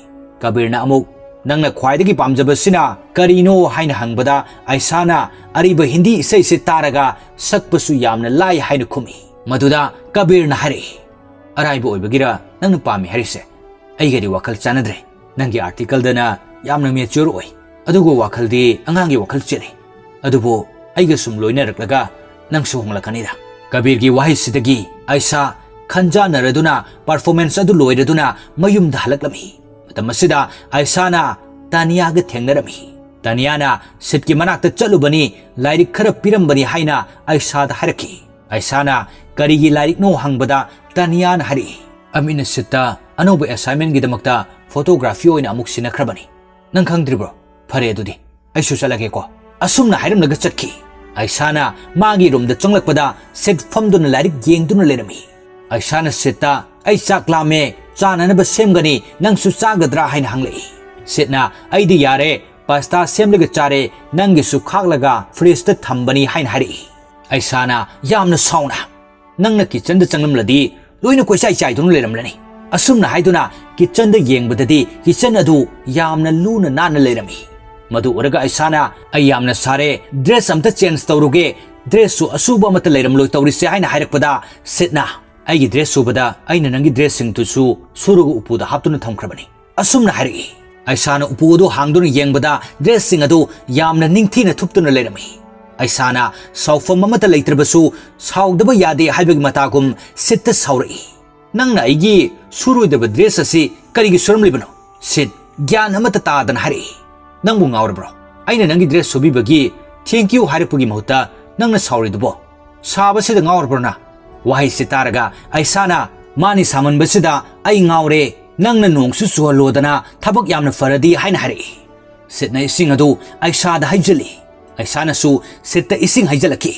ꯀꯕꯤꯔꯅ ꯑꯃꯨꯛ, "ꯅꯪꯅ ꯈ꯭ꯋꯥꯏꯗꯒꯤ ꯄꯥꯝꯖꯕꯁꯤꯅ ꯀꯔꯤꯅꯣ?" ꯍꯥꯏꯅ ꯍꯪꯕꯗ ꯑꯥꯏꯁꯥꯅ ꯑꯔꯤꯕ ꯍꯤꯟꯗꯤ ꯏꯁꯩꯁꯤ ꯇꯥꯔꯒ ꯁꯛꯄꯁꯨ ꯌꯥꯝꯅ ꯂꯥꯏ ꯍꯥꯏꯅ ꯈꯨꯝꯃꯤ꯫ ꯃꯗꯨꯗ ꯀꯕꯤꯔꯅ ꯍꯥꯏꯔꯛꯏ, "ꯑꯔꯥꯏꯕ ꯑꯣꯏꯕꯒꯤꯔ ꯅꯪꯅ ꯄꯥꯝꯃꯤ ꯍꯥꯏꯔꯤꯁꯦ? ꯑꯩꯒꯗꯤ ꯋꯥꯈꯜ ꯆꯥꯟꯅꯗ꯭ꯔꯦ꯫ ꯅꯪꯒꯤ ꯑꯥꯔꯇꯤꯀꯜꯗꯅ ꯌꯥꯝꯅ ꯃꯦꯆ꯭ꯌꯣꯔ ꯑꯣꯏ, ꯑꯗꯨꯒ ꯋꯥꯈꯜꯗꯤ ꯑꯉꯥꯡꯒꯤ ꯋꯥꯈꯜ ꯆꯦꯜꯂꯤ꯫ ꯑꯗꯨꯕꯨ ꯑꯩꯒ ꯁꯨꯝ ꯂꯣꯏꯅꯔꯛꯂꯒ ꯅꯪꯁꯨ ꯍꯣꯡꯂꯛꯀꯅꯤꯗ꯫" ꯀꯕꯤꯔꯒꯤ ꯋꯥꯍꯩꯁꯤꯗꯒꯤ ꯑꯥꯏꯁꯥ ꯈꯟꯖꯥꯟꯅꯔꯗꯨꯅ ꯄꯔꯐꯣꯔꯃꯦꯟꯁ ꯑꯗꯨ ꯂꯣꯏꯔꯗꯨꯅ ꯃꯌꯨꯝꯗ ꯍꯜꯂꯛꯂꯝꯃꯤ꯫ ꯃꯇꯝ ꯑꯁꯤꯗ ꯑꯥꯏꯁꯥꯅ ꯇꯥꯅꯤꯌꯥꯒ ꯊꯦꯡꯅꯔꯝꯃꯤ꯫ ꯇꯥꯅꯤꯌꯥꯅ ꯁꯤꯠꯀꯤ ꯃꯅꯥꯛꯇ ꯆꯠꯂꯨꯕꯅꯤ, ꯂꯥꯏꯔꯤꯛ ꯈꯔ ꯄꯤꯔꯝꯕꯅꯤ ꯍꯥꯏꯅ ꯑꯥꯏꯁꯥꯗ ꯍꯥꯏꯔꯛꯈꯤ꯫ ꯑꯥꯏꯁꯥꯅ ꯀꯔꯤꯒꯤ ꯂꯥꯏꯔꯤꯛꯅꯣ ꯍꯪꯕꯗ ꯇꯥꯅꯤꯌꯥꯅ ꯍꯥꯏꯔꯛꯏ, "ꯑꯃꯤꯠꯅ ꯁꯤꯠꯇ ꯑꯅꯧꯕ ꯑꯦꯁꯥꯏꯟꯃꯦꯟꯒꯤꯗꯃꯛꯇ ꯐꯣꯇꯣꯒ꯭ꯔꯥꯐꯤ ꯑꯣꯏꯅ ꯑꯃꯨꯛ ꯁꯤꯟꯅꯈ꯭ꯔꯕꯅꯤ꯫ ꯅꯪ ꯈꯪꯗ꯭ꯔꯤꯕ꯭ꯔꯣ? ꯐꯔꯦ ꯑꯗꯨꯗꯤ, ꯑꯩꯁꯨ ꯆꯠꯂꯒꯦꯀꯣ꯫" ꯑꯁꯨꯝꯅ ꯍꯥꯏꯔꯝꯂꯒ ꯆꯠꯈꯤ꯫ ꯑꯥꯏꯁꯥꯅ ꯃꯥꯒꯤ ꯔꯨꯝꯗ ꯆꯪꯂꯛꯄꯗ ꯁꯤꯠ ꯐꯝꯗꯨꯅ ꯂꯥꯏꯔꯤꯛ ꯌꯦꯡꯗꯨꯅ ꯂꯩꯔꯝꯃꯤ꯫ ꯑꯥꯏꯁꯥꯅ ꯁꯤꯠꯇ, "ꯑꯩ ꯆꯥꯛ ꯂꯥꯝꯃꯦ, ꯆꯥꯅꯅꯕ ꯁꯦꯝꯒꯅꯤ, ꯅꯪꯁꯨ ꯆꯥꯒꯗ꯭ꯔꯥ?" ꯍꯥꯏꯅ ꯍꯪꯂꯛꯏ꯫ ꯁꯤꯠꯅ, "ꯑꯩꯗꯤ ꯌꯥꯔꯦ, ꯄꯥꯁꯇꯥ ꯁꯦꯝꯂꯒ ꯆꯥꯔꯦ, ꯅꯪꯒꯤꯁꯨ ꯈꯥꯛꯂꯒ ꯐ꯭ꯔꯤꯖꯇ ꯊꯝꯕꯅꯤ" ꯍꯥꯏꯅ ꯍꯥꯏꯔꯛꯏ꯫ ꯑꯥꯏꯁꯥꯅ ꯌꯥꯝꯅ ꯁꯥꯎꯅ, "ꯅꯪꯅ ꯀꯤꯆꯟꯗ ꯆꯪꯂꯝꯂꯗꯤ ꯂꯣꯏꯅ ꯀꯣꯏꯆꯥꯏ ꯆꯥꯏꯗꯨꯅ ꯂꯩꯔꯝꯂꯅꯤ꯫" ꯑꯁꯨꯝꯅ ꯍꯥꯏꯗꯨꯅ ꯀꯤꯆꯟꯗ ꯌꯦꯡꯕꯗꯗꯤ ꯀꯤꯆꯟ ꯑꯗꯨ ꯌꯥꯝꯅ ꯂꯨꯅ ꯅꯥꯟꯅ ꯂꯩꯔꯝꯃꯤ꯫ ꯃꯗꯨ ꯎꯔꯒ ꯑꯥꯏꯁꯥꯅ, "ꯑꯩ ꯌꯥꯝꯅ ꯁꯥꯔꯦ, ꯗ꯭ꯔꯦꯁ ꯑꯝꯇ ꯆꯦꯟꯖ ꯇꯧꯔꯨꯒꯦ, ꯗ꯭ꯔꯦꯁꯁꯨ ꯑꯁꯨꯕ ꯑꯃꯠꯇ ꯂꯩꯔꯝꯂꯣꯏ ꯇꯧꯔꯤꯁꯦ" ꯍꯥꯏꯅ ꯍꯥꯏꯔꯛꯄꯗ ꯁꯤꯠꯅ, "ꯑꯩꯒꯤ ꯗ꯭ꯔꯦꯁ ꯁꯨꯕꯗ ꯑꯩꯅ ꯅꯪꯒꯤ ꯗ꯭ꯔꯦꯁꯁꯤꯡꯗꯨꯁꯨ ꯁꯨꯔꯒ ꯎꯄꯨꯗ ꯍꯥꯞꯇꯨꯅ ꯊꯝꯈ꯭ꯔꯕꯅꯤ꯫" ꯑꯁꯨꯝꯅ ꯍꯥꯏꯔꯛꯏ꯫ ꯑꯥꯏꯁꯥꯅ ꯎꯄꯨ ꯑꯗꯨ ꯍꯥꯡꯗꯨꯅ ꯌꯦꯡꯕꯗ ꯗ꯭ꯔꯦꯁꯁꯤꯡ ꯑꯗꯨ ꯌꯥꯝꯅ ꯅꯤꯡꯊꯤꯅ ꯊꯨꯞꯇꯨꯅ ꯂꯩꯔꯝꯃꯤ꯫ ꯑꯥꯏꯁꯥꯅ ꯁꯥꯎꯐꯝ ꯑꯃꯠꯇ ꯂꯩꯇ꯭ꯔꯕꯁꯨ ꯁꯥꯎꯗꯕ ꯌꯥꯗꯦ ꯍꯥꯏꯕꯒꯤ ꯃꯇꯥꯒꯨꯝ ꯁꯤꯠꯇ ꯁꯥꯎꯔꯛꯏ꯫ "ꯅꯪꯅ ꯑꯩꯒꯤ ꯁꯨꯔꯣꯏꯗꯕ ꯗ꯭ꯔꯦꯁ ꯑꯁꯤ ꯀꯔꯤꯒꯤ ꯁꯨꯔꯝꯂꯤꯕꯅꯣ?" ꯁꯤꯠ ꯒ꯭ꯌꯥꯟ ꯑꯃꯠꯇ ꯇꯥꯗꯅ ꯍꯥꯏꯔꯛꯏ꯫ "ꯅꯪꯕꯨ ꯉꯥꯎꯔꯕ꯭ꯔꯣ? ꯑꯩꯅ ꯅꯪꯒꯤ ꯗ꯭ꯔꯦꯁ ꯁꯨꯕꯤꯕꯒꯤ thank you ꯍꯥꯏꯔꯛꯄꯒꯤ ꯃꯍꯨꯠꯇ ꯅꯪꯅ ꯁꯥꯎꯔꯤꯗꯨꯕꯣ? ꯁꯥꯕꯁꯤꯗ ꯉꯥꯎꯔꯕ꯭ꯔꯣ ꯅꯪ?" ꯋꯥꯍꯩꯁꯤ ꯇꯥꯔꯒ ꯑꯥꯏꯁꯥꯅ, "ꯃꯥꯅꯤ ꯁꯥꯃꯟꯕꯁꯤꯗ ꯑꯩ ꯉꯥꯎꯔꯦ, ꯅꯪꯅ ꯅꯣꯡꯁꯨ ꯆꯨꯍꯜꯂꯣꯗꯅ ꯊꯕꯛ ꯌꯥꯝꯅ ꯐꯔꯗꯤ" ꯍꯥꯏꯅ ꯍꯥꯏꯔꯛꯏ꯫ ꯁꯤꯠꯅ ꯏꯁꯤꯡ ꯑꯗꯨ ꯑꯥꯏꯁꯥꯗ ꯍꯩꯖꯤꯜꯂꯤ꯫ ꯑꯥꯏꯁꯥꯅꯁꯨ ꯁꯤꯠꯇ ꯏꯁꯤꯡ ꯍꯩꯖꯤꯜꯂꯛꯈꯤ꯫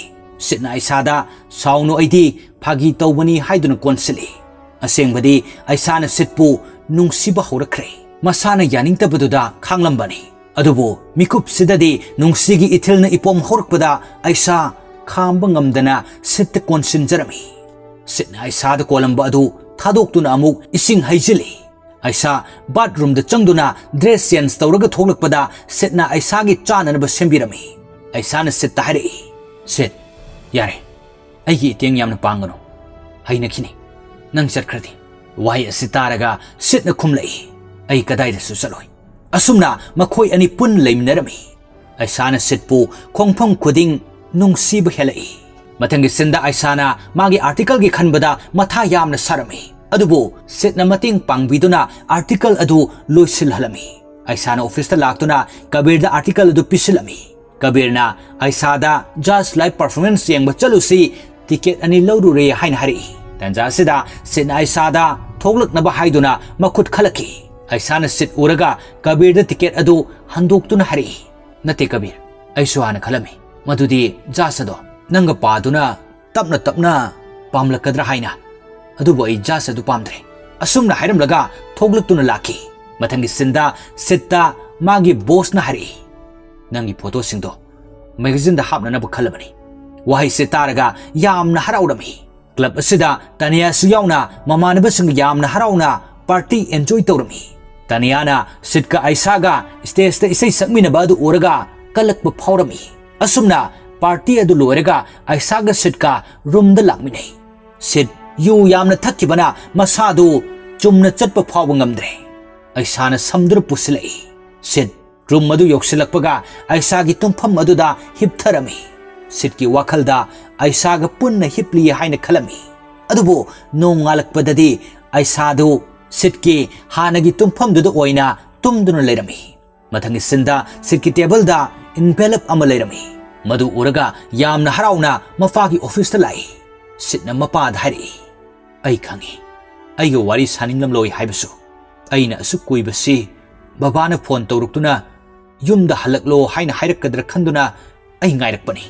ꯁꯤꯠꯅ ꯑꯥꯏꯁꯥꯗ, "ꯁꯥꯎꯅꯨ, ꯑꯩꯗꯤ ꯐꯥꯒꯤ ꯇꯧꯕꯅꯤ" ꯍꯥꯏꯗꯨꯅ ꯀꯣꯟꯁꯤꯜꯂꯤ꯫ ꯑꯁꯦꯡꯕꯗꯤ ꯑꯥꯏꯁꯥꯅ ꯁꯤꯠꯄꯨ ꯅꯨꯡꯁꯤꯕ ꯍꯧꯔꯛꯈ꯭ꯔꯦ꯫ ꯃꯁꯥꯅ ꯌꯥꯅꯤꯡꯗꯕꯗꯨꯗ ꯈꯥꯡꯂꯝꯕꯅꯤ꯫ ꯑꯗꯨꯕꯨ ꯃꯤꯀꯨꯞꯁꯤꯗꯗꯤ ꯅꯨꯡꯁꯤꯒꯤ ꯏꯊꯤꯜꯅ ꯏꯄꯣꯝ ꯍꯧꯔꯛꯄꯗ ꯑꯥꯏꯁꯥ ꯈꯥꯝꯕ ꯉꯝꯗꯅ ꯁꯤꯠꯇ ꯀꯣꯟꯁꯤꯟꯖꯔꯝꯃꯤ꯫ ꯁꯤꯠꯅ ꯑꯥꯏꯁꯥꯗ ꯀꯣꯜꯂꯝꯕ ꯑꯗꯨ ꯊꯥꯗꯣꯛꯇꯨꯅ ꯑꯃꯨꯛ ꯏꯁꯤꯡ ꯍꯩꯖꯤꯜꯂꯤ꯫ ꯑꯥꯏꯁꯥ ꯕꯥꯠꯔꯨꯝꯗ ꯆꯪꯗꯨꯅ ꯗ꯭ꯔꯦꯁ ꯆꯦꯟꯖ ꯇꯧꯔꯒ ꯊꯣꯛꯂꯛꯄꯗ ꯁꯤꯠꯅ ꯑꯥꯏꯁꯥꯒꯤ ꯆꯥꯅꯅꯕ ꯁꯦꯝꯕꯤꯔꯝꯃꯤ꯫ ꯑꯥꯏꯁꯥꯅ ꯁꯤꯠꯇ ꯍꯥꯏꯔꯛꯏ, "ꯁꯤꯠ, ꯌꯥꯔꯦ, ꯑꯩꯒꯤ ꯏꯇꯦꯡ ꯌꯥꯝꯅ ꯄꯥꯡꯒꯅꯨ꯫ ꯍꯩꯅꯈꯤꯅꯤ꯫ ꯅꯪ ꯆꯠꯈ꯭ꯔꯗꯤ꯫ ꯋꯥꯍꯩ ꯑꯁꯤ ꯇꯥꯔꯒ ꯁꯤꯠꯅ ꯈꯨꯝꯂꯛꯏ, "ꯑꯩ ꯀꯗꯥꯏꯗꯁꯨ ꯆꯠꯂꯣꯏ꯫" ꯑꯁꯨꯝꯅ ꯃꯈꯣꯏ ꯑꯅꯤ ꯄꯨꯟꯅ ꯂꯩꯃꯤꯟꯅꯔꯝꯃꯤ꯫ ꯑꯩꯁꯥꯅ ꯁꯤꯠꯄꯨ ꯈꯣꯡꯐꯝ ꯈꯨꯗꯤꯡ ꯅꯨꯡꯁꯤꯕ ꯍꯦꯜꯂꯛꯏ꯫ ꯃꯊꯪꯒꯤ ꯁꯤꯟꯗ ꯑꯩꯁꯥꯅ ꯃꯥꯒꯤ ꯑꯥꯔꯇꯤꯀꯜꯒꯤ ꯈꯟꯕꯗ ꯃꯊꯥ ꯌꯥꯝꯅ ꯁꯥꯔꯝꯃꯤ꯫ ꯑꯗꯨꯕꯨ ꯁꯤꯠꯅ ꯃꯇꯦꯡ ꯄꯥꯡꯕꯤꯗꯨꯅ ꯑꯥꯔꯇꯤꯀꯜ ꯑꯗꯨ ꯂꯣꯏꯁꯤꯜꯍꯜꯂꯝꯃꯤ꯫ ꯑꯩꯁꯥꯅ ꯑꯣꯐꯤꯁꯇ ꯂꯥꯛꯇꯨꯅ ꯀꯕꯤꯔꯗ ꯑꯥꯔꯇꯤꯀꯜ ꯑꯗꯨ ꯄꯤꯁꯤꯜꯂꯝꯃꯤ꯫ ꯀꯕꯤꯔꯅ ꯑꯩꯁꯥꯗ ꯖꯥꯖ ꯂꯥꯏꯚ ꯄꯔꯐꯣꯔꯃꯦꯟꯁ ꯌꯦꯡꯕ ꯆꯠꯂꯨꯁꯤ, ꯇꯤꯀꯦꯠ ꯑꯅꯤ ꯂꯧꯔꯨꯔꯦ ꯍꯥꯏꯅ ꯍꯥꯏꯔꯛꯏ꯫ ꯇꯟꯖꯥ ꯑꯁꯤꯗ ꯁꯤꯠꯅ ꯑꯩꯁꯥꯗ ꯊꯣꯛꯂꯛꯅꯕ ꯍꯥꯏꯗꯨꯅ ꯃꯈꯨꯠ ꯈꯜꯂꯛꯈꯤ꯫ ꯑꯩꯁꯥꯅ ꯁꯤꯠ ꯎꯔꯒ ꯀꯕꯤꯔꯗ ꯇꯤꯀꯦꯠ ꯑꯗꯨ ꯍꯟꯗꯣꯛꯇꯨꯅ ꯍꯥꯏꯔꯛꯏ, "ꯅꯠꯇꯦ ꯀꯕꯤꯔ, ꯑꯩꯁꯨ ꯍꯥꯟꯅ ꯈꯜꯂꯝꯃꯤ ꯃꯗꯨꯗꯤ ꯖꯥꯖ ꯑꯗꯣ ꯅꯪꯒ ꯄꯥꯗꯨꯅ ꯇꯞꯅ ꯇꯞꯅ ꯄꯥꯝꯂꯛꯀꯗ꯭ꯔꯥ ꯍꯥꯏꯅ꯫ ꯑꯗꯨꯕꯨ ꯑꯩ ꯖꯥꯖ ꯑꯗꯨ ꯄꯥꯝꯗ꯭ꯔꯦ꯫" ꯑꯁꯨꯝꯅ ꯍꯥꯏꯔꯝꯂꯒ ꯊꯣꯛꯂꯛꯇꯨꯅ ꯂꯥꯛꯈꯤ꯫ ꯃꯊꯪꯒꯤ ꯁꯤꯟꯗ ꯁꯤꯠꯇ ꯃꯥꯒꯤ ꯕꯣꯁꯅ ꯍꯥꯏꯔꯛꯏ, "ꯅꯪꯒꯤ ꯐꯣꯇꯣꯁꯤꯡꯗꯣ ꯃꯦꯒꯥꯖꯤꯟꯗ ꯍꯥꯞꯅꯅꯕ ꯈꯜꯂꯕꯅꯤ꯫" ꯋꯥꯍꯩꯁꯦ ꯇꯥꯔꯒ ꯌꯥꯝꯅ ꯍꯔꯥꯎꯔꯝꯃꯤ꯫ ꯀ꯭ꯂꯕ ꯑꯁꯤꯗ ꯇꯥꯅꯤꯌꯥꯁꯨ ꯌꯥꯎꯅ ꯃꯃꯥꯟꯅꯕꯁꯤꯡꯒ ꯌꯥꯝꯅ ꯍꯔꯥꯎꯅ ꯄꯥꯔꯇꯤ ꯑꯦꯟꯖꯣꯏ ꯇꯧꯔꯝꯃꯤ꯫ ꯇꯥꯅꯤꯌꯥꯅ ꯁꯤꯠꯀ ꯑꯩꯁꯥꯒ ꯁ꯭ꯇꯦꯖꯇ ꯏꯁꯩ ꯁꯛꯃꯤꯟꯅꯕ ꯑꯗꯨ ꯎꯔꯒ ꯀꯜꯂꯛꯄ ꯐꯥꯎꯔꯝꯃꯤ꯫ ꯑꯁꯨꯝꯅ ꯄꯥꯔꯇꯤ ꯑꯗꯨ ꯂꯣꯏꯔꯒ ꯑꯩꯁꯥꯒ ꯁꯤꯠꯀ ꯔꯨꯝꯗ ꯂꯥꯛꯃꯤꯟꯅꯩ꯫ ꯁꯤꯠ ꯌꯨ ꯌꯥꯝꯅ ꯊꯛꯈꯤꯕꯅ ꯃꯁꯥꯗꯨ ꯆꯨꯝꯅ ꯆꯠꯄ ꯐꯥꯎꯕ ꯉꯝꯗ꯭ꯔꯦ꯫ ꯑꯩꯁꯥꯅ ꯁꯝꯗꯨꯅ ꯄꯨꯁꯤꯜꯂꯛꯏ꯫ ꯁꯤꯠ ꯔꯨꯝ ꯑꯗꯨ ꯌꯧꯁꯤꯜꯂꯛꯄꯒ ꯑꯩꯁꯥꯒꯤ ꯇꯨꯝꯐꯝ ꯑꯗꯨꯗ ꯍꯤꯞꯊꯔꯝꯃꯤ꯫ ꯁꯤꯠꯀꯤ ꯋꯥꯈꯜꯗ ꯑꯩꯁꯥꯒ ꯄꯨꯟꯅ ꯍꯤꯞꯂꯤ ꯍꯥꯏꯅ ꯈꯜꯂꯝꯃꯤ꯫ ꯑꯗꯨꯕꯨ ꯅꯣꯡꯉꯥꯜꯂꯛꯄꯗꯗꯤ ꯑꯩꯁꯥꯗꯨ ꯁꯤꯠꯀꯤ ꯍꯥꯟꯅꯒꯤ ꯇꯨꯝꯐꯝꯗꯨꯗ ꯑꯣꯏꯅ ꯇꯨꯝꯗꯨꯅ ꯂꯩꯔꯝꯃꯤ꯫ ꯃꯊꯪꯒꯤ ꯁꯤꯟꯗ ꯁꯤꯠꯀꯤ ꯇꯦꯕꯜꯗ ꯏꯟꯚꯦꯂꯞ ꯑꯃ ꯂꯩꯔꯝꯃꯤ꯫ ꯃꯗꯨ ꯎꯔꯒ ꯌꯥꯝꯅ ꯍꯔꯥꯎꯅ ꯃꯄꯥꯒꯤ ꯑꯣꯐꯤꯁꯇ ꯂꯥꯛꯏ꯫ ꯁꯤꯠꯅ ꯃꯄꯥꯗ ꯍꯥꯏꯔꯛꯏ, "ꯑꯩ ꯈꯪꯏ, ꯑꯩꯒ ꯋꯥꯔꯤ ꯁꯥꯅꯤꯡꯂꯝꯂꯣꯏ ꯍꯥꯏꯕꯁꯨ꯫ ꯑꯩꯅ ꯑꯁꯨꯛ ꯀꯨꯏꯕꯁꯤ ꯕꯕꯥꯅ ꯐꯣꯟ ꯇꯧꯔꯛꯇꯨꯅ ꯌꯨꯝꯗ ꯍꯜꯂꯛꯂꯣ ꯍꯥꯏꯅ ꯍꯥꯏꯔꯛꯀꯗ꯭ꯔꯥ ꯈꯟꯗꯨꯅ ꯑꯩ ꯉꯥꯏꯔꯛꯄꯅꯤ꯫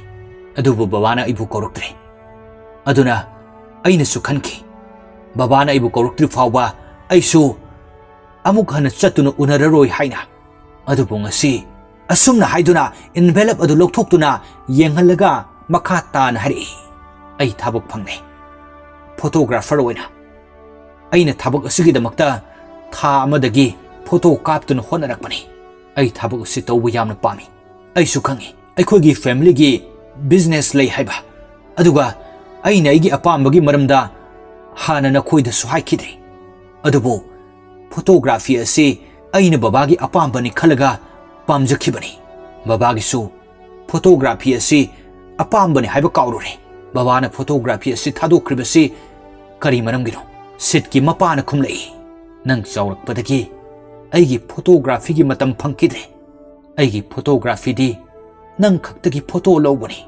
ꯑꯗꯨꯕꯨ ꯕꯕꯥꯅ ꯑꯩꯕꯨ ꯀꯧꯔꯛꯇ꯭ꯔꯦ꯫ ꯑꯗꯨꯅ ꯑꯩꯅꯁꯨ ꯈꯟꯈꯤ, ꯕꯕꯥꯅ ꯑꯩꯕꯨ ꯀꯧꯔꯛꯇ꯭ꯔꯤ ꯐꯥꯎꯕ ꯑꯩꯁꯨ ꯑꯃꯨꯛ ꯍꯟꯅ ꯆꯠꯇꯨꯅ ꯎꯅꯔꯔꯣꯏ ꯍꯥꯏꯅ꯫ ꯑꯗꯨꯕꯨ ꯉꯁꯤ ꯑꯁꯨꯝꯅ ꯍꯥꯏꯗꯨꯅ ꯏꯟꯚꯦꯂꯞ ꯑꯗꯨ ꯂꯧꯊꯣꯛꯇꯨꯅ ꯌꯦꯡꯍꯜꯂꯒ ꯃꯈꯥ ꯇꯥꯅ ꯍꯥꯏꯔꯛꯏ, ꯑꯩ ꯊꯕꯛ ꯐꯪꯂꯦ꯫ ꯐꯣꯇꯣꯒ꯭ꯔꯥꯐꯔ ꯑꯣꯏꯅ꯫ ꯑꯩꯅ ꯊꯕꯛ ꯑꯁꯤꯒꯤꯗꯃꯛꯇ ꯊꯥ ꯑꯃꯗꯒꯤ ꯐꯣꯇꯣ ꯀꯥꯞꯇꯨꯅ ꯍꯣꯠꯅꯔꯛꯄꯅꯤ꯫ ꯑꯩ ꯊꯕꯛ ꯑꯁꯤ ꯇꯧꯕ ꯌꯥꯝꯅ ꯄꯥꯝꯃꯤ꯫ ꯑꯩꯁꯨ ꯈꯪꯏ, ꯑꯩꯈꯣꯏꯒꯤ ꯐꯦꯃꯤꯂꯤꯒꯤ ꯕꯤꯖꯤꯅꯦꯁ ꯂꯩ ꯍꯥꯏꯕ꯫ ꯑꯗꯨꯒ ꯑꯩꯅ ꯑꯩꯒꯤ ꯑꯄꯥꯝꯕꯒꯤ ꯃꯔꯝꯗ ꯍꯥꯟꯅ ꯅꯈꯣꯏꯗꯁꯨ ꯍꯥꯏꯈꯤꯗ꯭ꯔꯤ꯫ ꯑꯗꯨꯕꯨ ꯐꯣꯇꯣꯒ꯭ꯔꯥꯐꯤ ꯑꯁꯤ ꯑꯩꯅ ꯕꯕꯥꯒꯤ ꯑꯄꯥꯝꯕꯅꯤ ꯈꯜꯂꯒ ꯄꯥꯝꯖꯈꯤꯕꯅꯤ꯫ ꯕꯕꯥꯒꯤꯁꯨ ꯐꯣꯇꯣꯒ꯭ꯔꯥꯐꯤ ꯑꯁꯤ ꯑꯄꯥꯝꯕꯅꯤ ꯍꯥꯏꯕ ꯀꯥꯎꯔꯨꯔꯦ꯫ ꯕꯕꯥꯅ ꯐꯣꯇꯣꯒ꯭ꯔꯥꯐꯤ ꯑꯁꯤ ꯊꯥꯗꯣꯛꯈ꯭ꯔꯤꯕꯁꯤ ꯀꯔꯤ ꯃꯔꯝꯒꯤꯅꯣ? ꯁꯤꯠꯀꯤ ꯃꯄꯥꯅ ꯈꯨꯝꯂꯛꯏ, "ꯅꯪ ꯆꯥꯎꯔꯛꯄꯗꯒꯤ ꯑꯩꯒꯤ ꯐꯣꯇꯣꯒ꯭ꯔꯥꯐꯤꯒꯤ ꯃꯇꯝ ꯐꯪꯈꯤꯗ꯭ꯔꯦ꯫ ꯑꯩꯒꯤ ꯐꯣꯇꯣꯒ꯭ꯔꯥꯐꯤꯗꯤ ꯅꯪ ꯈꯛꯇꯒꯤ ꯐꯣꯇꯣ ꯂꯧꯕꯅꯤ꯫"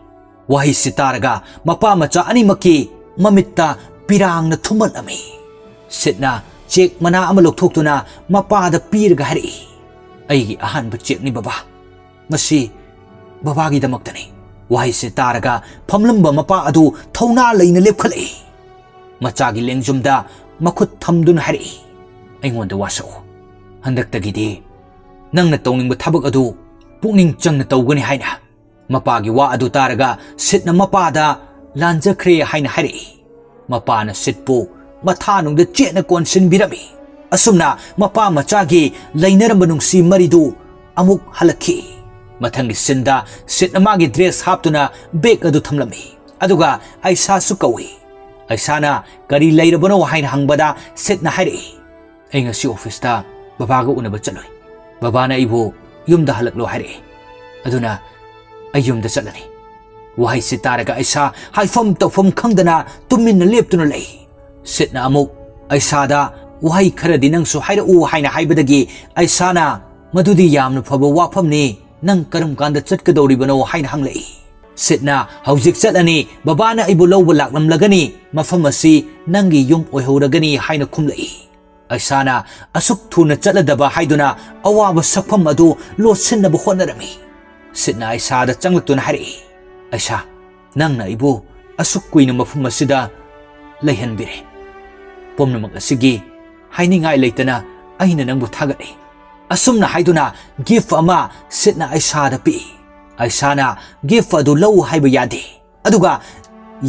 ꯋꯥꯍꯩꯁꯤ ꯇꯥꯔꯒ ꯃꯄꯥ ꯃꯆꯥ ꯑꯅꯤꯃꯛꯀꯤ ꯃꯃꯤꯠꯇ ꯄꯤꯔꯥꯡꯅ ꯊꯨꯝꯃꯠꯂꯝꯃꯤ꯫ ꯁꯤꯠꯅ ꯆꯦꯛ ꯃꯅꯥ ꯑꯃ ꯂꯧꯊꯣꯛꯇꯨꯅ ꯃꯄꯥꯗ ꯄꯤꯔꯒ ꯍꯥꯏꯔꯛꯏ, "ꯑꯩꯒꯤ ꯑꯍꯥꯟꯕ ꯆꯦꯛꯅꯤ ꯕꯕꯥ꯫ ꯃꯁꯤ ꯕꯕꯥꯒꯤꯗꯃꯛꯇꯅꯤ꯫" ꯋꯥꯍꯩꯁꯤ ꯇꯥꯔꯒ ꯐꯝꯂꯝꯕ ꯃꯄꯥ ꯑꯗꯨ ꯊꯧꯅꯥ ꯂꯩꯅ ꯂꯦꯞꯈꯠꯂꯛꯏ꯫ ꯃꯆꯥꯒꯤ ꯂꯦꯡꯖꯨꯝꯗ ꯃꯈꯨꯠ ꯊꯝꯗꯨꯅ ꯍꯥꯏꯔꯛꯏ, "ꯑꯩꯉꯣꯟꯗ ꯋꯥꯁꯛꯎ꯫ ꯍꯟꯗꯛꯇꯒꯤꯗꯤ ꯅꯪꯅ ꯇꯧꯅꯤꯡꯕ ꯊꯕꯛ ꯑꯗꯨ ꯄꯨꯛꯅꯤꯡ ꯆꯪꯅ ꯇꯧꯒꯅꯤ" ꯍꯥꯏꯅ꯫ ꯃꯄꯥꯒꯤ ꯋꯥ ꯑꯗꯨ ꯇꯥꯔꯒ ꯁꯤꯠꯅ ꯃꯄꯥꯗ ꯂꯥꯟꯖꯈ꯭ꯔꯦ ꯍꯥꯏꯅ ꯍꯥꯏꯔꯛꯏ꯫ ꯃꯄꯥꯅ ꯁꯤꯠꯄꯨ ꯃꯊꯥꯅꯨꯡꯗ ꯆꯦꯠꯅ ꯀꯣꯟꯁꯤꯟꯕꯤꯔꯝꯃꯤ꯫ ꯑꯁꯨꯝꯅ ꯃꯄꯥ ꯃꯆꯥꯒꯤ ꯂꯩꯅꯔꯝꯕ ꯅꯨꯡꯁꯤ ꯃꯔꯤꯗꯨ ꯑꯃꯨꯛ ꯍꯜꯂꯛꯈꯤ꯫ ꯃꯊꯪꯒꯤ ꯁꯤꯟꯗ ꯁꯤꯠꯅ ꯃꯥꯒꯤ ꯗ꯭ꯔꯦꯁ ꯍꯥꯞꯇꯨꯅ ꯕꯦꯒ ꯑꯗꯨ ꯊꯝꯂꯝꯃꯤ꯫ ꯑꯗꯨꯒ ꯑꯩꯁꯥꯁꯨ ꯀꯧꯏ꯫ ꯑꯩꯁꯥꯅ "ꯀꯔꯤ ꯂꯩꯔꯕꯅꯣ?" ꯍꯥꯏꯅ ꯍꯪꯕꯗ ꯁꯤꯠꯅ ꯍꯥꯏꯔꯛꯏ, "ꯑꯩ ꯉꯁꯤ ꯑꯣꯐꯤꯁꯇ ꯕꯕꯥꯒ ꯎꯅꯕ ꯆꯠꯂꯨꯏ꯫ ꯕꯕꯥꯅ ꯑꯩꯕꯨ ꯌꯨꯝꯗ ꯍꯜꯂꯛꯂꯣ ꯍꯥꯏꯔꯛꯑꯦ꯫ ꯑꯗꯨꯅ ꯑꯩ ꯌꯨꯝꯗ ꯆꯠꯂꯅꯤ꯫" ꯋꯥꯍꯩꯁꯤ ꯇꯥꯔꯒ ꯑꯩꯁꯥ ꯍꯥꯏꯐꯝ ꯇꯧꯐꯝ ꯈꯪꯗꯅ ꯇꯨꯃꯤꯟꯅ ꯂꯦꯞꯇꯨꯅ ꯂꯩ꯫ ꯁꯤꯠꯅ ꯑꯃꯨꯛ ꯑꯩꯁꯥꯗ "ꯋꯥꯍꯩ ꯈꯔꯗꯤ ꯅꯪꯁꯨ ꯍꯥꯏꯔꯛꯎ" ꯍꯥꯏꯅ ꯍꯥꯏꯕꯗꯒꯤ ꯑꯩꯁꯥꯅ, "ꯃꯗꯨꯗꯤ ꯌꯥꯝꯅ ꯐꯕ ꯋꯥꯐꯝꯅꯤ, ꯅꯪ ꯀꯔꯝ ꯀꯥꯟꯗ ꯆꯠꯀꯗꯧꯔꯤꯕꯅꯣ?" ꯍꯥꯏꯅ ꯍꯪꯂꯛꯏ꯫ ꯁꯤꯠꯅ, "ꯍꯧꯖꯤꯛ ꯆꯠꯂꯅꯤ, ꯕꯕꯥꯅ ꯑꯩꯕꯨ ꯂꯧꯕ ꯂꯥꯛꯂꯝꯂꯒꯅꯤ, ꯃꯐꯝ ꯑꯁꯤ ꯅꯪꯒꯤ ꯌꯨꯝ ꯑꯣꯏꯍꯧꯔꯒꯅꯤ" ꯍꯥꯏꯅ ꯈꯨꯝꯂꯛꯏ꯫ ꯑꯩꯁꯥꯅ ꯑꯁꯨꯛ ꯊꯨꯅ ꯆꯠꯂꯗꯕ ꯍꯥꯏꯗꯨꯅ ꯑꯋꯥꯕ ꯁꯛꯐꯝ ꯑꯗꯨ ꯂꯣꯠꯁꯤꯟꯅꯕ ꯍꯣꯠꯅꯔꯝꯃꯤ꯫ ꯁꯤꯠꯅ ꯑꯩꯁꯥꯗ ꯆꯪꯂꯛꯇꯨꯅ ꯍꯥꯏꯔꯛꯏ, "ꯑꯩꯁꯥ, ꯅꯪꯅ ꯑꯩꯕꯨ ꯑꯁꯨꯛ ꯀꯨꯏꯅ ꯃꯐꯝ ꯑꯁꯤꯗ ꯂꯩꯍꯟꯕꯤꯔꯦ꯫ ꯄꯨꯝꯅꯃꯛ ꯑꯁꯤꯒꯤ ꯍꯥꯏꯅꯤꯡꯉꯥꯏ ꯂꯩꯇꯅ ꯑꯩꯅ ꯅꯪꯕꯨ ꯊꯥꯒꯠꯂꯤ꯫" ꯑꯁꯨꯝꯅ ꯍꯥꯏꯗꯨꯅ ꯒꯤꯐ ꯑꯃ ꯁꯤꯠꯅ ꯑꯩꯁꯥꯗ ꯄꯤꯛꯏ꯫ ꯑꯩꯁꯥꯅ ꯒꯤꯐ ꯑꯗꯨ ꯂꯧ ꯍꯥꯏꯕ ꯌꯥꯗꯦ꯫ ꯑꯗꯨꯒ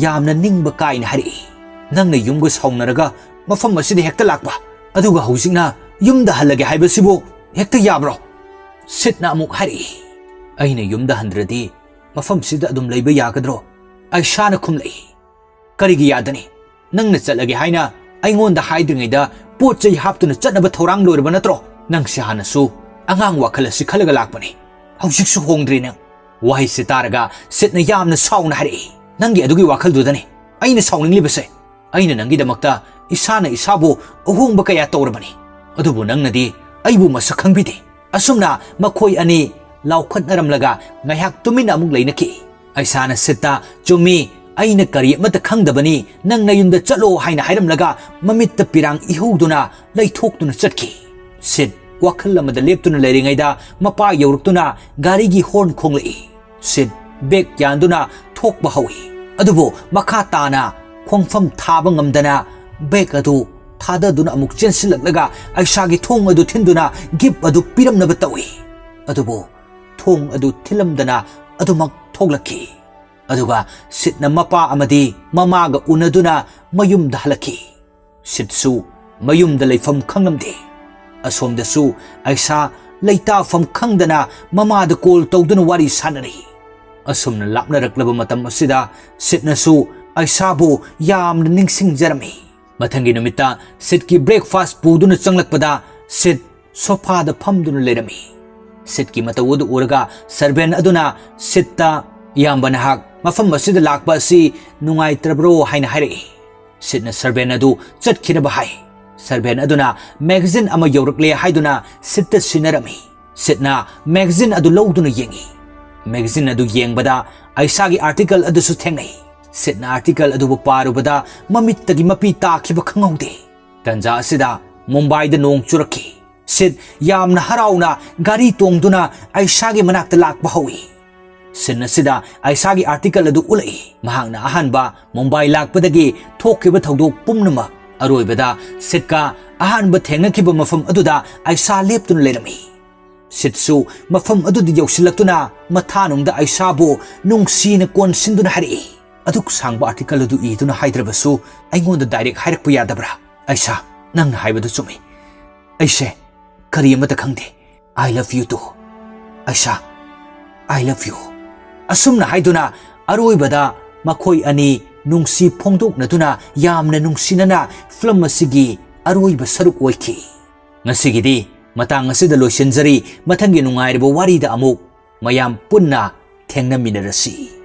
ꯌꯥꯝꯅ ꯅꯤꯡꯕ ꯀꯥꯏꯅ ꯍꯥꯏꯔꯛꯏ, "ꯅꯪꯅ ꯌꯨꯝꯒ ꯁꯥꯎꯅꯔꯒ ꯃꯐꯝ ꯑꯁꯤꯗ ꯍꯦꯛꯇ ꯂꯥꯛꯄ, ꯑꯗꯨꯒ ꯍꯧꯖꯤꯛꯅ ꯌꯨꯝꯗ ꯍꯜꯂꯒꯦ ꯍꯥꯏꯕꯁꯤꯕꯨ ꯍꯦꯛꯇ ꯌꯥꯕ꯭ꯔꯣ?" ꯁꯤꯠꯅ ꯑꯃꯨꯛ ꯍꯥꯏꯔꯛꯏ, "ꯑꯩꯅ ꯌꯨꯝꯗ ꯍꯟꯗ꯭ꯔꯗꯤ ꯃꯐꯝꯁꯤꯗ ꯑꯗꯨꯝ ꯂꯩꯕ ꯌꯥꯒꯗ꯭ꯔꯣ?" ꯑꯩꯁꯥꯅ ꯈꯨꯝꯂꯛꯏ, "ꯀꯔꯤꯒꯤ ꯌꯥꯗꯅꯤ? ꯅꯪꯅ ꯆꯠꯂꯒꯦ ꯍꯥꯏꯅ ꯑꯩꯉꯣꯟꯗ ꯍꯥꯏꯗ꯭ꯔꯤꯉꯩꯗ ꯄꯣꯠ ꯆꯩ ꯍꯥꯞꯇꯨꯅ ꯆꯠꯅꯕ ꯊꯧꯔꯥꯡ ꯂꯣꯏꯔꯕ ꯅꯠꯇ꯭ꯔꯣ? ꯅꯪꯁꯦ ꯍꯥꯟꯅꯁꯨ ꯑꯉꯥꯡ ꯋꯥꯈꯜ ꯑꯁꯤ ꯈꯜꯂꯒ ꯂꯥꯛꯄꯅꯤ, ꯍꯧꯖꯤꯛꯁꯨ ꯍꯣꯡꯗ꯭ꯔꯤ ꯅꯪ꯫" ꯋꯥꯍꯩꯁꯦ ꯇꯥꯔꯒ ꯁꯤꯠꯅ ꯌꯥꯝꯅ ꯁꯥꯎꯅ ꯍꯥꯏꯔꯛꯏ, "ꯅꯪꯒꯤ ꯑꯗꯨꯒꯤ ꯋꯥꯈꯜꯗꯨꯗꯅꯤ ꯑꯩꯅ ꯁꯥꯎꯅꯤꯡꯂꯤꯕꯁꯦ꯫ ꯑꯩꯅ ꯅꯪꯒꯤꯗꯃꯛꯇ ꯏꯁꯥꯅ ꯏꯁꯥꯕꯨ ꯑꯍꯣꯡꯕ ꯀꯌꯥ ꯇꯧꯔꯕꯅꯤ, ꯑꯗꯨꯕꯨ ꯅꯪꯅꯗꯤ ꯑꯩꯕꯨ ꯃꯁꯛ ꯈꯪꯕꯤꯗꯦ꯫" ꯑꯁꯨꯝꯅ ꯃꯈꯣꯏ ꯑꯅꯤ ꯂꯥꯎꯈꯠꯅꯔꯝꯂꯒ ꯉꯥꯏꯍꯥꯛ ꯇꯨꯃꯤꯟꯅ ꯑꯃꯨꯛ ꯂꯩꯅꯈꯤ꯫ ꯑꯩꯁꯥꯅ ꯁꯤꯠꯇ, "ꯆꯨꯝꯃꯤ, ꯑꯩꯅ ꯀꯔꯤ ꯑꯃꯠꯇ ꯈꯪꯗꯕꯅꯤ, ꯅꯪ ꯅꯌꯨꯝꯗ ꯆꯠꯂꯣ" ꯍꯥꯏꯅ ꯍꯥꯏꯔꯝꯂꯒ ꯃꯃꯤꯠꯇ ꯄꯤꯔꯥꯡ ꯏꯍꯧꯗꯨꯅ ꯂꯩꯊꯣꯛꯇꯨꯅ ꯆꯠꯈꯤ꯫ ꯁꯤꯠ ꯋꯥꯈꯜ ꯑꯃꯗ ꯂꯦꯞꯇꯨꯅ ꯂꯩꯔꯤꯉꯩꯗ ꯃꯄꯥ ꯌꯧꯔꯛꯇꯨꯅ ꯒꯥꯔꯤꯒꯤ ꯍꯣꯔꯟ ꯈꯣꯡꯂꯛꯏ꯫ ꯁꯤꯠ ꯕꯦꯒ ꯌꯥꯟꯗꯨꯅ ꯊꯣꯛꯄ ꯍꯧꯏ꯫ ꯑꯗꯨꯕꯨ ꯃꯈꯥ ꯇꯥꯅ ꯈꯣꯡꯐꯝ ꯊꯥꯕ ꯉꯝꯗꯅ ꯕꯦꯒ ꯑꯗꯨ ꯊꯥꯗꯗꯨꯅ ꯑꯃꯨꯛ ꯆꯦꯟꯁꯤꯜꯂꯛꯂꯒ ꯑꯩꯁꯥꯒꯤ ꯊꯣꯡ ꯑꯗꯨ ꯊꯤꯟꯗꯨꯅ ꯒꯤꯐ ꯑꯗꯨ ꯄꯤꯔꯝꯅꯕ ꯇꯧꯏ꯫ ꯑꯗꯨꯕꯨ ꯊꯣꯡ ꯑꯗꯨ ꯊꯤꯜꯂꯝꯗꯅ ꯑꯗꯨꯃꯛ ꯊꯣꯛꯂꯛꯈꯤ꯫ ꯑꯗꯨꯒ ꯁꯤꯠꯅ ꯃꯄꯥ ꯑꯃꯗꯤ ꯃꯃꯥꯒ ꯎꯅꯗꯨꯅ ꯃꯌꯨꯝꯗ ꯍꯜꯂꯛꯈꯤ꯫ ꯁꯤꯠꯁꯨ ꯃꯌꯨꯝꯗ ꯂꯩꯐꯝ ꯈꯪꯂꯝꯗꯦ꯫ ꯑꯁꯣꯝꯗꯁꯨ ꯑꯩꯁꯥ ꯂꯩꯇꯥꯐꯝ ꯈꯪꯗꯅ ꯃꯃꯥꯗ ꯀꯣꯜ ꯇꯧꯗꯨꯅ ꯋꯥꯔꯤ ꯁꯥꯟꯅꯔꯤ꯫ ꯑꯁꯨꯝꯅ ꯂꯥꯞꯅꯔꯛꯂꯕ ꯃꯇꯝ ꯑꯁꯤꯗ ꯁꯤꯠꯅꯁꯨ ꯑꯩꯁꯥꯕꯨ ꯌꯥꯝꯅ ꯅꯤꯡꯁꯤꯡꯖꯔꯝꯃꯤ꯫ ꯃꯊꯪꯒꯤ ꯅꯨꯃꯤꯠꯇ ꯁꯤꯠꯀꯤ ꯕ꯭ꯔꯦꯛꯐꯥꯁ ꯄꯨꯗꯨꯅ ꯆꯪꯂꯛꯄꯗ ꯁꯤꯠ ꯁꯣꯐꯥꯗ ꯐꯝꯗꯨꯅ ꯂꯩꯔꯝꯃꯤ꯫ ꯁꯤꯠꯀꯤ ꯃꯇꯧ ꯑꯗꯨ ꯎꯔꯒ ꯁꯔꯚꯦꯟ ꯑꯗꯨꯅ ꯁꯤꯠꯇ, "ꯏꯌꯥꯝꯕ, ꯅꯍꯥꯛ ꯃꯐꯝ ꯑꯁꯤꯗ ꯂꯥꯛꯄ ꯑꯁꯤ ꯅꯨꯡꯉꯥꯏꯇ꯭ꯔꯕ꯭ꯔꯣ?" ꯍꯥꯏꯅ ꯍꯥꯏꯔꯛꯏ꯫ ꯁꯤꯠꯅ ꯁꯔꯚꯦꯟ ꯑꯗꯨ ꯆꯠꯈꯤꯅꯕ ꯍꯥꯏ꯫ ꯁꯔꯚꯦꯟ ꯑꯗꯨꯅ ꯃꯦꯒꯥꯖꯤꯟ ꯑꯃ ꯌꯧꯔꯛꯂꯦ ꯍꯥꯏꯗꯨꯅ ꯁꯤꯠꯇ ꯁꯤꯟꯅꯔꯝꯃꯤ꯫ ꯁꯤꯠꯅ ꯃꯦꯒꯥꯖꯤꯟ ꯑꯗꯨ ꯂꯧꯗꯨꯅ ꯌꯦꯡꯉꯤ꯫ ꯃꯦꯒꯥꯖꯤꯟ ꯑꯗꯨ ꯌꯦꯡꯕꯗ ꯑꯩꯁꯥꯒꯤ ꯑꯥꯔꯇꯤꯀꯜ ꯑꯗꯨꯁꯨ ꯊꯦꯡꯅꯩ꯫ ꯁꯤꯠꯅ ꯑꯥꯔꯇꯤꯀꯜ ꯑꯗꯨꯕꯨ ꯄꯥꯔꯨꯕꯗ ꯃꯃꯤꯠꯇꯒꯤ ꯃꯄꯤ ꯇꯥꯈꯤꯕ ꯈꯪꯍꯧꯗꯦ꯫ ꯇꯟꯖꯥ ꯑꯁꯤꯗ ꯃꯨꯝꯕꯥꯏꯗ ꯅꯣꯡ ꯆꯨꯔꯛꯈꯤ꯫ ꯁꯤꯠ ꯌꯥꯝꯅ ꯍꯔꯥꯎꯅ ꯒꯥꯔꯤ ꯇꯣꯡꯗꯨꯅ ꯑꯩꯁꯥꯒꯤ ꯃꯅꯥꯛꯇ ꯂꯥꯛꯄ ꯍꯧꯏ꯫ ꯁꯤꯟ ꯑꯁꯤꯗ ꯑꯩꯁꯥꯒꯤ ꯑꯥꯔꯇꯤꯀꯜ ꯑꯗꯨ ꯎꯠꯂꯛꯏ꯫ ꯃꯍꯥꯛꯅ ꯑꯍꯥꯟꯕ ꯃꯨꯝꯕꯥꯏ ꯂꯥꯛꯄꯗꯒꯤ ꯊꯣꯛꯈꯤꯕ ꯊꯧꯗꯣꯛ ꯄꯨꯝꯅꯃꯛ, ꯑꯔꯣꯏꯕꯗ ꯁꯤꯠꯀ ꯑꯍꯥꯟꯕ ꯊꯦꯡꯅꯈꯤꯕ ꯃꯐꯝ ꯑꯗꯨꯗ ꯑꯩꯁꯥ ꯂꯦꯞꯇꯨꯅ ꯂꯩꯔꯝꯃꯤ꯫ ꯁꯤꯠꯁꯨ ꯃꯐꯝ ꯑꯗꯨꯗ ꯌꯧꯁꯤꯜꯂꯛꯇꯨꯅ ꯃꯊꯥꯅꯨꯡꯗ ꯑꯩꯁꯥꯕꯨ ꯅꯨꯡꯁꯤꯅ ꯀꯣꯟꯁꯤꯟꯗꯨꯅ ꯍꯥꯏꯔꯛꯏ, "ꯑꯗꯨꯛ ꯁꯥꯡꯕ ꯑꯥꯔꯇꯤꯀꯜ ꯑꯗꯨ ꯏꯗꯨꯅ ꯍꯥꯏꯗ꯭ꯔꯕꯁꯨ ꯑꯩꯉꯣꯟꯗ ꯗꯥꯏꯔꯦꯛ ꯍꯥꯏꯔꯛꯄ ꯌꯥꯗꯕ꯭ꯔꯥ? ꯑꯩꯁꯥ, ꯅꯪꯅ ꯍꯥꯏꯕꯗꯨ ꯆꯨꯝꯃꯤ꯫ ꯑꯩꯁꯦ ꯀꯔꯤ ꯑꯃꯠꯇ ꯈꯪꯗꯦ꯫ I love you too꯫ ꯑꯩꯁꯥ, I love you꯫" ꯑꯁꯨꯝꯅ ꯍꯥꯏꯗꯨꯅ ꯑꯔꯣꯏꯕꯗ ꯃꯈꯣꯏ ꯑꯅꯤ ꯅꯨꯡꯁꯤ ꯐꯣꯡꯗꯣꯛꯅꯗꯨꯅ ꯌꯥꯝꯅ ꯅꯨꯡꯁꯤꯅꯅ ꯐꯤꯂꯝ ꯑꯁꯤꯒꯤ ꯑꯔꯣꯏꯕ ꯁꯔꯨꯛ ꯑꯣꯏꯈꯤ꯫ ꯉꯁꯤꯒꯤꯗꯤ ꯃꯇꯥꯡ ꯑꯁꯤꯗ ꯂꯣꯏꯁꯤꯟꯖꯔꯤ꯫ ꯃꯊꯪꯒꯤ ꯅꯨꯡꯉꯥꯏꯔꯕ ꯋꯥꯔꯤꯗ ꯑꯃꯨꯛ ꯃꯌꯥꯝ ꯄꯨꯟꯅ ꯊꯦꯡꯅꯃꯤꯟꯅꯔꯁꯤ꯫